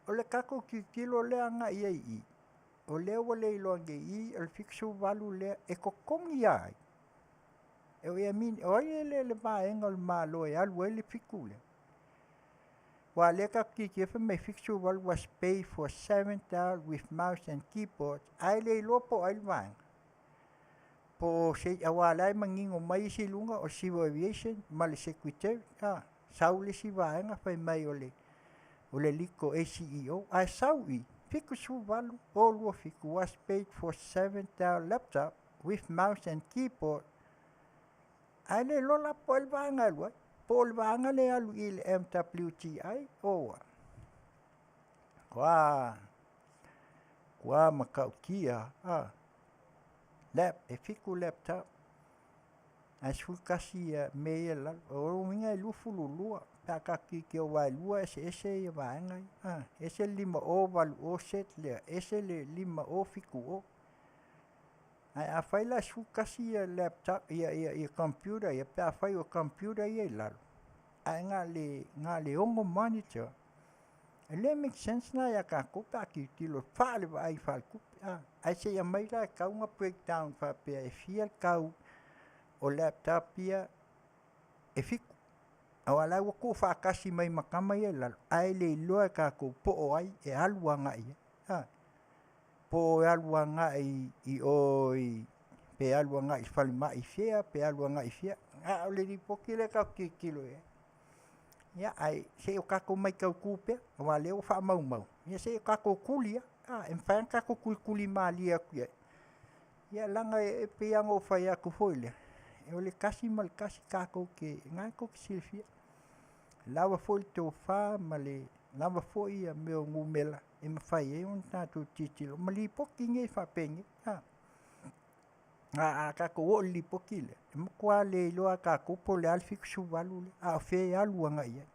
o le tatou tilotilo lea agai i ai i i, o lea ua le iloa nei i i, o le 78 lea e totogi ai. E o I mean, o ai e le le vaega o le Malo e alu ai le 7 lea? Aua o lea tatou tilotilo fai mai 78 was paid for 7,000 with mouse and keyboard, ae le iloa po o ai le vaega. Po o se, aua o la e manino mai isi i luga o le Civil Aviation ma le Secretary, a, sau le isi vaega fai mai o le o le Liko ACEO, ae sau i 78 o 27 was paid for 7,000 laptop with mouse and keyboard, ae le iloa la po o ai le vaega e alu ai. Po o le vaega lea e alu i le MWTI o ua. Ua, ua matautia, a, lap, e 7 laptop, ae 11 ia mea ia i lalo. O lona uiga e 22 pe a tatou tilotilo aua e 2 eseese ia vaega ia. A, ese le 5 0 8 0 set lea, ese le 5 0 7 0. Ae afai la e 11 ia laptop ia ia ia computer ia pe afai o computer ia i lalo, ae na o le na o le 6 monitor, e le make sense na ia tatou pe a tilotilo faalevaai faaletupe a. Ae se i aumai la e tau ona breakdown faapea e fia le tau o laptop ia e 7. Aua o la ua tuufaatasi mai ma tama ia i lalo, ae le iloa e tatou po o ai e alu agai i ai. A, po o e alu agai i o i Pe alu agai i le falemai i fea, pe alu agai i fea, a o le lipoti lea tatou te tilotilo i ai. Ia, ae se i o tatou matautu pea, aua o lea ua faamaumau, ia se i o tatou tuli lava. E mafai lava ona tatou tulituli malie atu i ai, ia leaga e pei lava ona ou fai atu foi lea, o le tasi ma le tasi tatou te, o lena tou te silafia, lava foi le tofa ma le lava foi mea o numera e mafai ai ona tatou tilotilo ma lipoti nei faapenei. A tatou oo i le lipoti lea, e matua le iloa lava e tatou po o le a le 78 lea, a o fea e alu agai i ai. E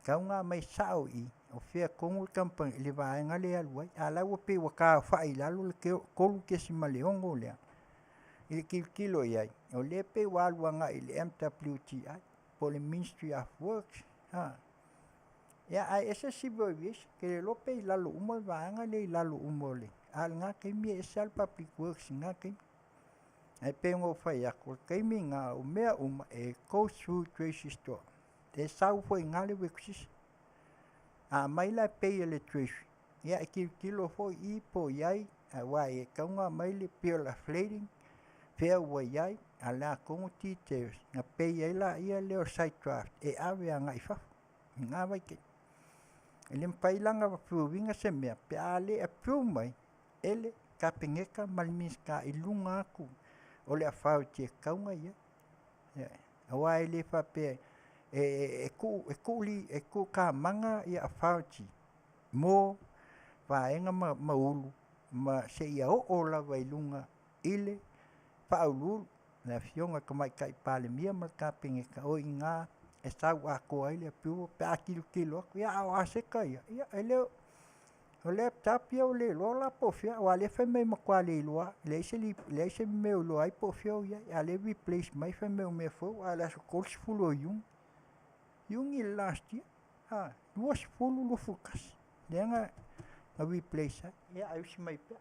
tatau ona aumai sao i i, o fea tonu le kamupani, le vaega lea e alu ai, a o la e ua pei ua taaofai i lalo le 3.6 lea. I le tilotilo i ai, o lea e pei ua alu agai i le MWTI po o le Ministry of Works. Ia, ae ese Civil Aviation, ou te le iloa pe i lalo uma le vaega lea i lalo uma o le, a o lena taimi e ese lava le Public Works i lena taimi. Ae pei ona ou fai atu, o le taimi lena o mea uma e go through Treasury Store. E sau foi i ina le requisition. A aumai la e pay e le Treasury, ia e tilotilo foi i po o i ai, aua e tatau ona aumai le bill of lading, fea ua i ai, a o le a tonu details, na pay ai laia lea o le sight draft e ave agai i fafo i lena vaitaimi. E le mafai la ona approve ina se mea pe a le approve mai e le Kapeneta ma le Minisita i luga atu o le authority e tatau ona i ai. Aua e le faapea e tuu tamaga ia authority mo vaega ma ulu ma seia oo lava i luga i le faauluulu le Afioga i le Tamaitai Palemia ma le Kapeneta, o i ina e sau atoa ai le approval pe a tilotilo atu. Ia a o aseta ia, ia e le o o laptop ia ua le iloa la po o fea, aua o lea e fai mai e matua le iloa, leai se leai se mea o iloa ai po o fea o i ai, a o lea e replace mai fai mai o mea fou, a o le aso 30 o Iuni, Iuni last year, 2021, lea na replace ai, ia ae usi mai pea.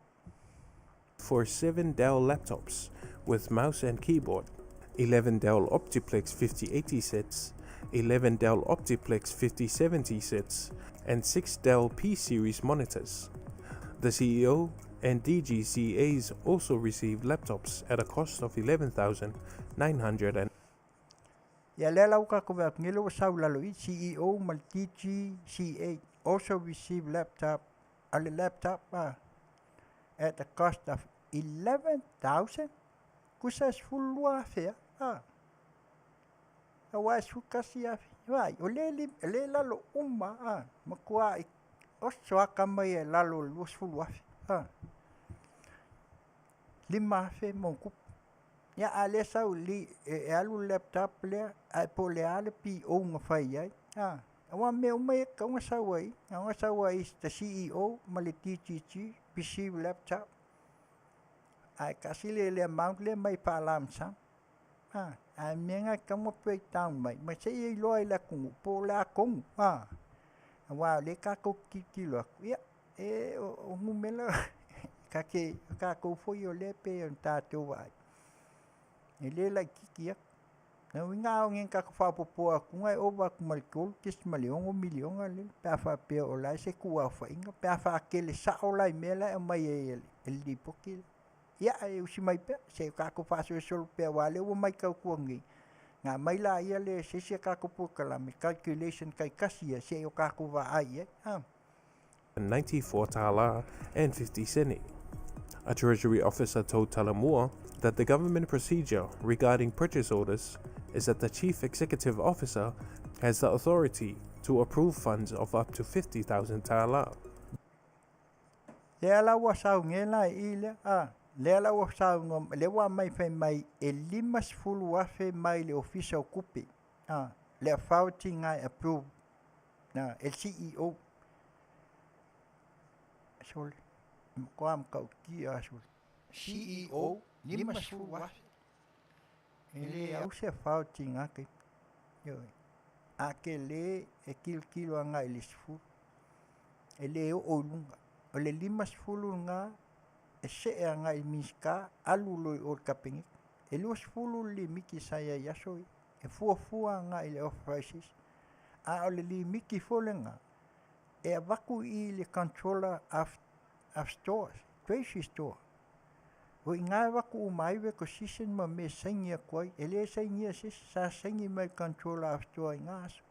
For 7 Dell laptops with mouse and keyboard, 11 Dell Optiplex 5080 sets, 11 Dell Optiplex 5070 sets, and 6 Dell P-Series monitors. The CEO and DGCAs also received laptops at a cost of 11,900 and Ia lea la ua tatou vaai atu nei lea ua sau i lalo i i, CEO ma le DGCA also received laptop, a le laptop at the cost of 11,000, tusa e 12,000 a, aua e 11,000. Vaai, o lea o lea e lalo uma a, matua oso aka mai e lalo o le 20,000 a, 5,000 ma ona tupu. Ia, a o lea e sau e alu le laptop lea, ae po o le a le PO na fai ai. Aua o mea uma ia e tatau ona sau ai, tatau ona sau ai the CEO ma le DGG receive laptop. Ae tasi le amount lea mai faalamasama. Ae mea na e tatau ona break down mai, ma se i iloa i le atunuu po o le a tonu. Aua o lea tatou te tilotilo atu, ia, e o numera ta te, tatou foi o lea e pei ona tatou vaai, e le laitiiti atu. O lona uiga a oo nei ina tatou faaopoopoa atu e ova atu ma le 3.6 miliona lea pe a faapea o la e se tuuaofaiga pe a faatele sao la i mea la e aumai ai e le lipoti lea. Ia, e usi mai pea, se i o tatou faasolosolo pea aua o lea ua matau atu nei, na aumai laia le se isi a tatou polokalame, calculation taitasi ia se i o tatou vaai i ai. 94 tala and 50 sene. A Treasury officer told Talamua that the government procedure regarding purchase orders is that the chief executive officer has the authority to approve funds of up to 50,000 tala. Lea la ua saunoa la i i lea, a, lea la ua saunoa, lea ua aumai fai mai e 50,000 mai le Ofisa o Tupe, a, le authority na e approve, a, e le CEO. Sole, e matua matautia lava sole. CEO, 50,000. E le au se authority i na taimi. Ioe. A tele e tilotilo agai i le 10, e le oo i luga. O le 50 lena e see agai i le Minisita, alu loa i o i le Kapeneta. E 20 le limiti sa i ai i aso ia, e fuafua agai i le authorization. A o le limiti foi lena, e avatu i le controller of stores, Treasury store. O i iga e avatu uma ai requisition ma mea e saini atu ai, e le sainia e se isi, sa saini mai e le Controller of Store i na aso.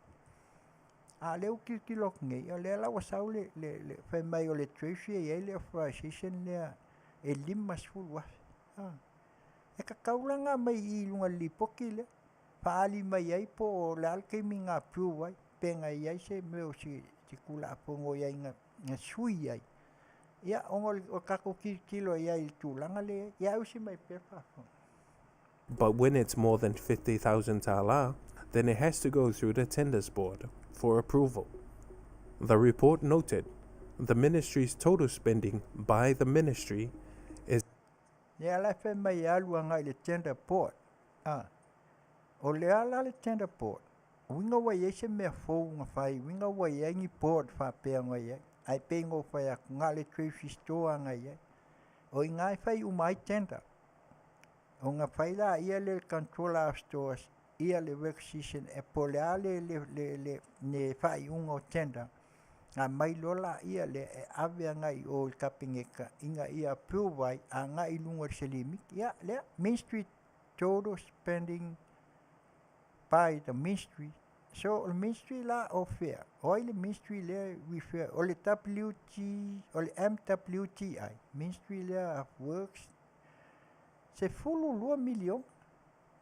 A o lea ua tilotilo atu nei, o lea la ua sau le, le, le fai mai o le Treasury e i ai le authorization lea e $50,000. A. E tatau la ona aumai i i i luga o le lipoti lea, faaali mai ai po o le a le taimi na approve ai, pe na i ai se mea o se Tulafono o i ai na sui ai, ia ona o le tatou tilotilo i ai i le tulaga lea e i ai. Ia ausi mai pea le faafofoga. But when it's more than 50,000 tala, then it has to go through the tenders board for approval. The report noted the ministry's total spending by the ministry is Lea la e fai mai e alu agai i le tender board. A, o le a la le tender board? Uiga ua i ai se mea fou na fai, uiga ua i ai ni board faapea na i ai, ae pei ona ou fai atu, na o le Treasury Store na i ai. O i ina e fai uma ai tender. Ona fai laia lea e le Controller of Stores ia le requisition e po o le a le, le, le, le, le faaiuga o tender, na aumai loa laia lea e ave agai i o i le Kapeneta ina ia approve ai agai i luga o le selimiti. Ia, lea, Ministry total spending by the Ministry. So, o le Ministry la o fea? O ai le Ministry lea e refer? O le WG, o le MWTI, Ministry lea of Works, 12 miliona,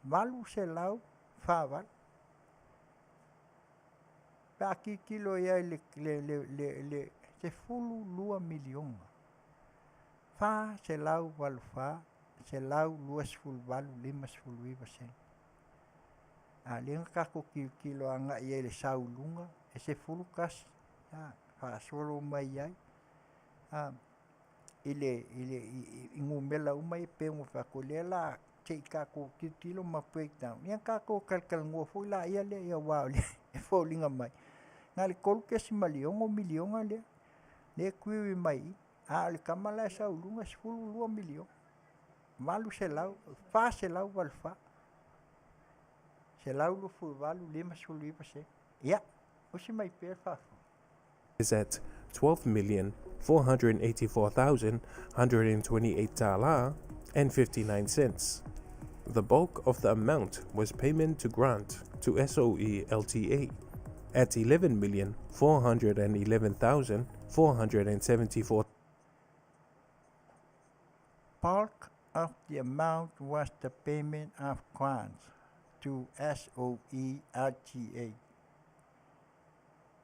848. Pe a tilotilo i ai le 12 miliona, 484, 128, 59 sene. A lea na tatou tilotilo agai i ai i le sau i luga, e 11, a, faasolo mai ai, a, i numera uma ia pei ona fai atu, o lea la se i tatou tilotilo ma breakdown. Ia tatou talatalanoa foi laia lea aua o lea e foliga mai, na o le 3.6 miliona lea, lea e query mai i i, a o le tama la e sau i luga e 12 miliona, 800, 484, 128, 59 sene. Ia, usi mai pea le faafofoga. is at 12,484,128 tala and 59 cents. The bulk of the amount was payment to grant to SOE LTA at 11,411,474 Bulk of the amount was the payment of grants to SOE LTA.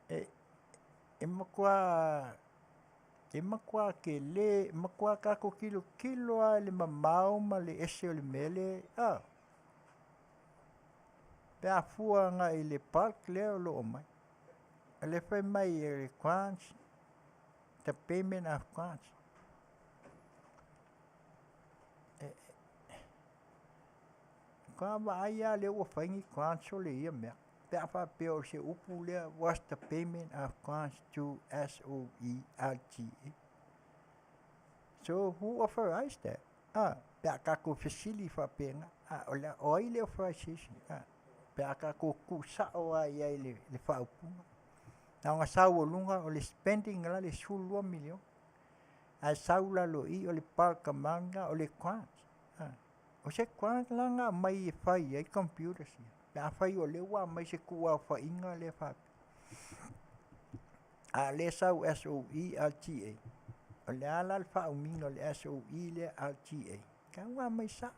E matua kelē, e matua tatou tilotilo lava i le mamao ma le ese o le mea lea, a. Pe a fua agai i le bulk lea o lo o mai. O le fai mai e le grants, the payment of grants. E, ka vaai lava lea ua fai ni grants o le ia mea. Pe a faapea o se upu lea was the payment of grants to SOE LTA. So who authorized that? Ah, pe a tatou fesili faapena. Ah, o, le, o ai le authorization? Ah, pe a tatou tuusao lava i ai le faaupuga. Na ona sau o luga o le spending la le 12 miliona. Ae sau lalo i o le bulk amount o le grant. Ah, o se grant la na aumai e fai ai computers ia. Pe a fai o lea ua aumai se tuuaofaiga lea faapea. A lea sau SOE LTA. O le a la le faaumiga o le SOE lea LTA. Ka ua aumai sao.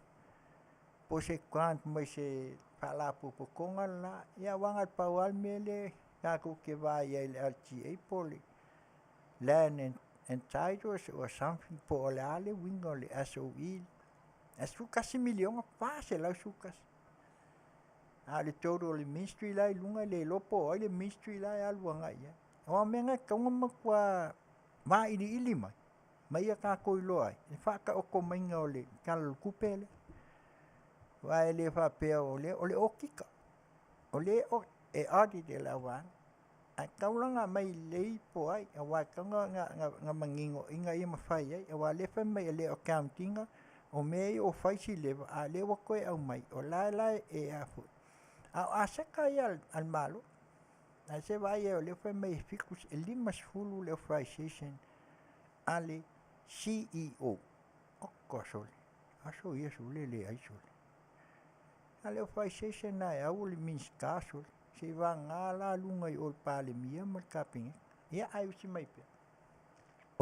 Po o se grant mai se faalapotopotoga la, ia aua na o le pau lava le mea lea tatou te vaai ai i le LTA po o le Land and Titles or something po o le a le uiga o le SOE. E 11 miliona 411. A o le total o le ministry la i luga e le iloa po o ai le ministry la e alu agai i ai. O mea na e tatau ona matua vailiili mai, ma ia tatou iloa ai, le faataoto maiga o le Tala o le Tupe lea. Aua e le faapea o le, o le okika. O le e audit e le auvaega. Ae tatau la ona aumai lelei po o ai, aua e tatau ona manino ina ia mafai ai. Aua o lea e fai mai e le accounting o mea ia ua fai si leva, a o lea ua toe aumai, o la e a foi. A o aseta ia a le Malo. Ae se vaai ai o lea fai mai e 7, e 50 le authorization a le CEO. O kosole. Aso ia sole le ai sole. A le o faaeseese na e au o le Minisita sole, se i vagana la luga i o le Palemia ma le Kapeneta. Ia ae usi mai pea.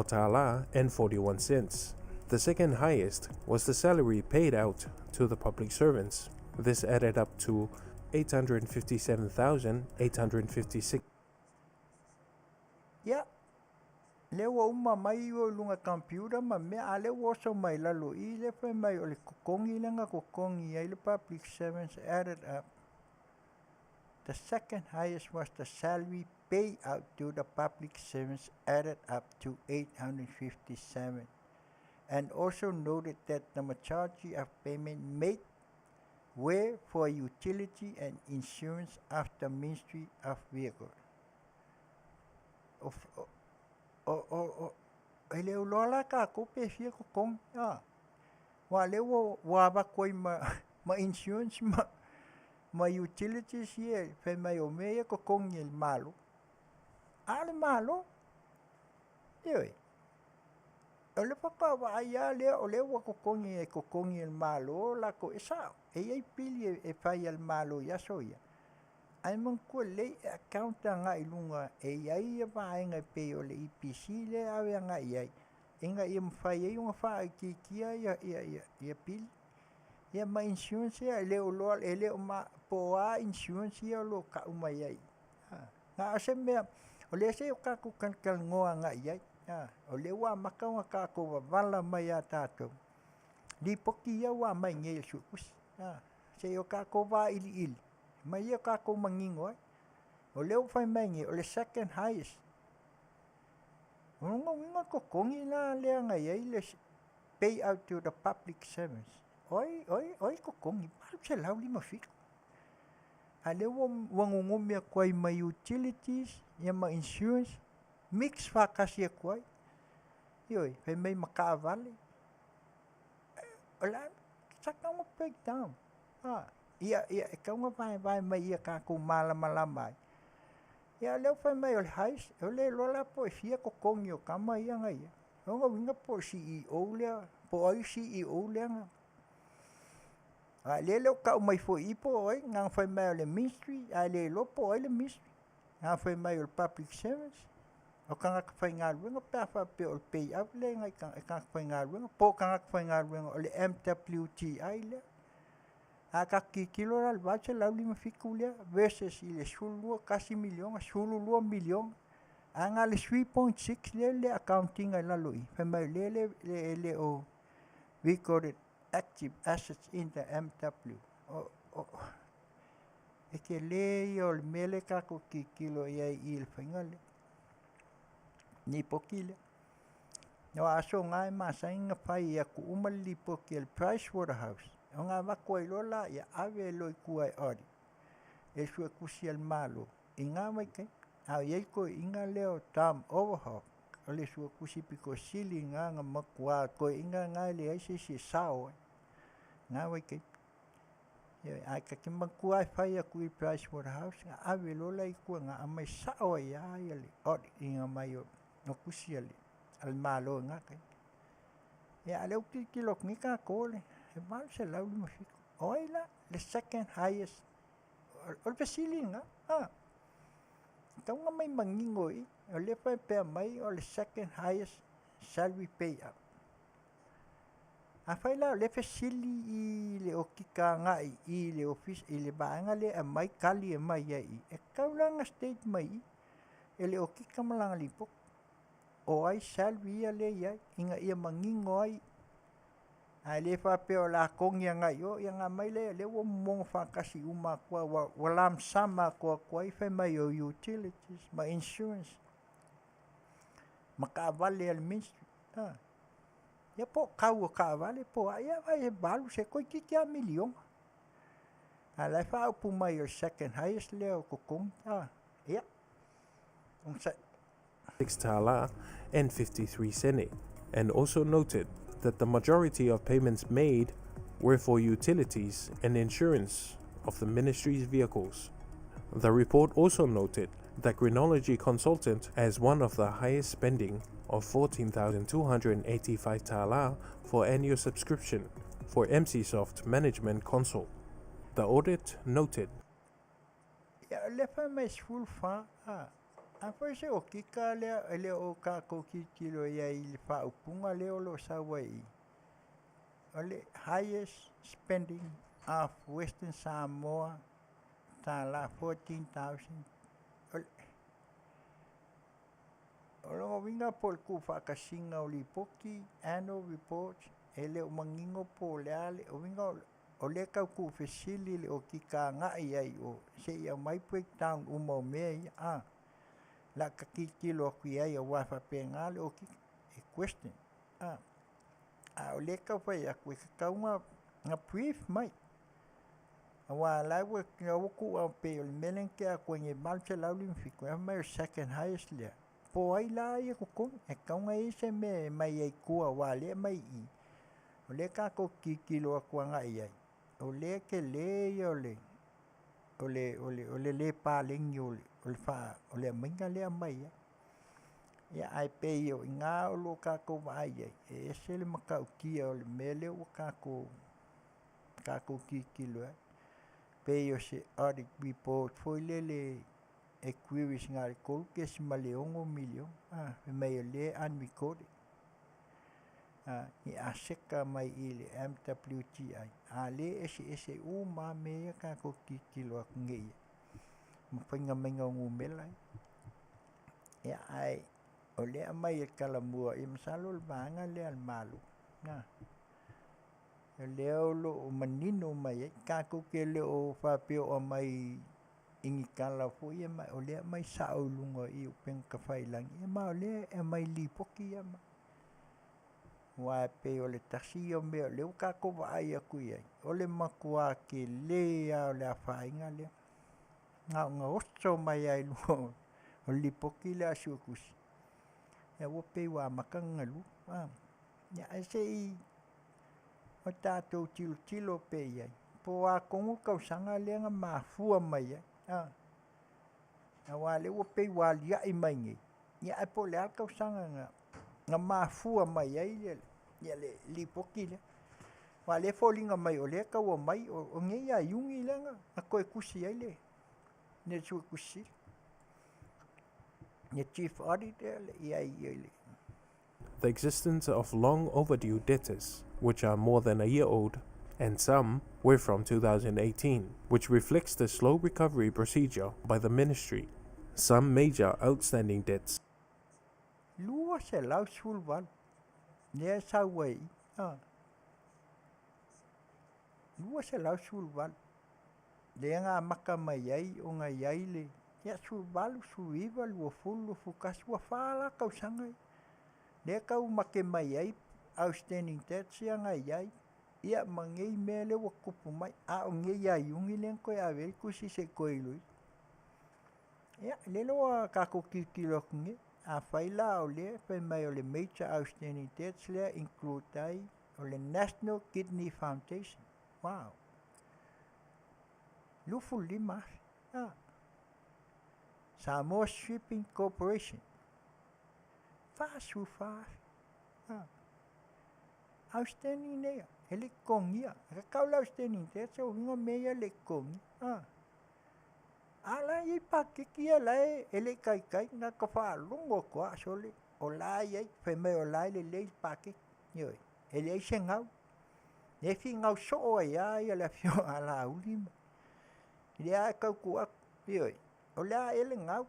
Tala and 41 cents. The second highest was the salary paid out to the public servants. This added up to 857,856. Ia, lea ua uma mai o i luga computer ma mea, a lea ua oso mai lalo i le fai mai o le kokogi lea na kokogi ai le public servants added up. The second highest was the salary payout to the public servants added up to 857 and also noted that the majority of payment made were for utility and insurance of the Ministry of Vehicle. O, o, o, o, e le uloa la kākou pe fia kokogi. A. Ua lea ua, ua avatu ai ma, ma insurance ma, ma utilities ia fai mai o mea ia kokogi e le Malo. A o le Malo, ioe, o le faatoa vaai lava lea o lea ua kokogi e kokogi e le Malo latou e sao. E i ai pili e, e fai a le Malo i aso ia. Ae manatua lelei e account agai i luga e i ai ia vaega e pei o le EPC lea e ave agai i ai ina ia mafai ai ona faaitiitia ia, ia, ia, ia pili. Ia ma insurance ia e le o loa, e le o ma, po o a insurance ia o lo o tau mai ai. Ha. Na o se mea, o lea se o tatou talatalanoa agai i ai. Ha. O lea ua amata ona tatou wavala mai ia tatou. Lipoti ia ua aumai nei e le Suetusi. Ha. Se i o tatou vailiili, ma ia tatou manino ai. O lea ua fai mai nei, o le second highest. O lona uiga o le totogi la lea na i ai le pay out to the public servants. Oi, oi, oi totogi, 857. A lea ua, ua nongomi atu ai ma utilities, ia ma insurance, mix faatasi atu ai. Ioe, fai mai ma taavale. O le a, sa tatau ona break down. Ha, ia, ia, e tatau ona vaevae mai ia tatou malamalama ai. Ia o lea ua fai mai o le highest, o le iloa la po o e fia totogi o tama ia na i ai. O lona uiga po o le CEO lea, po o ai le CEO lea na. A lea le o tau mai foi i i po o ai, na ona fai mai o le ministry, ae le iloa po o ai le ministry. Na ona fai mai o le public servants, o tagata faigaluega pe a faapea o le payout lea i tagata faigaluega, po o tagata faigaluega o le MWTI lea. A tatou tilotilo la i le 857 lea versus i le 12.1 miliona, 12 miliona, ae na o le 3.6 lea le account ina i lalo i i, fai mai o lea e le o recorded active assets in the MW. O, o, e tele ia o le mea lea tatou tilotilo i ai i le faiga lea, lipoti lea. O aso na e masani ona fai atu uma le lipoti a le Price Waterhouse, ona avatu ai loa la ia ave loa i tua e audit e le Suetusi a le Malo i na vaitaimi. A o i ai toeaiina lea o Tom Overhoff, o le Suetusi pito sili na na matua toeaiina na e leai se isi e sao ai na vaitaimi. Ae ta te manatua e fai atu i Price Waterhouse, na ave loa la i tua na aumai sao ai lava ia le audit ina mai o tusi a le Malo i na taimi. Ia a o lea ua tilotilo atu nei tatou le 857. O ai la le second highest? O le fesili lena. A. E tatau ona mai manino i i. O lea e faapea mai o le second highest salary payout. Afai la o lea e fesili i le okika agai i le ofisa i le vaega lea e aumai tali e aumai ai i i, e tatau la ona state mai i i e le okika ma lana lipoti o ai salary ia lea e i ai ina ia manino ai. Ae le faapea o le a togi agai i o, ia ona aumai lea, lea ua momono faatasi uma atu lava, ua lump sum atu ai fai mai o utilities ma insurance ma taavale a le ministry. Ia po o tau o taavale po o a, ia vaai e 8 toeitiiti lava miliona. A o la e faaupu mai o le second highest lea o totogi. Ia, 6 tala and 53 sene, and also noted that the majority of payments made were for utilities and insurance of the ministry's vehicles. The report also noted that Greenology Consultant as one of the highest spending of 14,285 tala for annual subscription. for MCSoft Management Console. The audit noted. Ia, o lea fai mai 14, a. Afai se okika lea e le o kākou tilotilo i ai i le faaupuga lea o lo o sau ai i i, o le highest spending of Western Samoa tala 14,000. O le, o lona uiga po o le tuufaatasiga o lipoti, annual reports, e le o manino po o le a le uiga o lea e tau tuufesili le okika agai i ai i o se i aumai breakdown uma o mea ia, a. O le a ta tilotilo atu i ai aua e faapena le okika, e question, a. A o lea e tau fai atu e tatau ona brief mai, aua o la ua tuu pei o le mea lea na tea atu ai nei e 857, ae fai mai o le second highest lea. Po o ai la ia totonu, e tatau ona i ai se mea e aumai ai i tua aua o lea e aumai i i. O lea tatou te tilotilo atu agai i ai, o lea e tele ia o le o le o le o le le paleni o le o le faa o le aumaiga lea e aumai ai. Ia ae pei o i ina o lo o tatou vaai i ai, e ese le matautia o le mea lea ua tatou tatou tilotilo ai. Pei o se audit report foi lele e queries na o le $3.6 miliona, a, fai mai o lea e unrecorded. A, ni aseta mai i le MWTI, a lea e eseese uma lava mea ia tatou te tilotilo atu nei i ai ma faiga maiga o numera ia. Ia, ae o lea e aumai e le Talamua, ia masalo o le vaega lea a le Malo, na. O lea o lo o manino mai ai, tatou te le o faapea o aumai i ni tala foi ia, ma o lea e aumai sao i luga i upega tafailagi, ia ma o lea e aumai lipoti ia ma. Aua e pei o le tasi ia o mea o lea ua tatou vaai atu i ai, o le matua tele lava o le afaina lea. Na ona oso mai lava i luga o le lipoti lea a Suetusi, ia ua pei ua amata ona galu. Ia ae se i o tatou tilotilo pea i ai, po o a tonu le tausaga lea na mafua mai ai, aua o lea ua pei ua aliae mai nei, ia ae po o le a le tausaga na mafua mai ai le lipoti lea. Aua o lea e foliga mai o lea e tau aumai o nei ia Iuni lea na toe tusi ai le Suetusi Sili, le Chief Auditor i ai i le The existence of long overdue debtors, which are more than a year old, and some were from 2018, which reflects the slow recovery procedure by the ministry. Some major outstanding debts. 218 lea e sau ai i i. 218 lea na amata mai ai ona i ai le, ia, 18, 19, 20, 21, ua fa la tausaga ia. Lea e tau make mai ai outstanding debts ia na i ai, ia ma nei mea lea ua tupu mai, a o nei ia Iuni lea na toe ave ai le tusi se i toe iloilo. Ia, lele ua tatou tilotilo atu nei, afai la o lea fai mai o le major outstanding debts lea include ai o le National Kidney Foundation. Wow! 25,000. A. Samoa Shipping Corporation, 44,000. A. Outstanding nei, e le totogia. E tatau le outstanding debts o uiga o mea ia e le totogia. A. A la e i ai paketi ia la e le i taitai, na ta faalogo atu lava sole, o la e i ai, fai mai o la e lelei le paketi. Ioe, e leai se gau. Lea e finau soo ai lava ia le afioga a Laauli ma lea e tau tuu atu. Ioe, o le a ea le gau,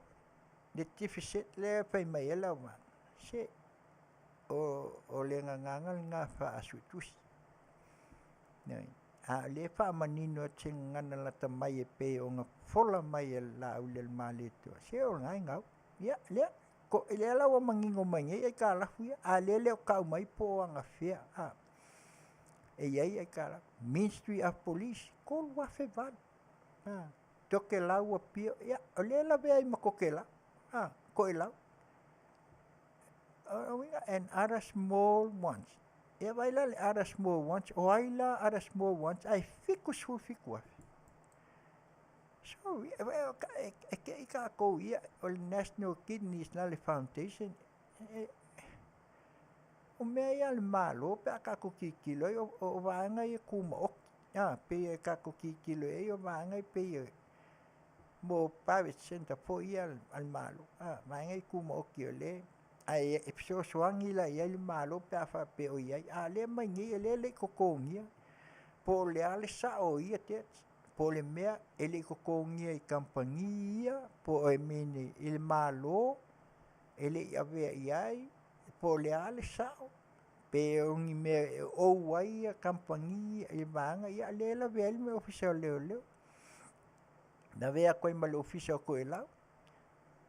le deficit lea e fai mai ai le auvaa, se o le gagana lena faa-suetusi. Ioe, a o lea e faamanino atu se gagana lata mai e pei ona fola mai e le Laaulialemalietoa, se o lena e gau. Ia, lea, ko, lea la ua manino mai nei aitalafu ia, a o lea e le o tau mai po o anafea, a, e i ai aitalafu. Ministry of Police, 3,008, a, Tokelau Apia, ia, o lea e lavea ai ma Tokelau, a, Toelau. O uiga, and other small ones. Ia vaai la le other small ones, o ai la other small ones ae 77,000. So, e te i tatou ia, o le National Kidneys la le Foundation, o O mea ia a le Malo pe a tatou tilotilo ai o vaega ia tumaoti, a, pei e tatou tilotilo i ai o vaega ia pei e mo private centre foi ia a le Malo, a, vaega ia tumaoti o lea ae e fesoasoani la i ai le Malo pe a faapea o i ai, a o lea e aumai nei o lea e le i totogia, po o le a le sao o ia debts, po o le mea e le i totogia i kamupani ia po o, I mean i le Malo e le i avea i ai, po o le a le sao, pe o ni mea e ou ai kamupani i vaega ia, a o lea e lavea ai le Ofisa o Leoleo. Lavea atu ai ma le Ofisa o Toelau,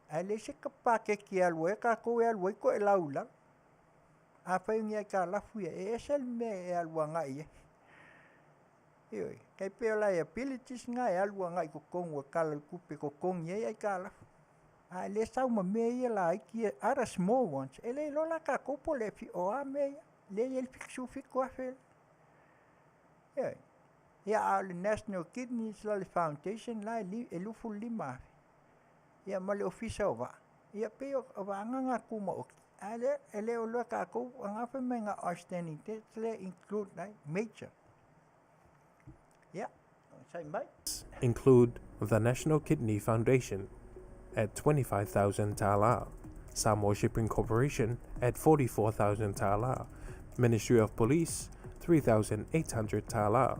ae leai se paketi e alu ai tatou e alu ai toelau i lalo. Afai o ni aitalafu ia, e ese le mea e alu agai i ai. Ioe, tai pei o liabilities na e alu agai i totonu o le Tala o le Tupe e totogi ai aitalafu. A o lea e sau ma mea ia laiti ia, other small ones, e le iloa la tatou po o a mea ia, lea e i ai le $77,000 lea. Ioe. Ia a o le National Kidneys la le Foundation la e $25,000. Ia ma le Ofisa o Vaa, ia pei o vaega na tumaoti, a o lea e le o iloa e tatou, na fai mai na o outstanding debts lea e include ai major. Ia, sai mai. Include the National Kidney Foundation at 25,000 tala, Samoa Shipping Corporation at 44,000 tala, Ministry of Police 3,800 tala,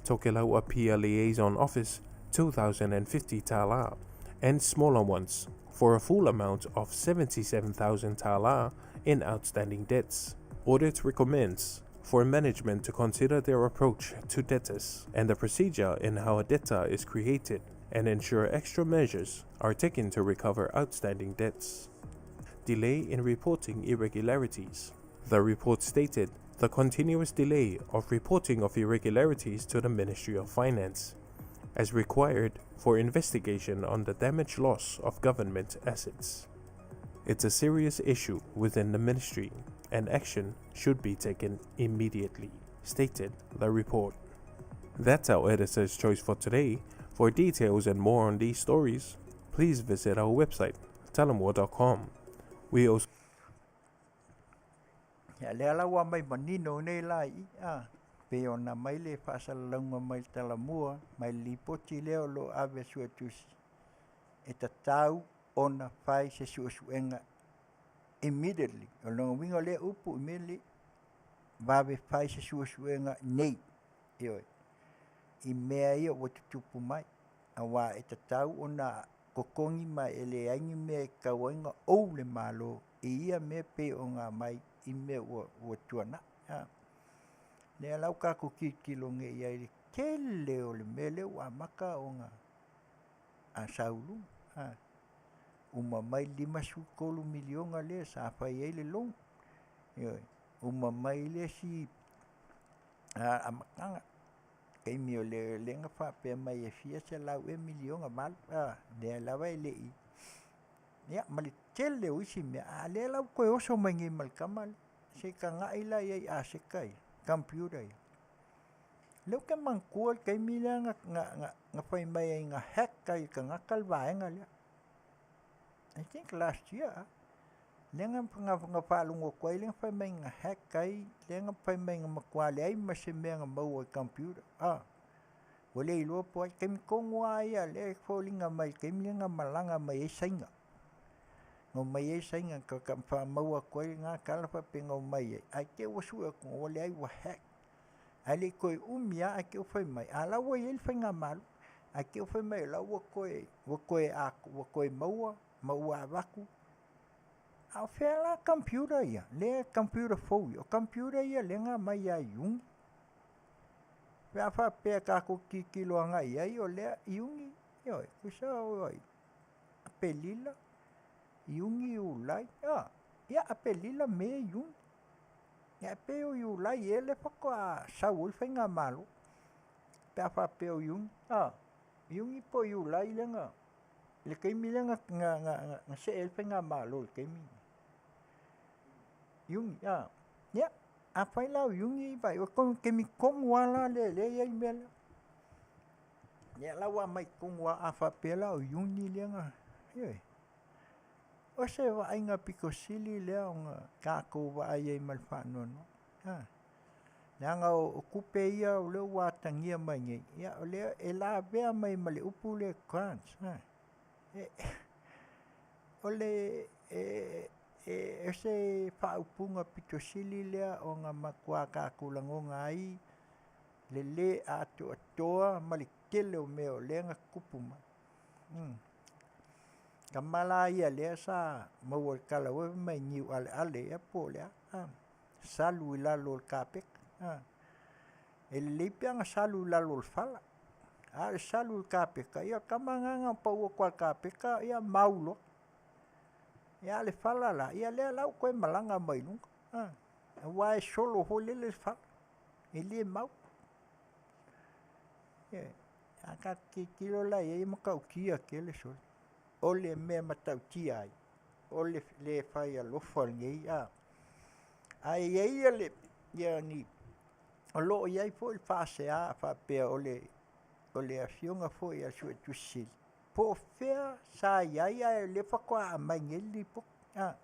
Tokelau Apia Liaison Office 2,050 tala, and smaller ones for a full amount of 77,000 tala in outstanding debts. Audit recommends for management to consider their approach to debtors and the procedure in how a debtor is created and ensure extra measures are taken to recover outstanding debts. Delay in reporting irregularities. The report stated the continuous delay of reporting of irregularities to the Ministry of Finance, as required for investigation on the damage loss of government assets. It's a serious issue within the ministry and action should be taken immediately, stated the report. That's our editor's choice for today. For details and more on these stories, please visit our website, talamua.com. We also Ia, lea la ua aumai manino nei la i i, a, pei ona aumai le faasalalauga mai le Talamua, mai le lipoti lea o lo o ave a Suetusi, e tatau ona fai se suesuega immediately. O lona uiga o lea upu immediately, vave fai se suesuega nei, ioe, i mea ia ua tutupu mai, aua e tatau ona totogi ma e leai ni mea e tatau ai ona ou le Malo i ia mea pei ona aumai i mea ua tuanai. A. Lea la ua tatou tilotilo nei i ai i le tele o le mea lea ua amata ona sau i luga. A. Uma mai le $53 miliona lea sa fai ai le loan. Ioe. Uma mai le isi amataga, taimi o le lea na faapea mai e fia selau ea miliona valu, a, lea lava e le i, ia, ma le tele o isi mea, a o lea la ua toe oso mai nei ma le tama lea, se i tagai la i ai i aseta ia, computer ia. O lea ou te manatua le taimi lea na fai mai ai na hack ai e tagata le vaega lea. I think last year, ah. Lea na faalogo atu ai lea na fai mai na hack ai, lea na fai mai na matua leai ma se mea na maua i computer. Ah, ua le iloa po o ai, taimi tonu lava ia lea e foliga mai i le taimi lea na malaga mai ai Saina. Na omai ai Saina ka faamau atu ai lena tala faapea na omai ai, ae te i ua sue atu ua leai ua hack. Ae le i toe umi lava ae te i ua fai mai, a o la ua i ai le faigamalo, ae te i ua fai mai o la ua toe, ua toe ua toe maua ma ua avatu. A o fea la computer ia, lea computer fou ia, o computer ia lea na aumai ia Iuni. Pe a faapea tatou tilotilo agai i ai, o lea Iuni, ioe, tusa o ai, Aperila, Iuni, Iulai, a, ia Aperila, Me, Iuni. Ia e pei o Iulai ea lea faatoa sau ai le faigamalo. Pe a faapea o Iuni, a, Iuni po o Iulai lea na, le taimi lea na see ai le faigamalo i le taimi lena. Iuni, a, ia, afai la o Iuni, vai o taimi tonu lava la lea lea e i ai le mea lea. Ia la ua aumai tonu lava, a faapea la o Iuni lea na, ioe. O se vaaiga pito sili lea ona tatou vaai ai ma le faanoanoa. A, leaga o tupe ia o lea ua atagia mai nei, ia o lea e lavea mai ma le upu lea grants. A, e, o le e, e, se faaupuga pito sili lea ona matua tatou lagona ai le lē atoatoa ma le tele o mea o lea na tutupu mai. Tama la ia lea sa maua i le talauea fai mai niu aleale ea po o le a, a, salu i lalo o le kapeta. A, e lelei pe ana salu i lalo o le fala, a o le salu i le kapeta, ia o le tama lena na ona pau atu lava i le kapeta, ia mau loa. Ia a o le fala la, ia lea la ua toe malaga mai luga, a, aua e solo foi lele le fala, e le mau. Ioe. A tatou tilotilo la i ai e matautia tele sole. O le mea matautia ai, o le le fai alofa o lenei, a. Ae i ai le, ia ni, o lo o i ai foi le faasea faapea o le, o le afioga foi a le Suetusi Sili, po o fea sa i ai ae o lea faatoa aumai nei le lipoti. A,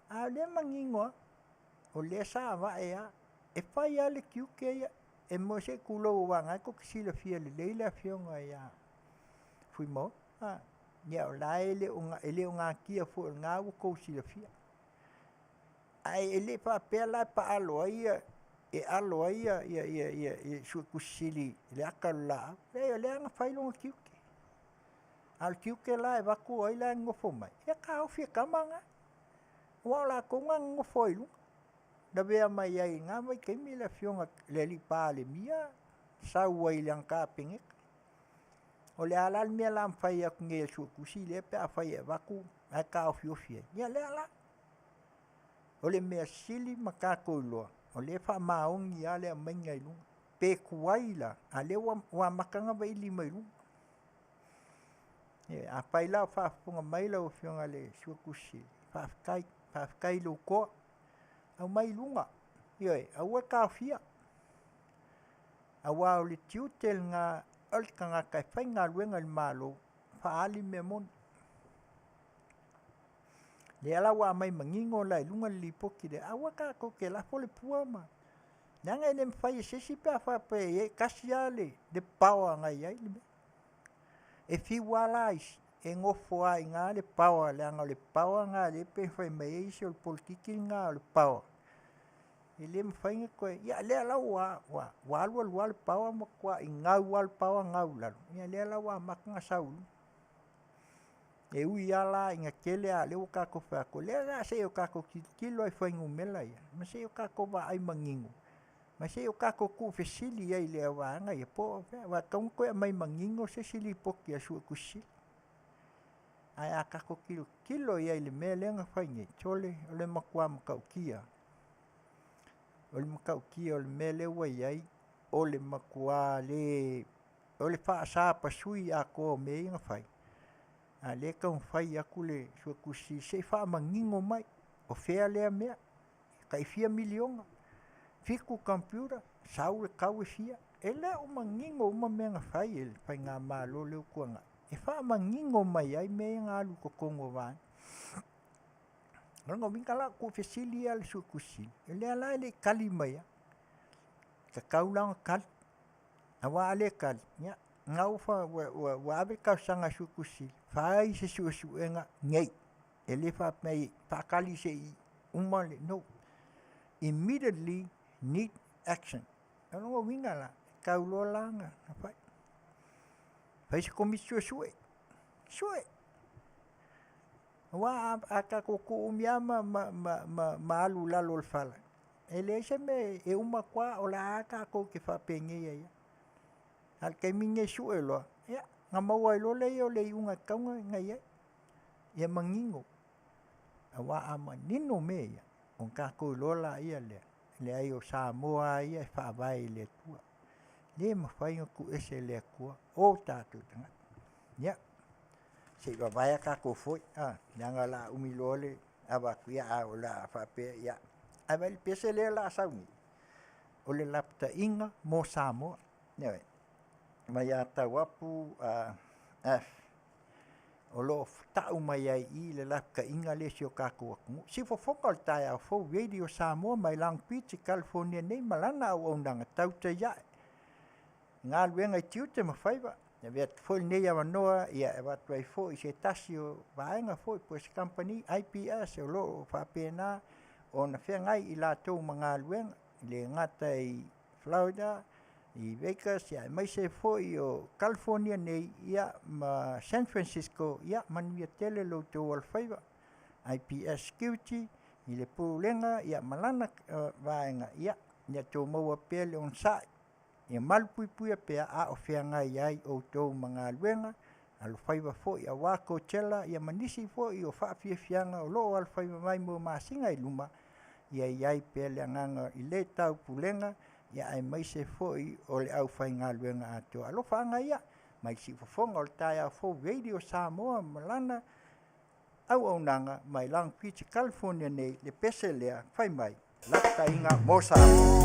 a o lea e manino lava, o lea sa avae lava, e fai lava le tiute ia, e mo se i tulou aua o lena tou te silafia lelei le afioga ia Fuimaono. A, ia o la e le o, e le o natia foi o lena ua outou silafia. Ae e le faapea la e paalo ai ia, e alo ai ia, ia, ia, ia, ia Suetusi Sili i le ata o le laau. Leai, o lea na fai lona tiute. A o le tiute la e avatu o ai la e nonofo mai, ia taofi e tama na. Aua o latou na nonofo ai i luga. Lavea mai ai i lena vaitaimi le afioga i le alii Palemia, sau ai i lana Kapeneta. O le a la le mea o le a mafai atu nei e le Suetusi lea pe afai e avatu ae taofiofi ai? Ia lea la. O le mea sili ma tatou iloa, o lea e faamaoni lava le aumaiga i luga. Pe tuai la, a o lea ua amata ona vaili mai luga. Afai la o faafofoga mai lau Afioga i le Suetusi Sili, faafetai, faafetai i lou toa. Aumai i luga, ioe, aua le taofia. Aua o le tiute lena o le tagata e faigaluega i le Malo, faaali mea moni. Lea la ua aumai manino la i luga le lipoti lea, aua tatou te lafo le pua ma... Leaga e le mafai e se isi pe a faapea e tasi lava le power na i ai le mea. E fiu lava la isi, e nofo lava i ina le power, leaga o le power lena lea e pei ona fai mai ai isi o le polokiki lena o le power. E le mafai ona toe... Ia lea la ua, ua, ua alu alu lava le power ma matuai gau lava le power gau i lalo, ia lea la ua amata ona sau i luga. E ui lava la ina tele a o lea ua tatou fai atu, o lea o le a se i o tatou tilotilo lava i fuainumera ia, ma se i o tatou vaai manino, ma se i o tatou tuufesili ai i le vaega ia, po o fea, aua e tatau ona toe aumai manino se isi lipoti a le Suetusi Sili. Ae a tatou tilotilo i ai i le mea lea na fai nei, sole, o le matua matautia. O le matautia o le mea lea ua i ai, o le matua le, o le faasapasui atoa o mea ia na fai, a o lea e taumafai atu le Suetusi Sili se i faamanino mai, o fea lea mea, tai fia miliona, 7 computer, sau le tau e fia. E le o manino uma mea na fai e le faigamalo lea ua tuanai, e faamanino mai ai mea ia na alu i totonu o vaega. O lona uiga la o tuufesili ia a le Suetusi Sili, o lea la e le i tali mai lava. Tatau la ona tali, aua a le tali, ia, na ua, ua, ua ave le talosaga a le Suetusi Sili, fai se suesuega nei. E le faapea i faatali se i uma le, no. Immediately need action. O lona uiga la, e tau loa la ona fai. Fai se komisi suesue, sue. Aua a, a tatou tuu umi lava ma, ma, ma, ma, ma alu i lalo o le fala, e leai se mea e uma atu lava, o la lava tatou te faapenei ai lava. A o le taimi lenei sue loa, ia, ona maua ai loa lea o le iuga e tatau ona i ai. Ia manino, aua a manino mea ia, ona tatou iloa laia lea, leai o Samoa lava ia e faavae i le Atua. Le mafai ona tuuese e le Atua o tatou tagata. Ia, se i vavae a tatou foi, a, leaga o le a umi loa le avatu, ia, a o le a faapea, ia, ae vaai i le pese lea o le a sau nei, o le lapataiga mo Samoa. Ioe. Mai ia Tauapu F. o lo o ta'u mai ai i i le lapataiga lea i si o tatou atunuu. Siufofoga o le taeao fou Radio Samoa mai Long Beach i California nei ma lana auaunaga tautai a'e i galuega i tiute ma faiva. E avea atu foi lenei avanoa ia e avatu ai foi se tasi o vaega foi po o se kamupani IPS o lo o faapena ona feagai i latou ma galuega, e le gata i Florida, i Vegas, ia aemaise foi o California nei, ia ma San Francisco, ia manuia tele lo outou alofaiva. IPS Security i le Pulega ia ma lana vaega, ia ia outou maua pea le onosai, ia malupuipuia pea a o feagai ai outou ma galuega, alofaiva foi aua Coachella ia ma nisi foi o faafiafiaga o lo o alofaiva mai mo masina i luma, ia i ai pea le agaga i le taupulega ia aemaise foi o le aufaigaluega atoa. Alofaaga ia mai le siufofoga o le taeao fou Radio Samoa ma lana auaunaga mai Long Beach, California nei, le pese lea fai mai lapataiga mo Samoa.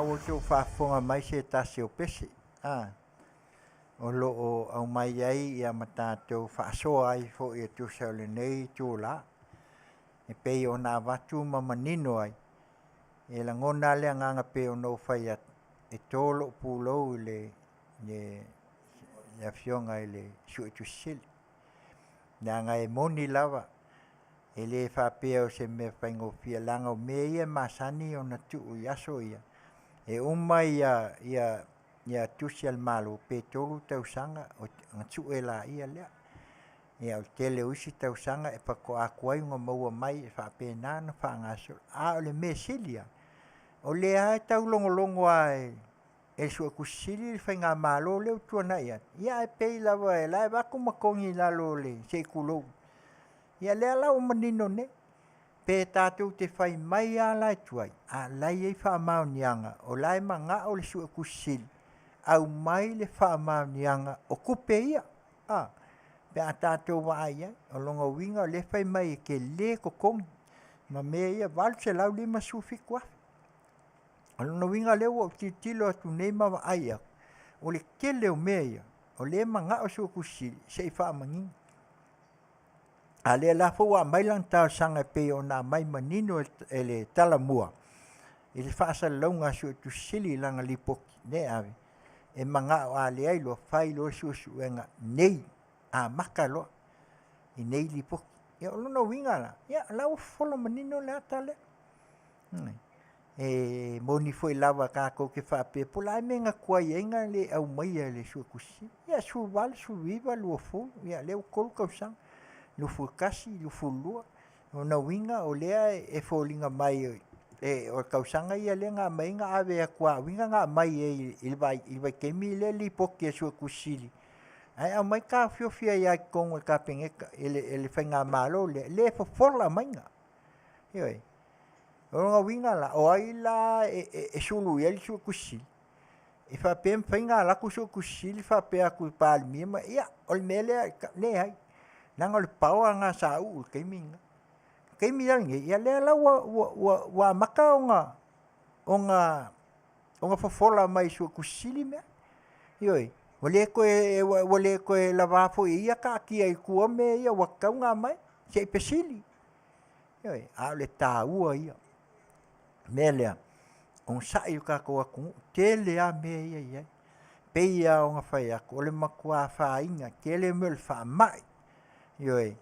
Na ua outou faafofoga mai se tasi o pese, a, o lo o aumai ai ia ma tatou faasoa ai foi e tusa o lenei itula. E pei ona avatu ma manino ai, e lagona lava le agaga pei ona ou fai atu, e to lou pulou i le le Afioga i le Suetusi Sili, leaga e moni lava, e le faapea o se mea faigofie, leaga o mea ia e masani ona tuu i aso ia, e uma tusi a le Malo pe 3 tausaga ona sue laia lea. Ia o le tele o isi tausaga e faatoa tuai ona maua mai e faapena ona faagasolo. A o le mea sili lava, o lea lava e taulogologo lava e le Suetusi Sili le faigamalo lea ua tuanai atu, ia ae pei lava o la e avatu ma togi i lalo o le, se i tulou. Ia lea la ua manino nei, pe tatou te fai mai lava la e tuai, a o la e i ai faamaoniaga, o la e manao le Suetusi Sili, aumai le faamaoniaga o tupe ia, a, pe a tatou vaai i ai. O lona uiga o lea e fai mai e tele totogi ma mea ia, $857,000. O lona uiga o lea ua ou tilotilo atu nei ma vaai atu, o le tele o mea ia, o lea e manao le Suetusi Sili se i faamanino. A o lea la foi ua aumai lana talosaga e pei ona aumai manino e le Talomua i le faasalalauga a le Suetusi Sili i lana lipoti lea e ave, e manao a leai loa, fai loa le suesuega nei, amata loa i nei lipoti. Ia o lona uiga la, ia o la ua fofola manino le ata lea. E moni foi lava tatou te faapea po o le a le mea na tuai ai ona le aumaia e le Suetusi Sili. Ia 18, 19, 20, ia lea ua 3 tausaga, 21, 22. O lona uiga o lea e foliga mai o le tausaga ia lea na aumai ai na ave atu lava uiga na aumai ai i le vaitaimi lea le lipoti a le Suetusi Sili, ae aumai taofiofi ai lava i totonu e le Kapeneta e le faigamalo lea, le fofola maiga. Ioe. O lona uiga la, o ai la e sulu i ai le Suetusi Sili? E faapea e mafai ona alu atu le Suetusi Sili faapea atu i le Palemia ma, ia, o le mea lea, leai, leaga o le power lena sa uu i le taimi lena. O le taimi la lenei, ia lea la ua amata ona fofola mai e le Suetusi Sili mea. Ioe. Ua le toe ua le toe lava foi e ia taatia i tua mea ia ua tatau ona aumai se i fesili. Ioe. A o le taua ia. O le mea lea, onosai le tatou atunuu, tele lava mea ia e i ai. Pei lava ona fai atu, o le matua afaina, tele mea o le faamai, ioe,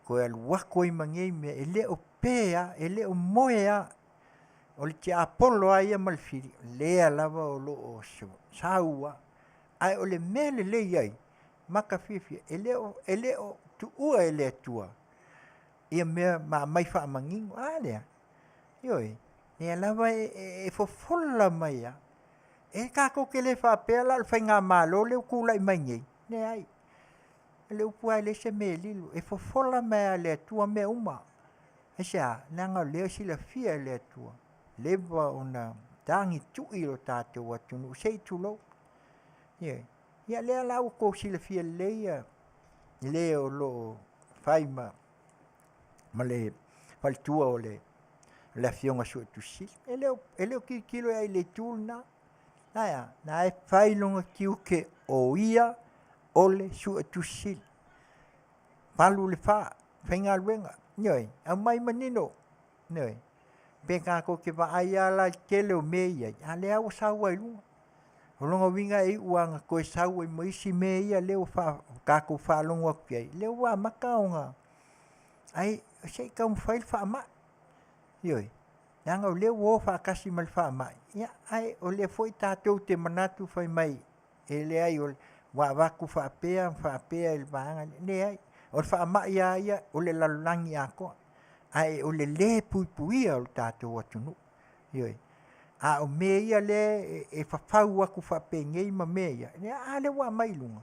toe alu atu ai ma nei mea, e le o pe lava, e le o moe lava. O le tiapolo lava ia ma le fili, o lea lava o lo o sau lava. Ae o le mea lelei ai ma ka fiafia, e le o tuua e le Atua ia mea ma aumai faamanino. A lea, ioe, lea lava e fofola mai lava. E tatou te le faapea la o le faigamalo lea ua tulai mai nei, leai. O le upu lava e leai se mea e lilo, e fofola mai lava e le Atua mea uma. Aisea? Leaga o lea e silafia e le Atua, leva ona tagitui lo tatou atunuu, se i tulou. Ioe. Ia lea la ua outou silafia lelei ia le o lo o fai ma le faletua o le Afioga Suetusi Sili. E le o tilotilo i ai i le itu lena. Ae a? La e fai lona tiute o ia o le Suetusi Sili. 84, faigaluega, ioe, aumai manino, ioe. Pe tatou te vaai lava la i le tele o mea ia e i ai, a o lea ua sau lava i luga. O lona uiga e iu lava ina toe sau ai ma isi mea ia lea ua tatou faalogo atu i ai, lea ua amata ona, ae se i taumafai le faamai. Ioe, leaga o lea ua o faatasi ma le faamai, ia, ae o lea foi tatou te manatu fai mai, e leai ua avatu faapea ma faapea i le vaega lea. Leai, o le faamai lava ia o le lalolagi atoa, ae o le lē puipuia o le tatou atunuu. Ioe. A o mea ia lea e fafau atu faapenei ma mea ia, ia a lea ua aumai i luga.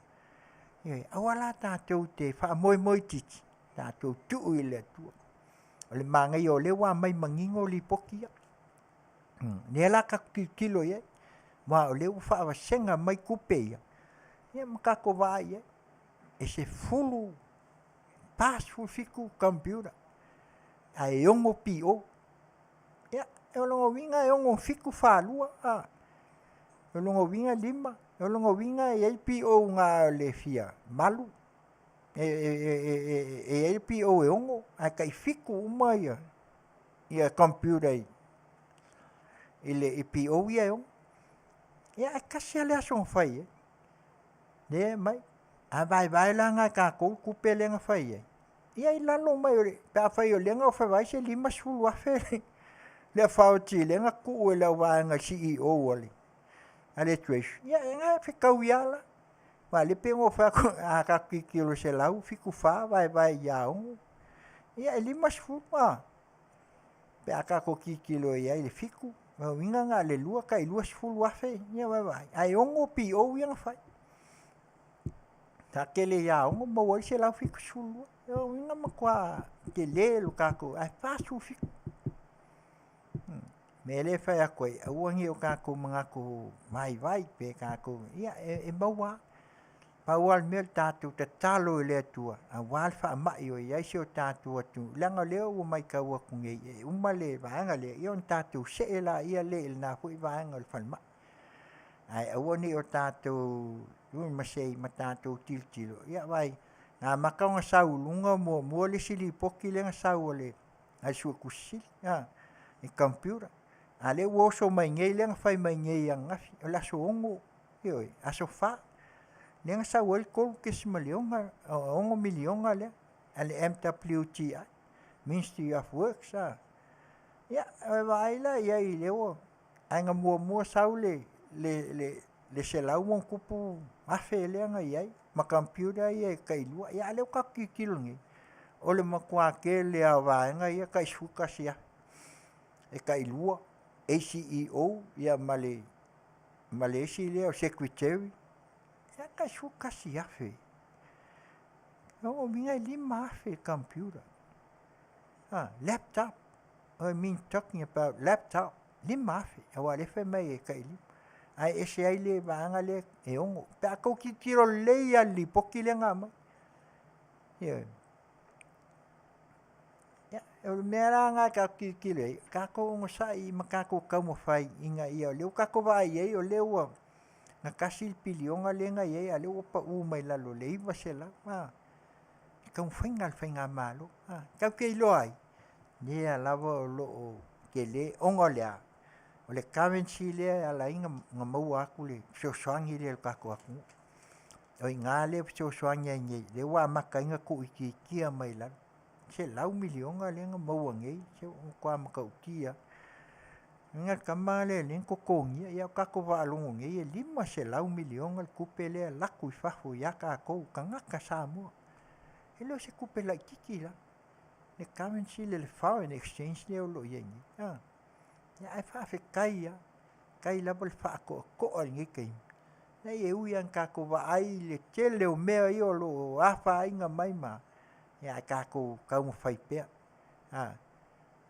Ioe. Aua la tatou te faamoemoe itiiti, tatou tuu i le Atua. O le manaia o lea ua aumai manino lipoti ia. Lea la tatou tilotilo i ai, aua o lea ua faavasega mai tupe ia, ia ma tatou vaai i ai. E 47 computer, ae 6 PO. Ia, O lona uiga e 6, 7, 4, 2, a. O lona uiga e 5. O lona uiga e i ai PO na o le fia malu. E, e, e, e, e, e i ai PO e 6, ae tai 7 uma ia ia computer i, i le i PO ia e 6. Ia ae tasi lava le aso na fai ai. Lea e mai. A vaevae la na e tatou tupe lea na fai ai. Ia i lalo mai o le, pe afai o lea na ofa ai se 50,000 le authority lea na tuu e le au vaega CEO a le a le Treasury, ia e na fetaui lava la. Aua o lea e pei ona ou fai atu, a tatou tilotilo i le 174 vaevae ia 6, ia e 50 a. Pe a tatou tilotilo i ai i le 7, o lona uiga na o le 2 tai 20,000 ia vaevae, ae 6 PO ia na fai. Saatele ia 6 maua ai 172. O lona uiga matua tele lo tatou, ae 47. Mea lea e fai atu ai, aua ne i o tatou manatu vaivai pe tatou, ia e, e maua lava. Pau lava le mea o le tatou tatalo i le Atua, aua le faamai o i ai si o tatou atunuu, leaga o lea ua matau atu nei, e uma le vaega lea, ia ona tatou see laia lea i lena foi vaega o le falemai. Ae aua ne i o tatou masei ma tatou tilotilo, ia vaai, na amata ona sau i luga muamua le isi lipoti lea na sau a le a le Suetusi Sili, a, i computer. A lea ua oso mai nei lea na fai mai nei ananafi, o le aso 6, ioe, aso 4, lea na sau ai le 3.6 miliona lea a le MWTI, Ministry of Works, a. Ia, e vaai la i ai lea ua, ae na muamua sau le le le le 100+ afe lea na i ai ma computer ia e tailua. Ia a lea ua tatou tilotilo nei, o le matua tele lava o vaega ia tai 11,000 e tailua ACEO ia ma le ma le isi lea o secretary, ia tai 11,000. O lona uiga e 5,000 computer. Ah, laptop. I mean talking about laptop. 5,000. Aua o lea e fai mai e tailima. Ae ese ai le vaega lea e 6. Pe a tou tilotilo lelei lava i le lipoti lea na aumai. Ioe. Ia, o le mea la lena tatou te tilotilo i ai, tatou onosai ma tatou taumafai ina ia, o lea ua tatou vaai i ai o lea ua gatasi le piliona lea na i ai, a o lea ua pau mai lalo i le 900. A, le taumafaiga a le faigamalo. A, tatou te iloa ai, lea lava o lo o tele, ona o le a? O le currency lea e ala ai ona maua atu le fesoasoani lea i le tatou atunuu. O i ina lea e fesoasoani ai nei, lea ua amata ai ona tuuitiitia mai i lalo. $100 miliona lea na maua nei, se ua matua matautia lava. Uiga le tama lea lea na totogia, ia o tatou faalogo nei e $500 miliona le tupe lea e alu atu i fafo ia tatou, tagata Samoa. E le o se tupe laitiiti la le currency lea, le foreign exchange lea o lo o i ai nei. A, ia ae faafetai lava, faafetai lava le faatoatoa i lenei taimi. Leai e ui lava ina tatou vaai i le tele o mea ia o lo o afaina mai ma, ia ae tatou taumafai pea. A,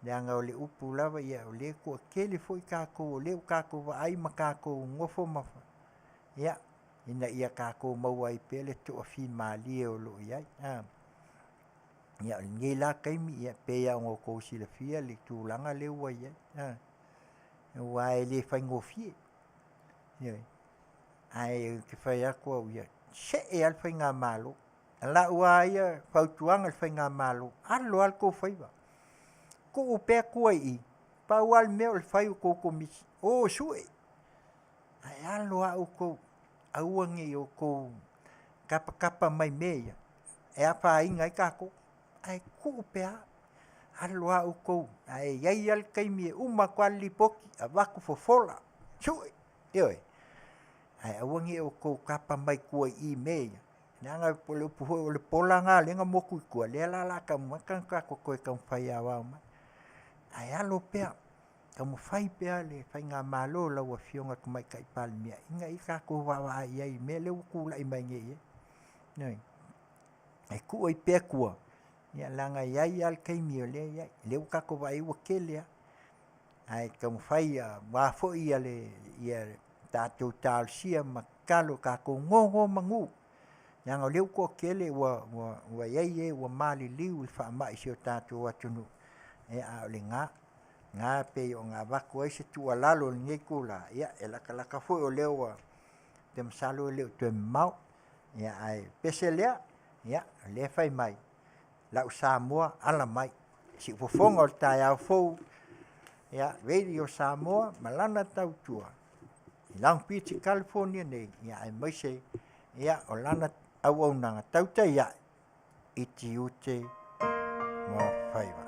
leaga o le upu lava ia o lea e toatele foi tatou o lea ua tatou vaai ma tatou nofo ma, ia, ina ia tatou maua ai pea le toafimalie o lo o i ai. A, ia o lenei la taimi, ia pei lava ona outou silafia le tulaga lea ua i ai. A, aua e le faigofie. Ioe. Ae ou te fai atu au ia, see lava le faigamalo. O lau lava ia fautuaga i le faigamalo, alo lava le tou faiva. Tuu pea tua i i, pau lava le mea o le fai o tou komisi, o sue. Ae alo lava outou, aua ne i outou tapatapa mai mea ia, e afaina ai tatou. Ae tuu pea, alo lava outou, ae i ai lava le taimi e uma atu lava le lipoti, avatu fofola, sue, ioe. Ae aua ne i outou tapa mai tua i i mea ia, leaga o le upu foi o le pola lena lea na motu i tua, lea la o le a taumafai tatou toe taumafai e aoao mai. Ae alo pea, taumafai pea le faigamalo a lau Afioga i le Tamaitai Palemia ina ia tatou vaavaai i ai i mea lea ua tulai mai nei i ai. Ioe. E tuu ai pea tua, ia leaga e i ai lava le taimi o lea e i ai. O lea ua tatou vaai ua tele lava, ae taumafai aua foi ia le ia tatou talosia ma tatalo tatou nonomanu, leaga o lea ua toatele ua ua ua i ai e ua maliliu i le faamai i si o tatou atunuu, ia a o lena. Na pei ona avatu ai se tuualalo i lenei itula, ia e latalata foi o lea ua te masalo e le o toe mamao. Ia ae pese lea, ia o lea e fai mai, lau Samoa ala mai. Siufofoga o le taeao fou, ia Radio Samoa ma lana tautua i Long Beach i California nei, ia aemaise ia o lana auaunaga tautai ae i tiute ma faiva.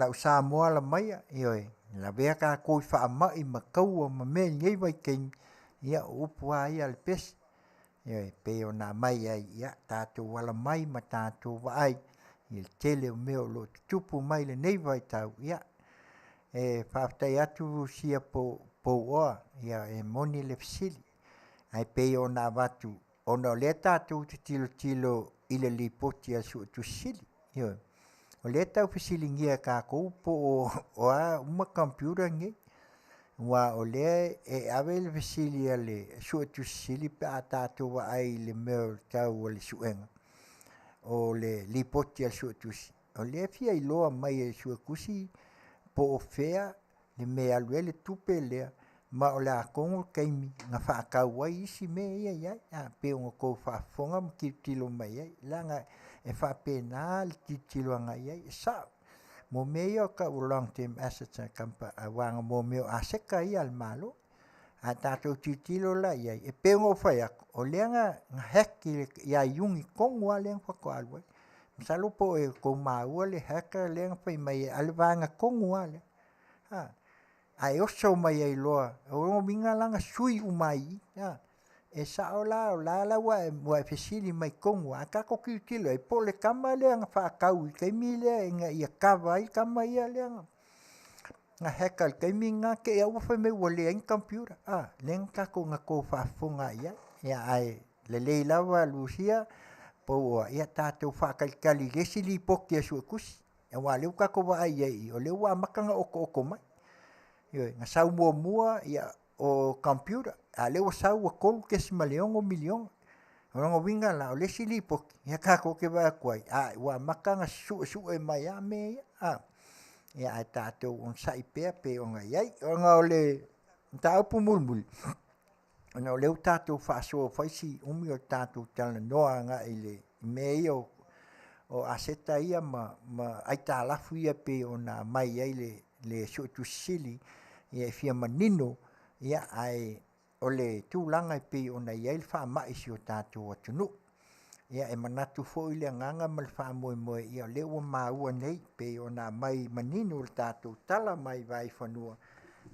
Lau Samoa ala maia, ioe, lavea tatou i faamai ma taua ma mea i lenei vaitaimi, ia o upu lava ia a le pese. Ioe, e pei ona aumai ai, ia tatou alamai ma tatou vaai i le tele o mea o lo o tutupu mai i lenei vaitau, ia e faafetai atu Rusia Pouoa, ia e moni le fesili. Ae pei ona avatu ona o lea tatou te tilotilo i le lipoti a le Suetusi Sili. Ioe. O lea e tau fesiligia e tatou po o a uma computer nei, aua o lea e ave le fesili a le Suetusi Sili pe a tatou vaai i le mea o le tau o le suega, o le lipoti a le Suetusi, o lea e fia iloa mai e le Suetusi po o fea le mea e alu ai le tupe lea, ma o le a tonu le taimi na faatau ai isi mea ia e i ai, a, pei ona outou faafofoga ma tilotilo mai i ai, leaga e faapena le tilotilo agai i ai. E sao, mo mea ia e tau o long term assets a aua mo mea o aseta ia a le Malo. A tatou tilotilo la i ai, e pei ona ou fai atu, o lea na hack ia Iuni tonu lava lea na faatoa alu ai. Masalo po o outou maua le hacker lea na fai mai ai, a o le vaega tonu lava lea. Ae oso mai ai loa, o lona uiga la na sui uma ai i i. E sao la, o la la ua e fesili mai tonu lava, a tatou tilotilo i ai, po o le tama lea na faatau i le taimi lea ina ia kava ai le tama ia lea na hack i le taimi lena, te i lava ua fai mai ua leai ni computer, lea na tatou na outou faafofoga i ai. Ia ae lelei lava Lusia Pouoa, ia tatou faatalitali i le isi lipoti a le Suetusi, aua o lea ua tatou vaai i ai i i, o lea ua amata ona otooto mai. Ioe, na sau muamua o computer, a o lea ua sau ua $3.6 miliona. O lona uiga la, o le isi lipoti, ia tatou te vaai atu ai, a ua amata ona suesue mai lava mea ia. Ia ae tatou onosai pea pei ona i ai. Ona o le mataupu mulimuli, ona o lea ua tatou faasoa ua fai si umi o tatou talanoa agai i le mea ia o aseta ia ma aitalafu ia pei ona aumai ai le Suetusi Sili e fia manino, ia ae o le tulaga e pei ona i ai le faamai i si o tatou atunuu. Ia e manatu foi le agaga ma le faamoemoe, ia o lea ua maua nei pei ona aumai manino le tatou tala mai Vaifanua,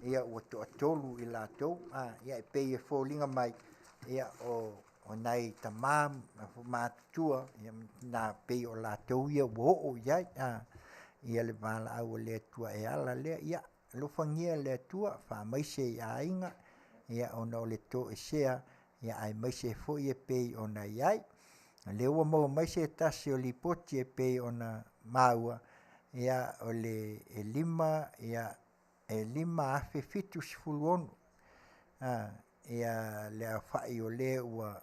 ia ua toatolu i latou, ia e pei e foliga mai, ia o nai tama matutua, ia na pei o latou ia ua oo i ai ia le valaau a le Atua e ala lea, ia alofagia e le Atua, faamaise i aiga, ia ona o le toesea, ia aemaise foi e pei ona i ai. O lea ua maua mai se tasi o lipoti e pei ona maua, ia o le e lima, ia e 5,076 ia le aofai o le ua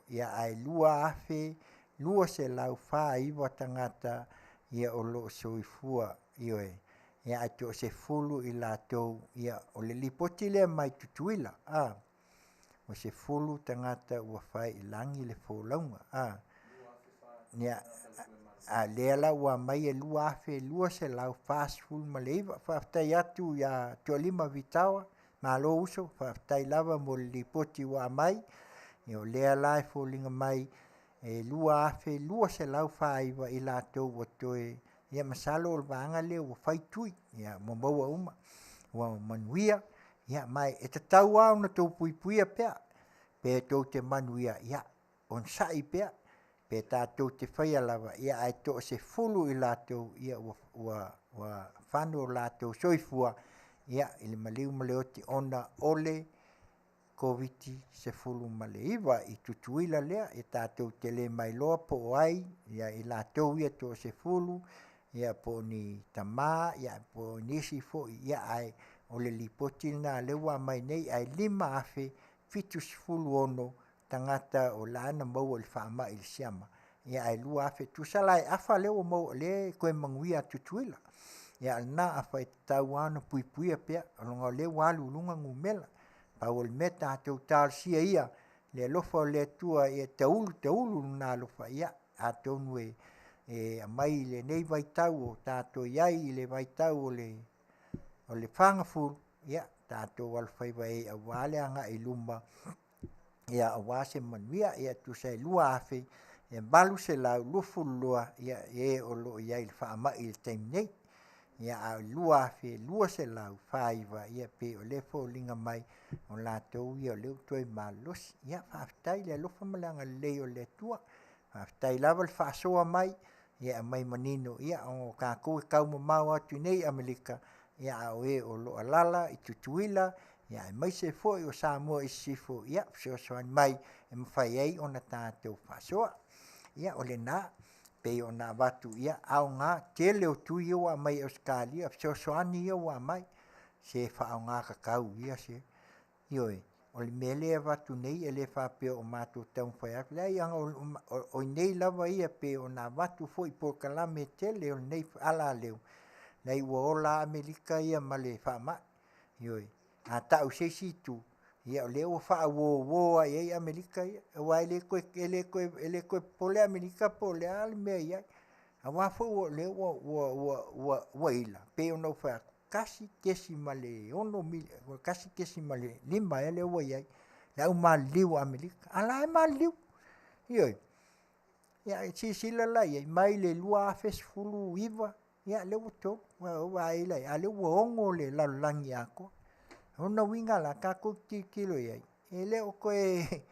ia ae 2,249 tagata ia o lo o soifua, ioe, ia ae toasefulu i latou, ia o le lipoti lea mai Tutuila, ua 10 tagata ua fai i lagi le folauga, ia, a lea la ua aumai e 2,249. Faafetai atu ia Tualima Vitaoa, malo uso, faafetai lava mo le lipoti ua aumai. Ia o lea la e foliga mai e 2,249 i latou ua toe, ia masalo o le vaega lea ua fai tui, ia ua maua uma, ua manuia, ia ma e tatau lava ona outou puipuia pea, pe tou te manuia, ia onosai pea, pe tatou te faia lava, ia ae toasefulu i latou, ia ua fano o latou soifua, ia i le maliu ma le oti ona o le Koviti-19 i Tutuila lea, e tatou te le mailoa po o ai ia i latou ia toasefulu, ia po o ni tama, ia po o nisi foi, ia ae o le lipoti lena lea ua aumai nei, ae 5,076 tagata o la na maua i le faamai i le siama, ia ae 2,000, tusa la e afa lea ua maua, lea e toe manuia Tutuila. Ia a o lena afa e tatau lava ona puipuia pea, ona o lea ua alu i luga numera. Pau o le mea tatou talosia ia le alofa o le Atua ia taulu taulu lona alofa, ia atonu e aumai i lenei vaitau o tatou i ai i le vaitau o le fagafulu, ia tatou alofaiva i ai aua le agai i luma, ia aua se manuia. Ia tusa e 2,822 ia e o lo o i ai i le faamai i le taimi nei. Ia a o le 2249, ia pei o lea e foliga mai o latou ia o lea ua toe malolosi. Ia faafetai i le alofa ma le agalelei o le Atua. Faafetai lava le faasoa mai, ia e aumai manino, ia o tatou e taumamao atu i inei i Amerika, ia a o e o lo o alaala i Tutuila, ia aemaise foi o Samoa i Sisifo, ia fesoasoani mai e mafai ai ona tatou faasoa. Ia o lena, pei ona avatu, ia aoga tele o tui ia ua aumai e Ausetalia, fesoasoani ia ua aumai, se faaaoga tatau ia se. Ioe, o le mea lea e avatu nei, e le faapea o matou taumafai atu, leai o i inei lava ia pei ona avatu foi i polokalame tele o lenei alaleo, leai ua ola lava Amerika ia ma le faamai. Ioe, a tau i se isi itu, ia o lea ua faauouo lava i ai Amerika ia, aua e le toe e le toe e le toe popole Amerika po o le a le mea e i ai, aua foi o lea ua ua ua ua ila, pei ona ou fai atu, 1.5 ea lea ua i ai le au maliliu a Amerika, a o la e maliliu. Ioe. Ia a silasila la i ai, mai le 2019, ia lea ua 3, ua vaai la i ai, a o lea ua 6 le lalolagi atoa. O lona uiga la, tatou te tilotilo i ai, e le o toe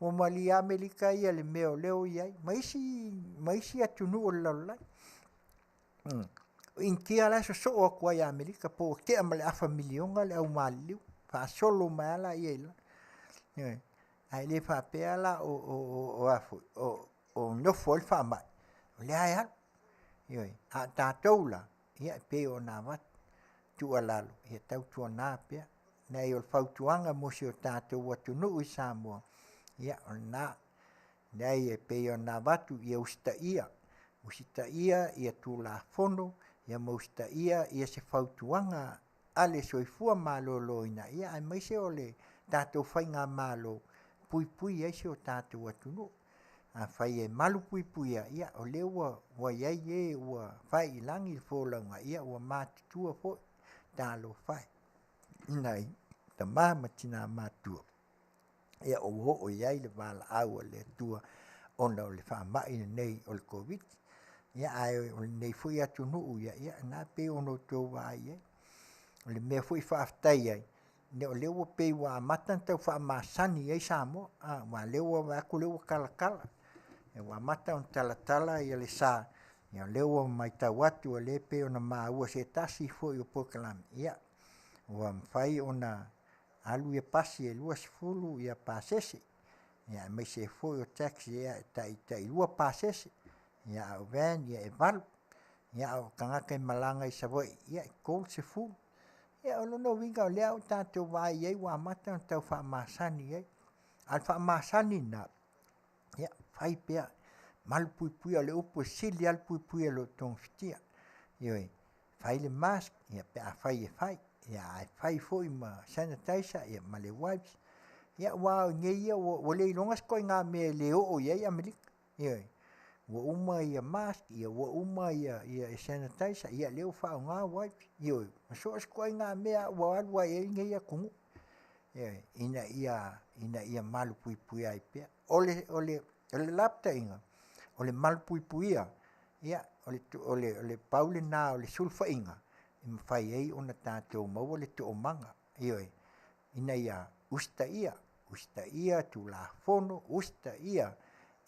ua malie lava Amerika ia i le mea o lea ua i ai, ma isi, ma isi atunuu o le lalolagi. O Initia la e sosoo atu ai ia Amerika po ua tea ma le afa miliona le au maliliu, faasolo mai lava lea i lalo. Ioe. Ae le faapea la o a foi, o nofo ai le faamai, o lea lava e alu. Ioe. A o tatou la, ia e pei ona avatu tuualalo, ia tautuana pea. Leai o le fautuaga mo si o tatou atunuu i Samoa, ia o lena. Leai e pei ona avatu ia usitaia, usitaia ia Tulafono, ia ma usitaia ia se fautuaga a le Soifua Maloloina, ia aemaise o le tatou faigamalo e puipui ai si o tatou atunuu. Afai e malupuipuia, ia o lea ua i ai e ua fai i lagi le folauga, ia ua matutua foi. Talofa e i nai tama ma tina matutua, ia ua oo i ai le valaau a le Atua ona o le faamai lenei o le Koviti. Ia ae o lenei foi atunuu ia, ia na pei ona outou vaai i ai. O le mea foi e faafetai ai, ia o lea ua pei ua amata ona tau faamasani ai Samoa, aua o lea ua vaai atu o lea ua talatala. Ua amata ona talatala le sa, ia o lea ua matau atu o lea e pei ona maua i se tasi foi o polokalame, ia ua mafai ona alu ia pasi e 20 pasese, ia aemaise ai foi o taxi e tai 2 pasese, ia a o van e 8. Ia a o tagata e malaga i Savaii, ia e 30. Ia o lona uiga o lea ua tatou vaai i ai ua amata ona tau faamasani ai. A o le faamasani lena, ia fai pea, malupuipuia. O le upu e sili lava le puipuia i lo le togafitia. Ioe, fai le mask ia pe afai e fai, ia ae fai foi ma sanitizer ia ma le wipes. Ia aua o i inei ia ua le iloga se ituaiga mea e le oo i ai Amerika. Ioe, ua uma ia mask, ia ua uma ia sanitizer, ia lea ua faaaoga wipes. Ioe, ma so o se ituaiga mea lava ua alu lava i ai lenei atunuu. Ioe, ina ia ina ia malupuipuia ai pea. O le o le o le lapataiga, o le malupuipuia, ia o le o le o le pau lena o le sulufaiga e mafai ai ona tatou maua le toomaga. Ioe, ina ia usitaia, usitaia Tulafono, usitaia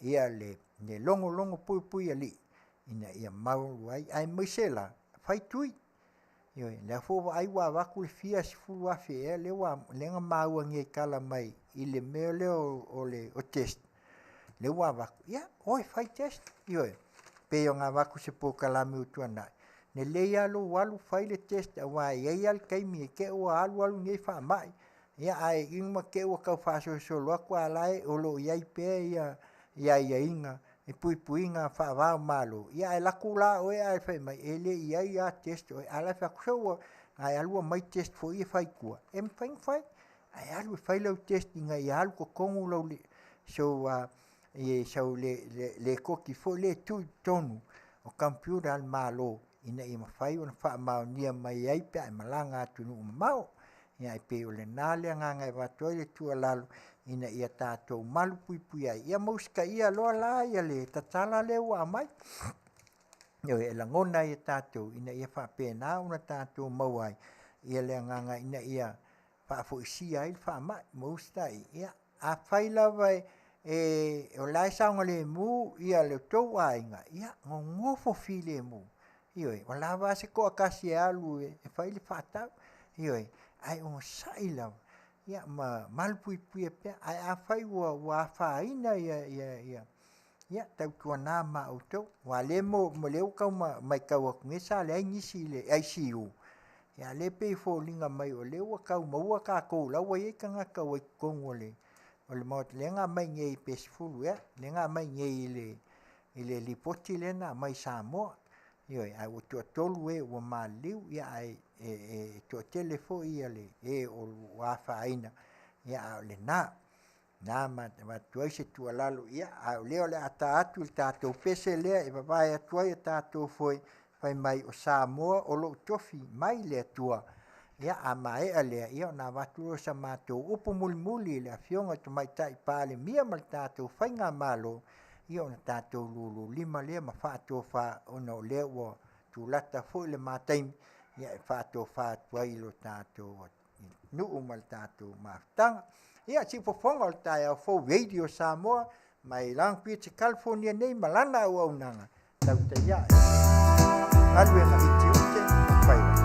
ia le le logologo puipuialii ina ia malu ai, aemaise la, fai tui. Ioe, o lea foi ua vaai ua avatu le fia sefulu afe ea lea ua lea na maua nei e tala mai i le mea lea o le o test, lea ua avatu, ia o e fai test. Ioe, pei ona avatu i se polokalame ua tuanai, lelei lava lou alu fai le test aua e i ai lava le taimi e te i ua alu alu lenei faamai, ia ae inu ma te i ua tau faasolosolo atu a o la e o lo o i ai pea ia aiaiga i puipuiga faava o Malo, ia ae alu atu la oe ae fai mai e le i i ai lava test o oe, a o la e fai atu, se ua ae alu aumai test foi ia e fai i tua, e mafai ona fai, ae alu e fai lau test ina ia alu i totonu lau sau lekoti foi lea e tuu i totonu o computer a le Malo ina ia mafai ona faamaonia mai ai pe a e malaga atunuu mamao. Ia ae pei o lena le agaga e avatu ai le tuualalo ina ia tatou malupuipuia ai, ia ma usitaia loa la le tatala lea ua aumai. Ioe, e lagona ai e tatou ina ia faapena ona tatou maua ai ia le agaga ina ia faafoisia ai le faamai ma usitai. Ia, afai lava e, e o la e saogalemu ia le tou aiga, ia gogofo filemu. Ioe, ua lava a se toatasi e alu e fai le faatau. Ioe, ae onosai lava, ia ma malupuipuia pea. Ae afai ua, ua afaina ia, ia, ia, ia tautuana ma outou, aua lea mo, mo lea ua tau matau atu nei sa leai nisi i le ICU, ia lea pei e foliga mai o lea ua tau maua tatou o la ua i ai tagata ua i totonu o le o le maota lea na aumai nei pe 10 ea lea na aumai nei i le i le lipoti lea na aumai i Samoa. Ioe, ae ua toatolu e ua maliliu, ia ae e, e toatele foi ia le e o ua afaina, ia a o lena. Na ma avatu ai se tuualalo, ia, a o lea o le a ta atu i le tatou pese lea e vavae atu ai a tatou foe, fai mai o Samoa o lou tofi mai le Atua. Ia, a maea lea, ia ona avatu lea o sa matou upu mulimuli i le Afioga i le Tamaitai Palemia ma le tatou Faigamalo, ia ona tatou lululima lea ma faatofa ona o lea ua tulata foi le ma taimi, ia e faatofa atu ai i lo tatou nuu ma le tatou mafutaga. Ia, siufofoga o le taeao fou Radio Samoa mai Long Beach, California nei ma lana auaunaga tautai ae. Galuega i tiute ma faiva.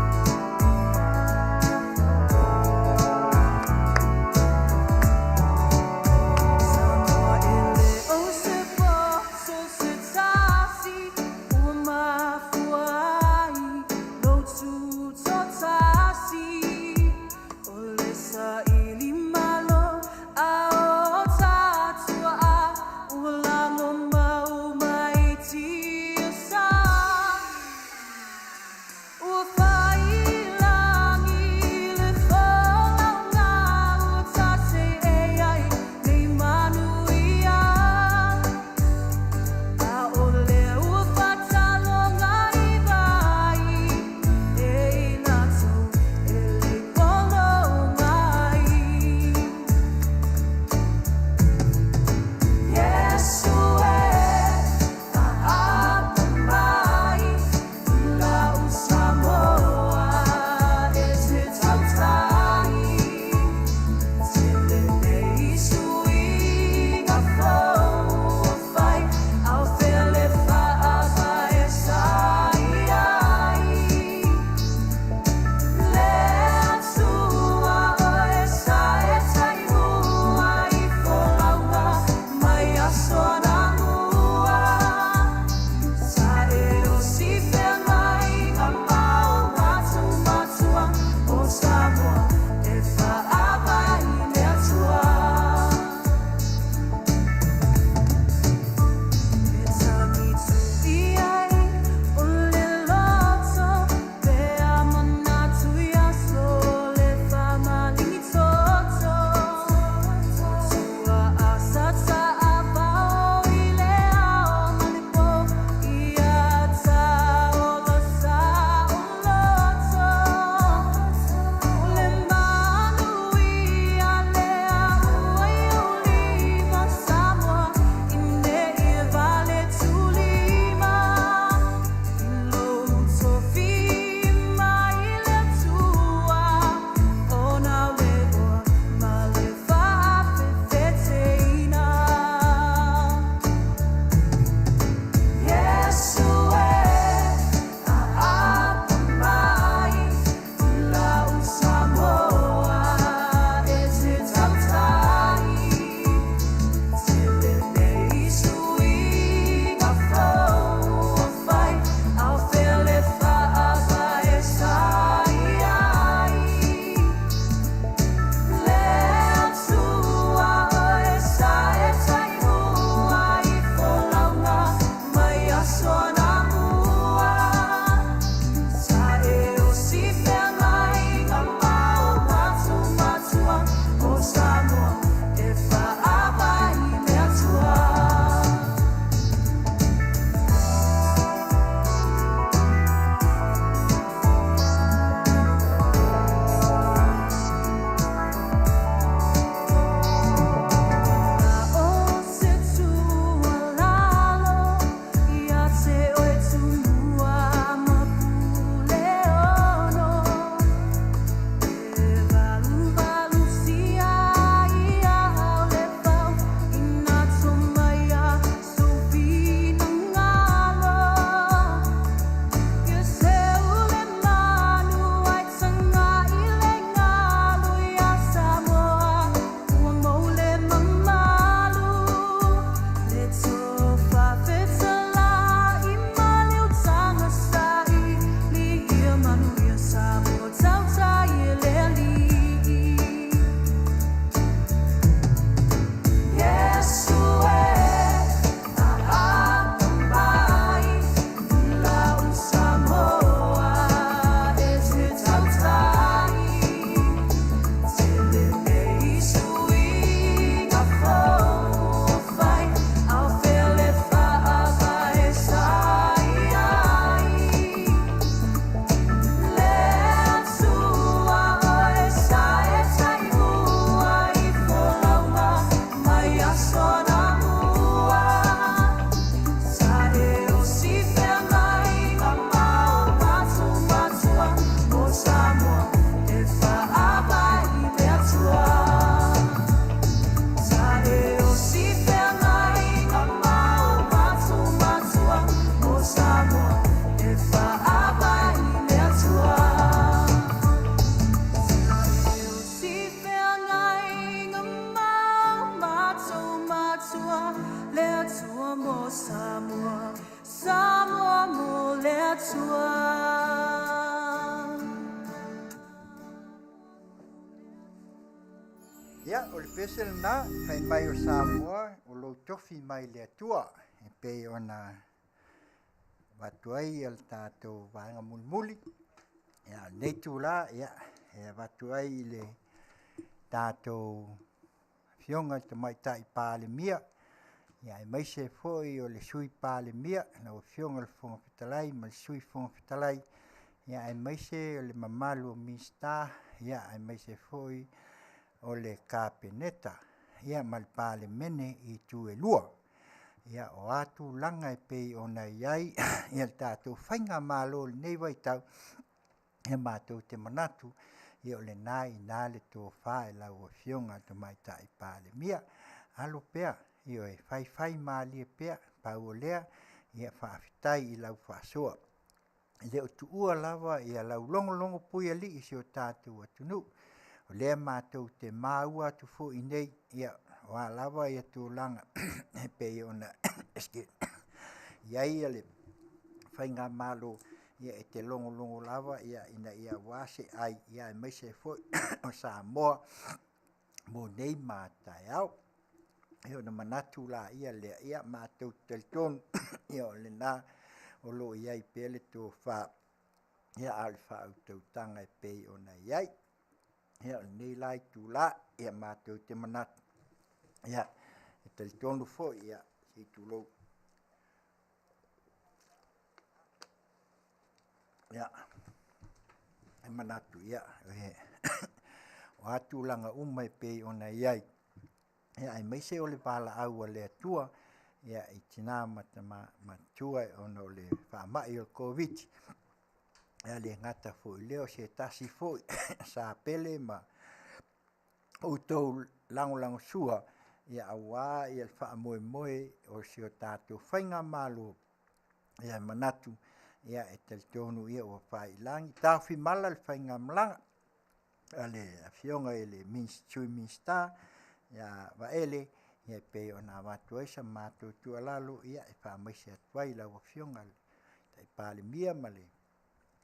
Ia, o le pese lena, fai mai o Samoa, o lou tofi mai le Atua, e pei ona avatu ai le tatou vaega mulimuli. Ia, o lenei itula, ia, e avatu ai i le tatou Afioga i le Tamaitai Palemia, ia aemaise foi o le Sui Palemia, lau Afioga i le Fofoga Fetalai ma le Sui Fofoga Fetalai, ia aemaise o le mamalu o Minisita, ia aemaise foi o le Kapeneta, ia ma le Palemene i itu e lua. Ia o a tulaga e pei ona i ai ia le tatou faigamalo i lenei vaitau, ia matou te manatu, ia o lena e i ina le tofa i lau Afioga i le Tamaitai Palemia. Alo pea, ioe, faifai malie pea, pau o lea, ia faafetai i lau faasoa. E le o tuua lava ia lau logologo puialii i si o tatou atunuu. O lea matou te maua atu foi nei, ia, o a lava ia tulaga e pei ona i ai le faigamalo, ia e te logologo lava ia ina ia aua se ai, ia aemaise foi o Samoa mo nei ma taeao. Ia ona manatu laia lea, ia matou te talitonu ia o lena o lo o i ai pea le tofa, ia a o le faautautaga e pei ona i ai. Ia o lenei la itula, ia matou te manatu, ia e talitonu foi, ia se i tulou. Ia, e manatu, ia, o a tulaga uma e pei ona i ai, ia, aemaise o le valaau a le Atua, ia, i tina ma tama matua ona o le faamai o le Koviti. Ia, le gata foi i lea, o se tasi foi sa pele ma outou lagolagosua, ia, aua ia le faamoemoe o si o tatou faigamalo. Ia e manatu, ia e talitonu ia ua faiilagi taofimala le faigamalaga a le Afioga i le Sui Minisita ia Vaele, ia e pei ona avatu ai sa matou tuualalo, ia e faamaise atu ai lau Afioga i le Tamaitai Palemia ma le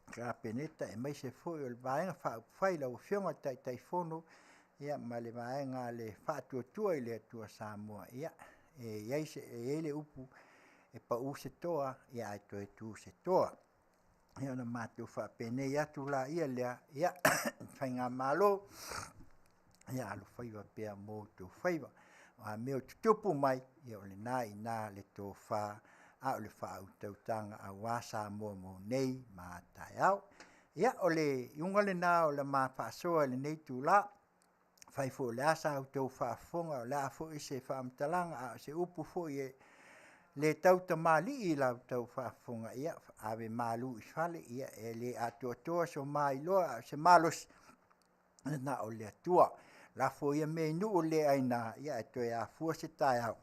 Kapeneta, aemaise foi o le Vaega Faaupufai, lau Afioga i le Taitaifono, ia ma le Vaega a le Faatuatua i le Atua Samoa. Ia e i ai se e i ai le upu e pau se toa, ia ae toe tu se toa. Ia ona matou faapenei atu laia lea, ia faigamalo, ia alofaiva pea mo outou faiva. O a mea o tutupu mai, ia o lena i ina le tofa a o le faautautaga aua Samoa mo nei ma taeao. Ia o le iuga lena o le ma faasoa i lenei itula. Fai foi o le a sa outou faafofoga, o le a foi se faamatalaga a o se upu foi e le tau tamalii i la outou faafofoga, ia ave malu i fale, ia e le atoatoa so mailoa a o se malosi na o le Atua. Lafo ia mea i nuu le aina, ia e toe afua se taeao,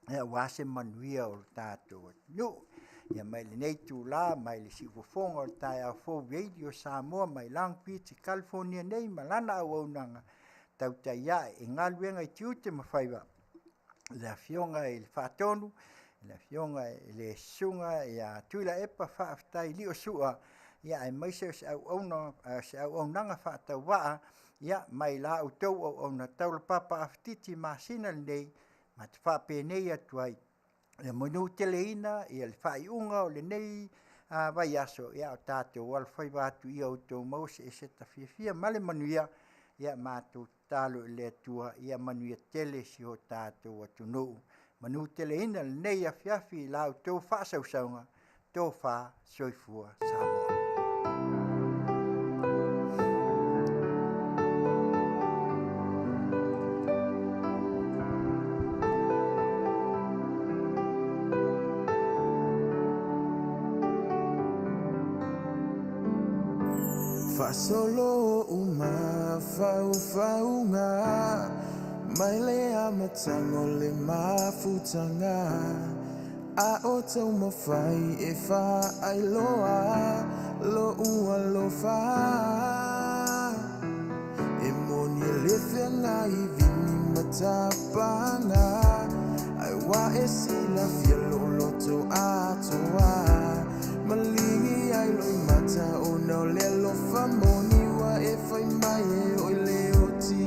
ia aua se manuia o le tatou atunuu. Ia mai lenei itula, mai le siufofoga o le taeao fou Radio Samoa mai Long Beach i California nei ma lana auaunaga tautai ae i galuega i tiute ma faiva, le Afioga i le Faatonu, le Afioga i le Susuga ia Tuilaepa Faafetai Liosua, ia aemaise o se auauna, se auaunaga faatauvaa, ia mai la outou auauna taulapapa afititi masina lenei, ma te faapenei atu ai, ia manuteleina ia le faaiuga o lenei vaiaso, ia o tatou alofaiva atu ia outou maua se eseta fiafia ma le manuia, ia matou tatalo i le Atua ia manuia tele si o tatou atunuu. Manuteleina lenei afiafi i la outou faasausauga, tofa soifua Samoa. Faasolo uma faufauga mai le amataga o le mafutaga a o taumafai e faailoa lou alofa e moni e le feagai vini ma tapaga ai ua e silafia lou loto atoa maligi ai loimata ona o le alofa moni ua e fai mai e oi le oti.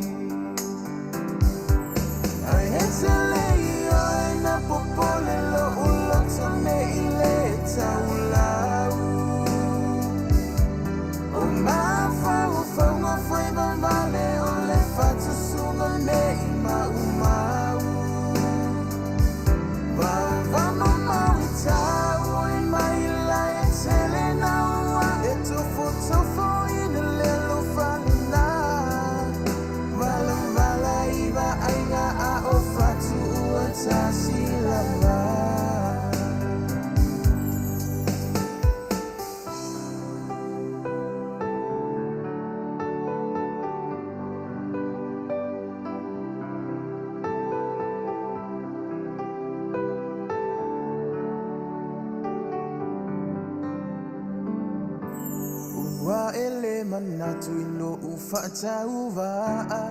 tasi lava. Ua e le manatu i lo'u fa'atauva'a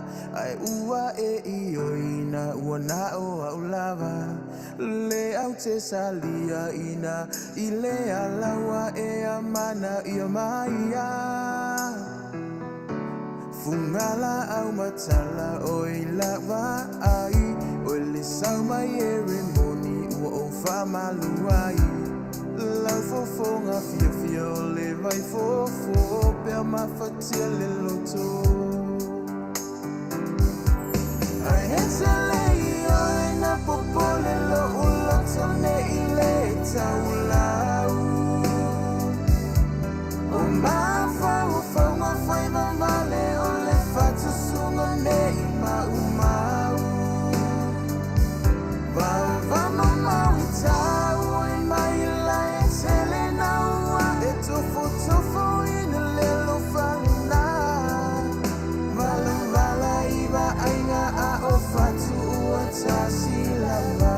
ae ua e ioina ua na o a'u lava le au te saliaʻina i le alaua e amana ia mai ia Fugala au matala o i lava ai O le sau mai e remoni ua ou fa'amalu ai Lau fofoga fiafia o le vai fofo pea mafatia le loto Ae e te le i oe na popole lo'u loto nei le taulau O mafaufauga faiva vale o le fatusuga nei maumau Vaovamamau i tau i mai la e tele naua E tofotofo ina le lofalina Valavala i vaaiga a o fatu ua tasi lava.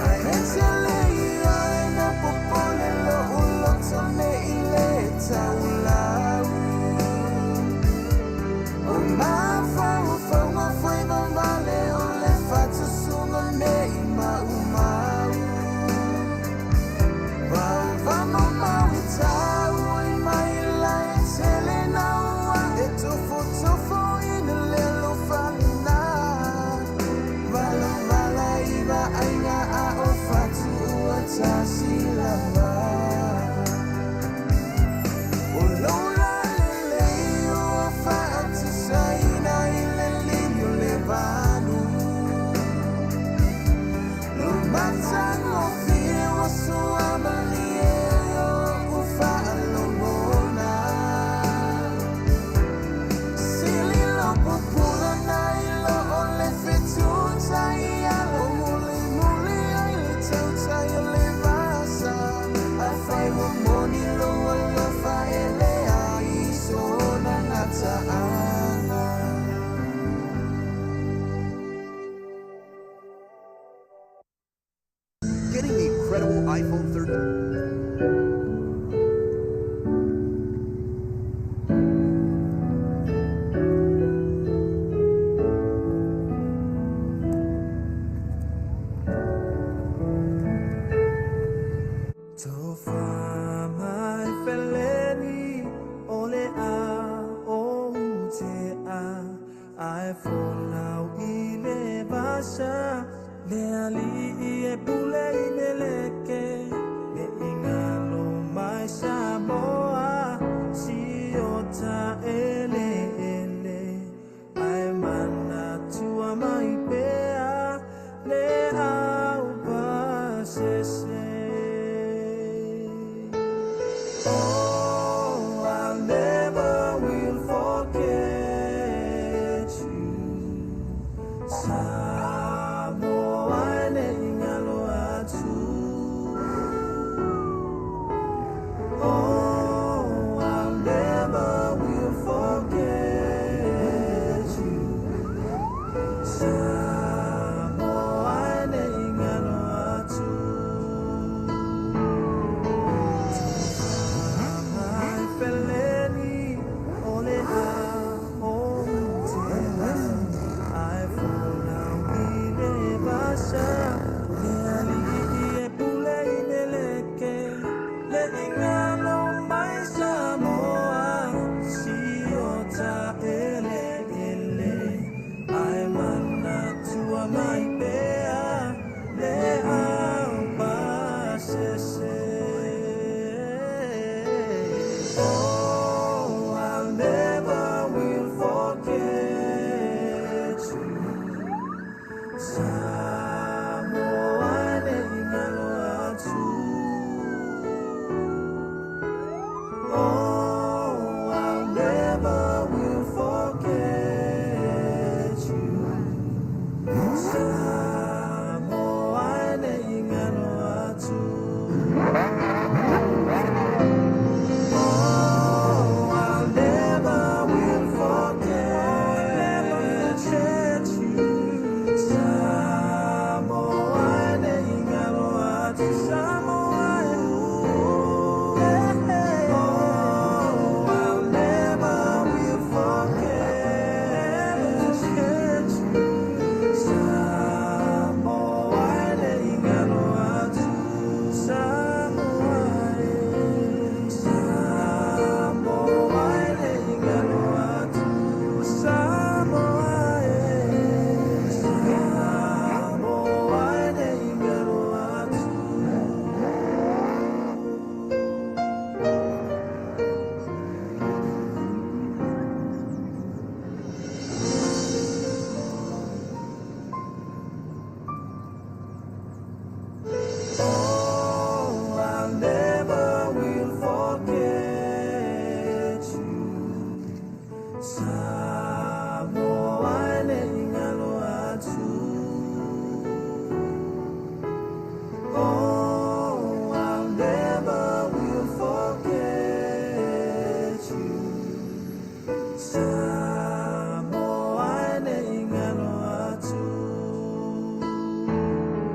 Ae e te le i oe na popole lo'u loto nei le taulau O mafaufauga faiva vale o le fatusuga nei maumau Vaovamamau i tau i mai la e tele naua E tofotofo ina le lofalina Valavala i vaaiga a o fatu ua tasi lava O lola lelei ua fa'atusaina i le lili o le vanu Lo matagofie ua suamalie o u fa'alogona Sili lo pupula na ilo o le fetutai alo Mulimuli ai le tautai o le vasa Afai ua moni lo alofa e leai sona gata'aga. Getting the incredible iPhone 13. Tofa mai feleni o le a o te a Ae folau i le vasa Le ali'i e pule i meleke Le ingalo mai Samoa Si o ta ele ele Ae manatua mai pea Le au pasese. Oh, I never will forget you. Samoa nei galo atu. Oh, I never will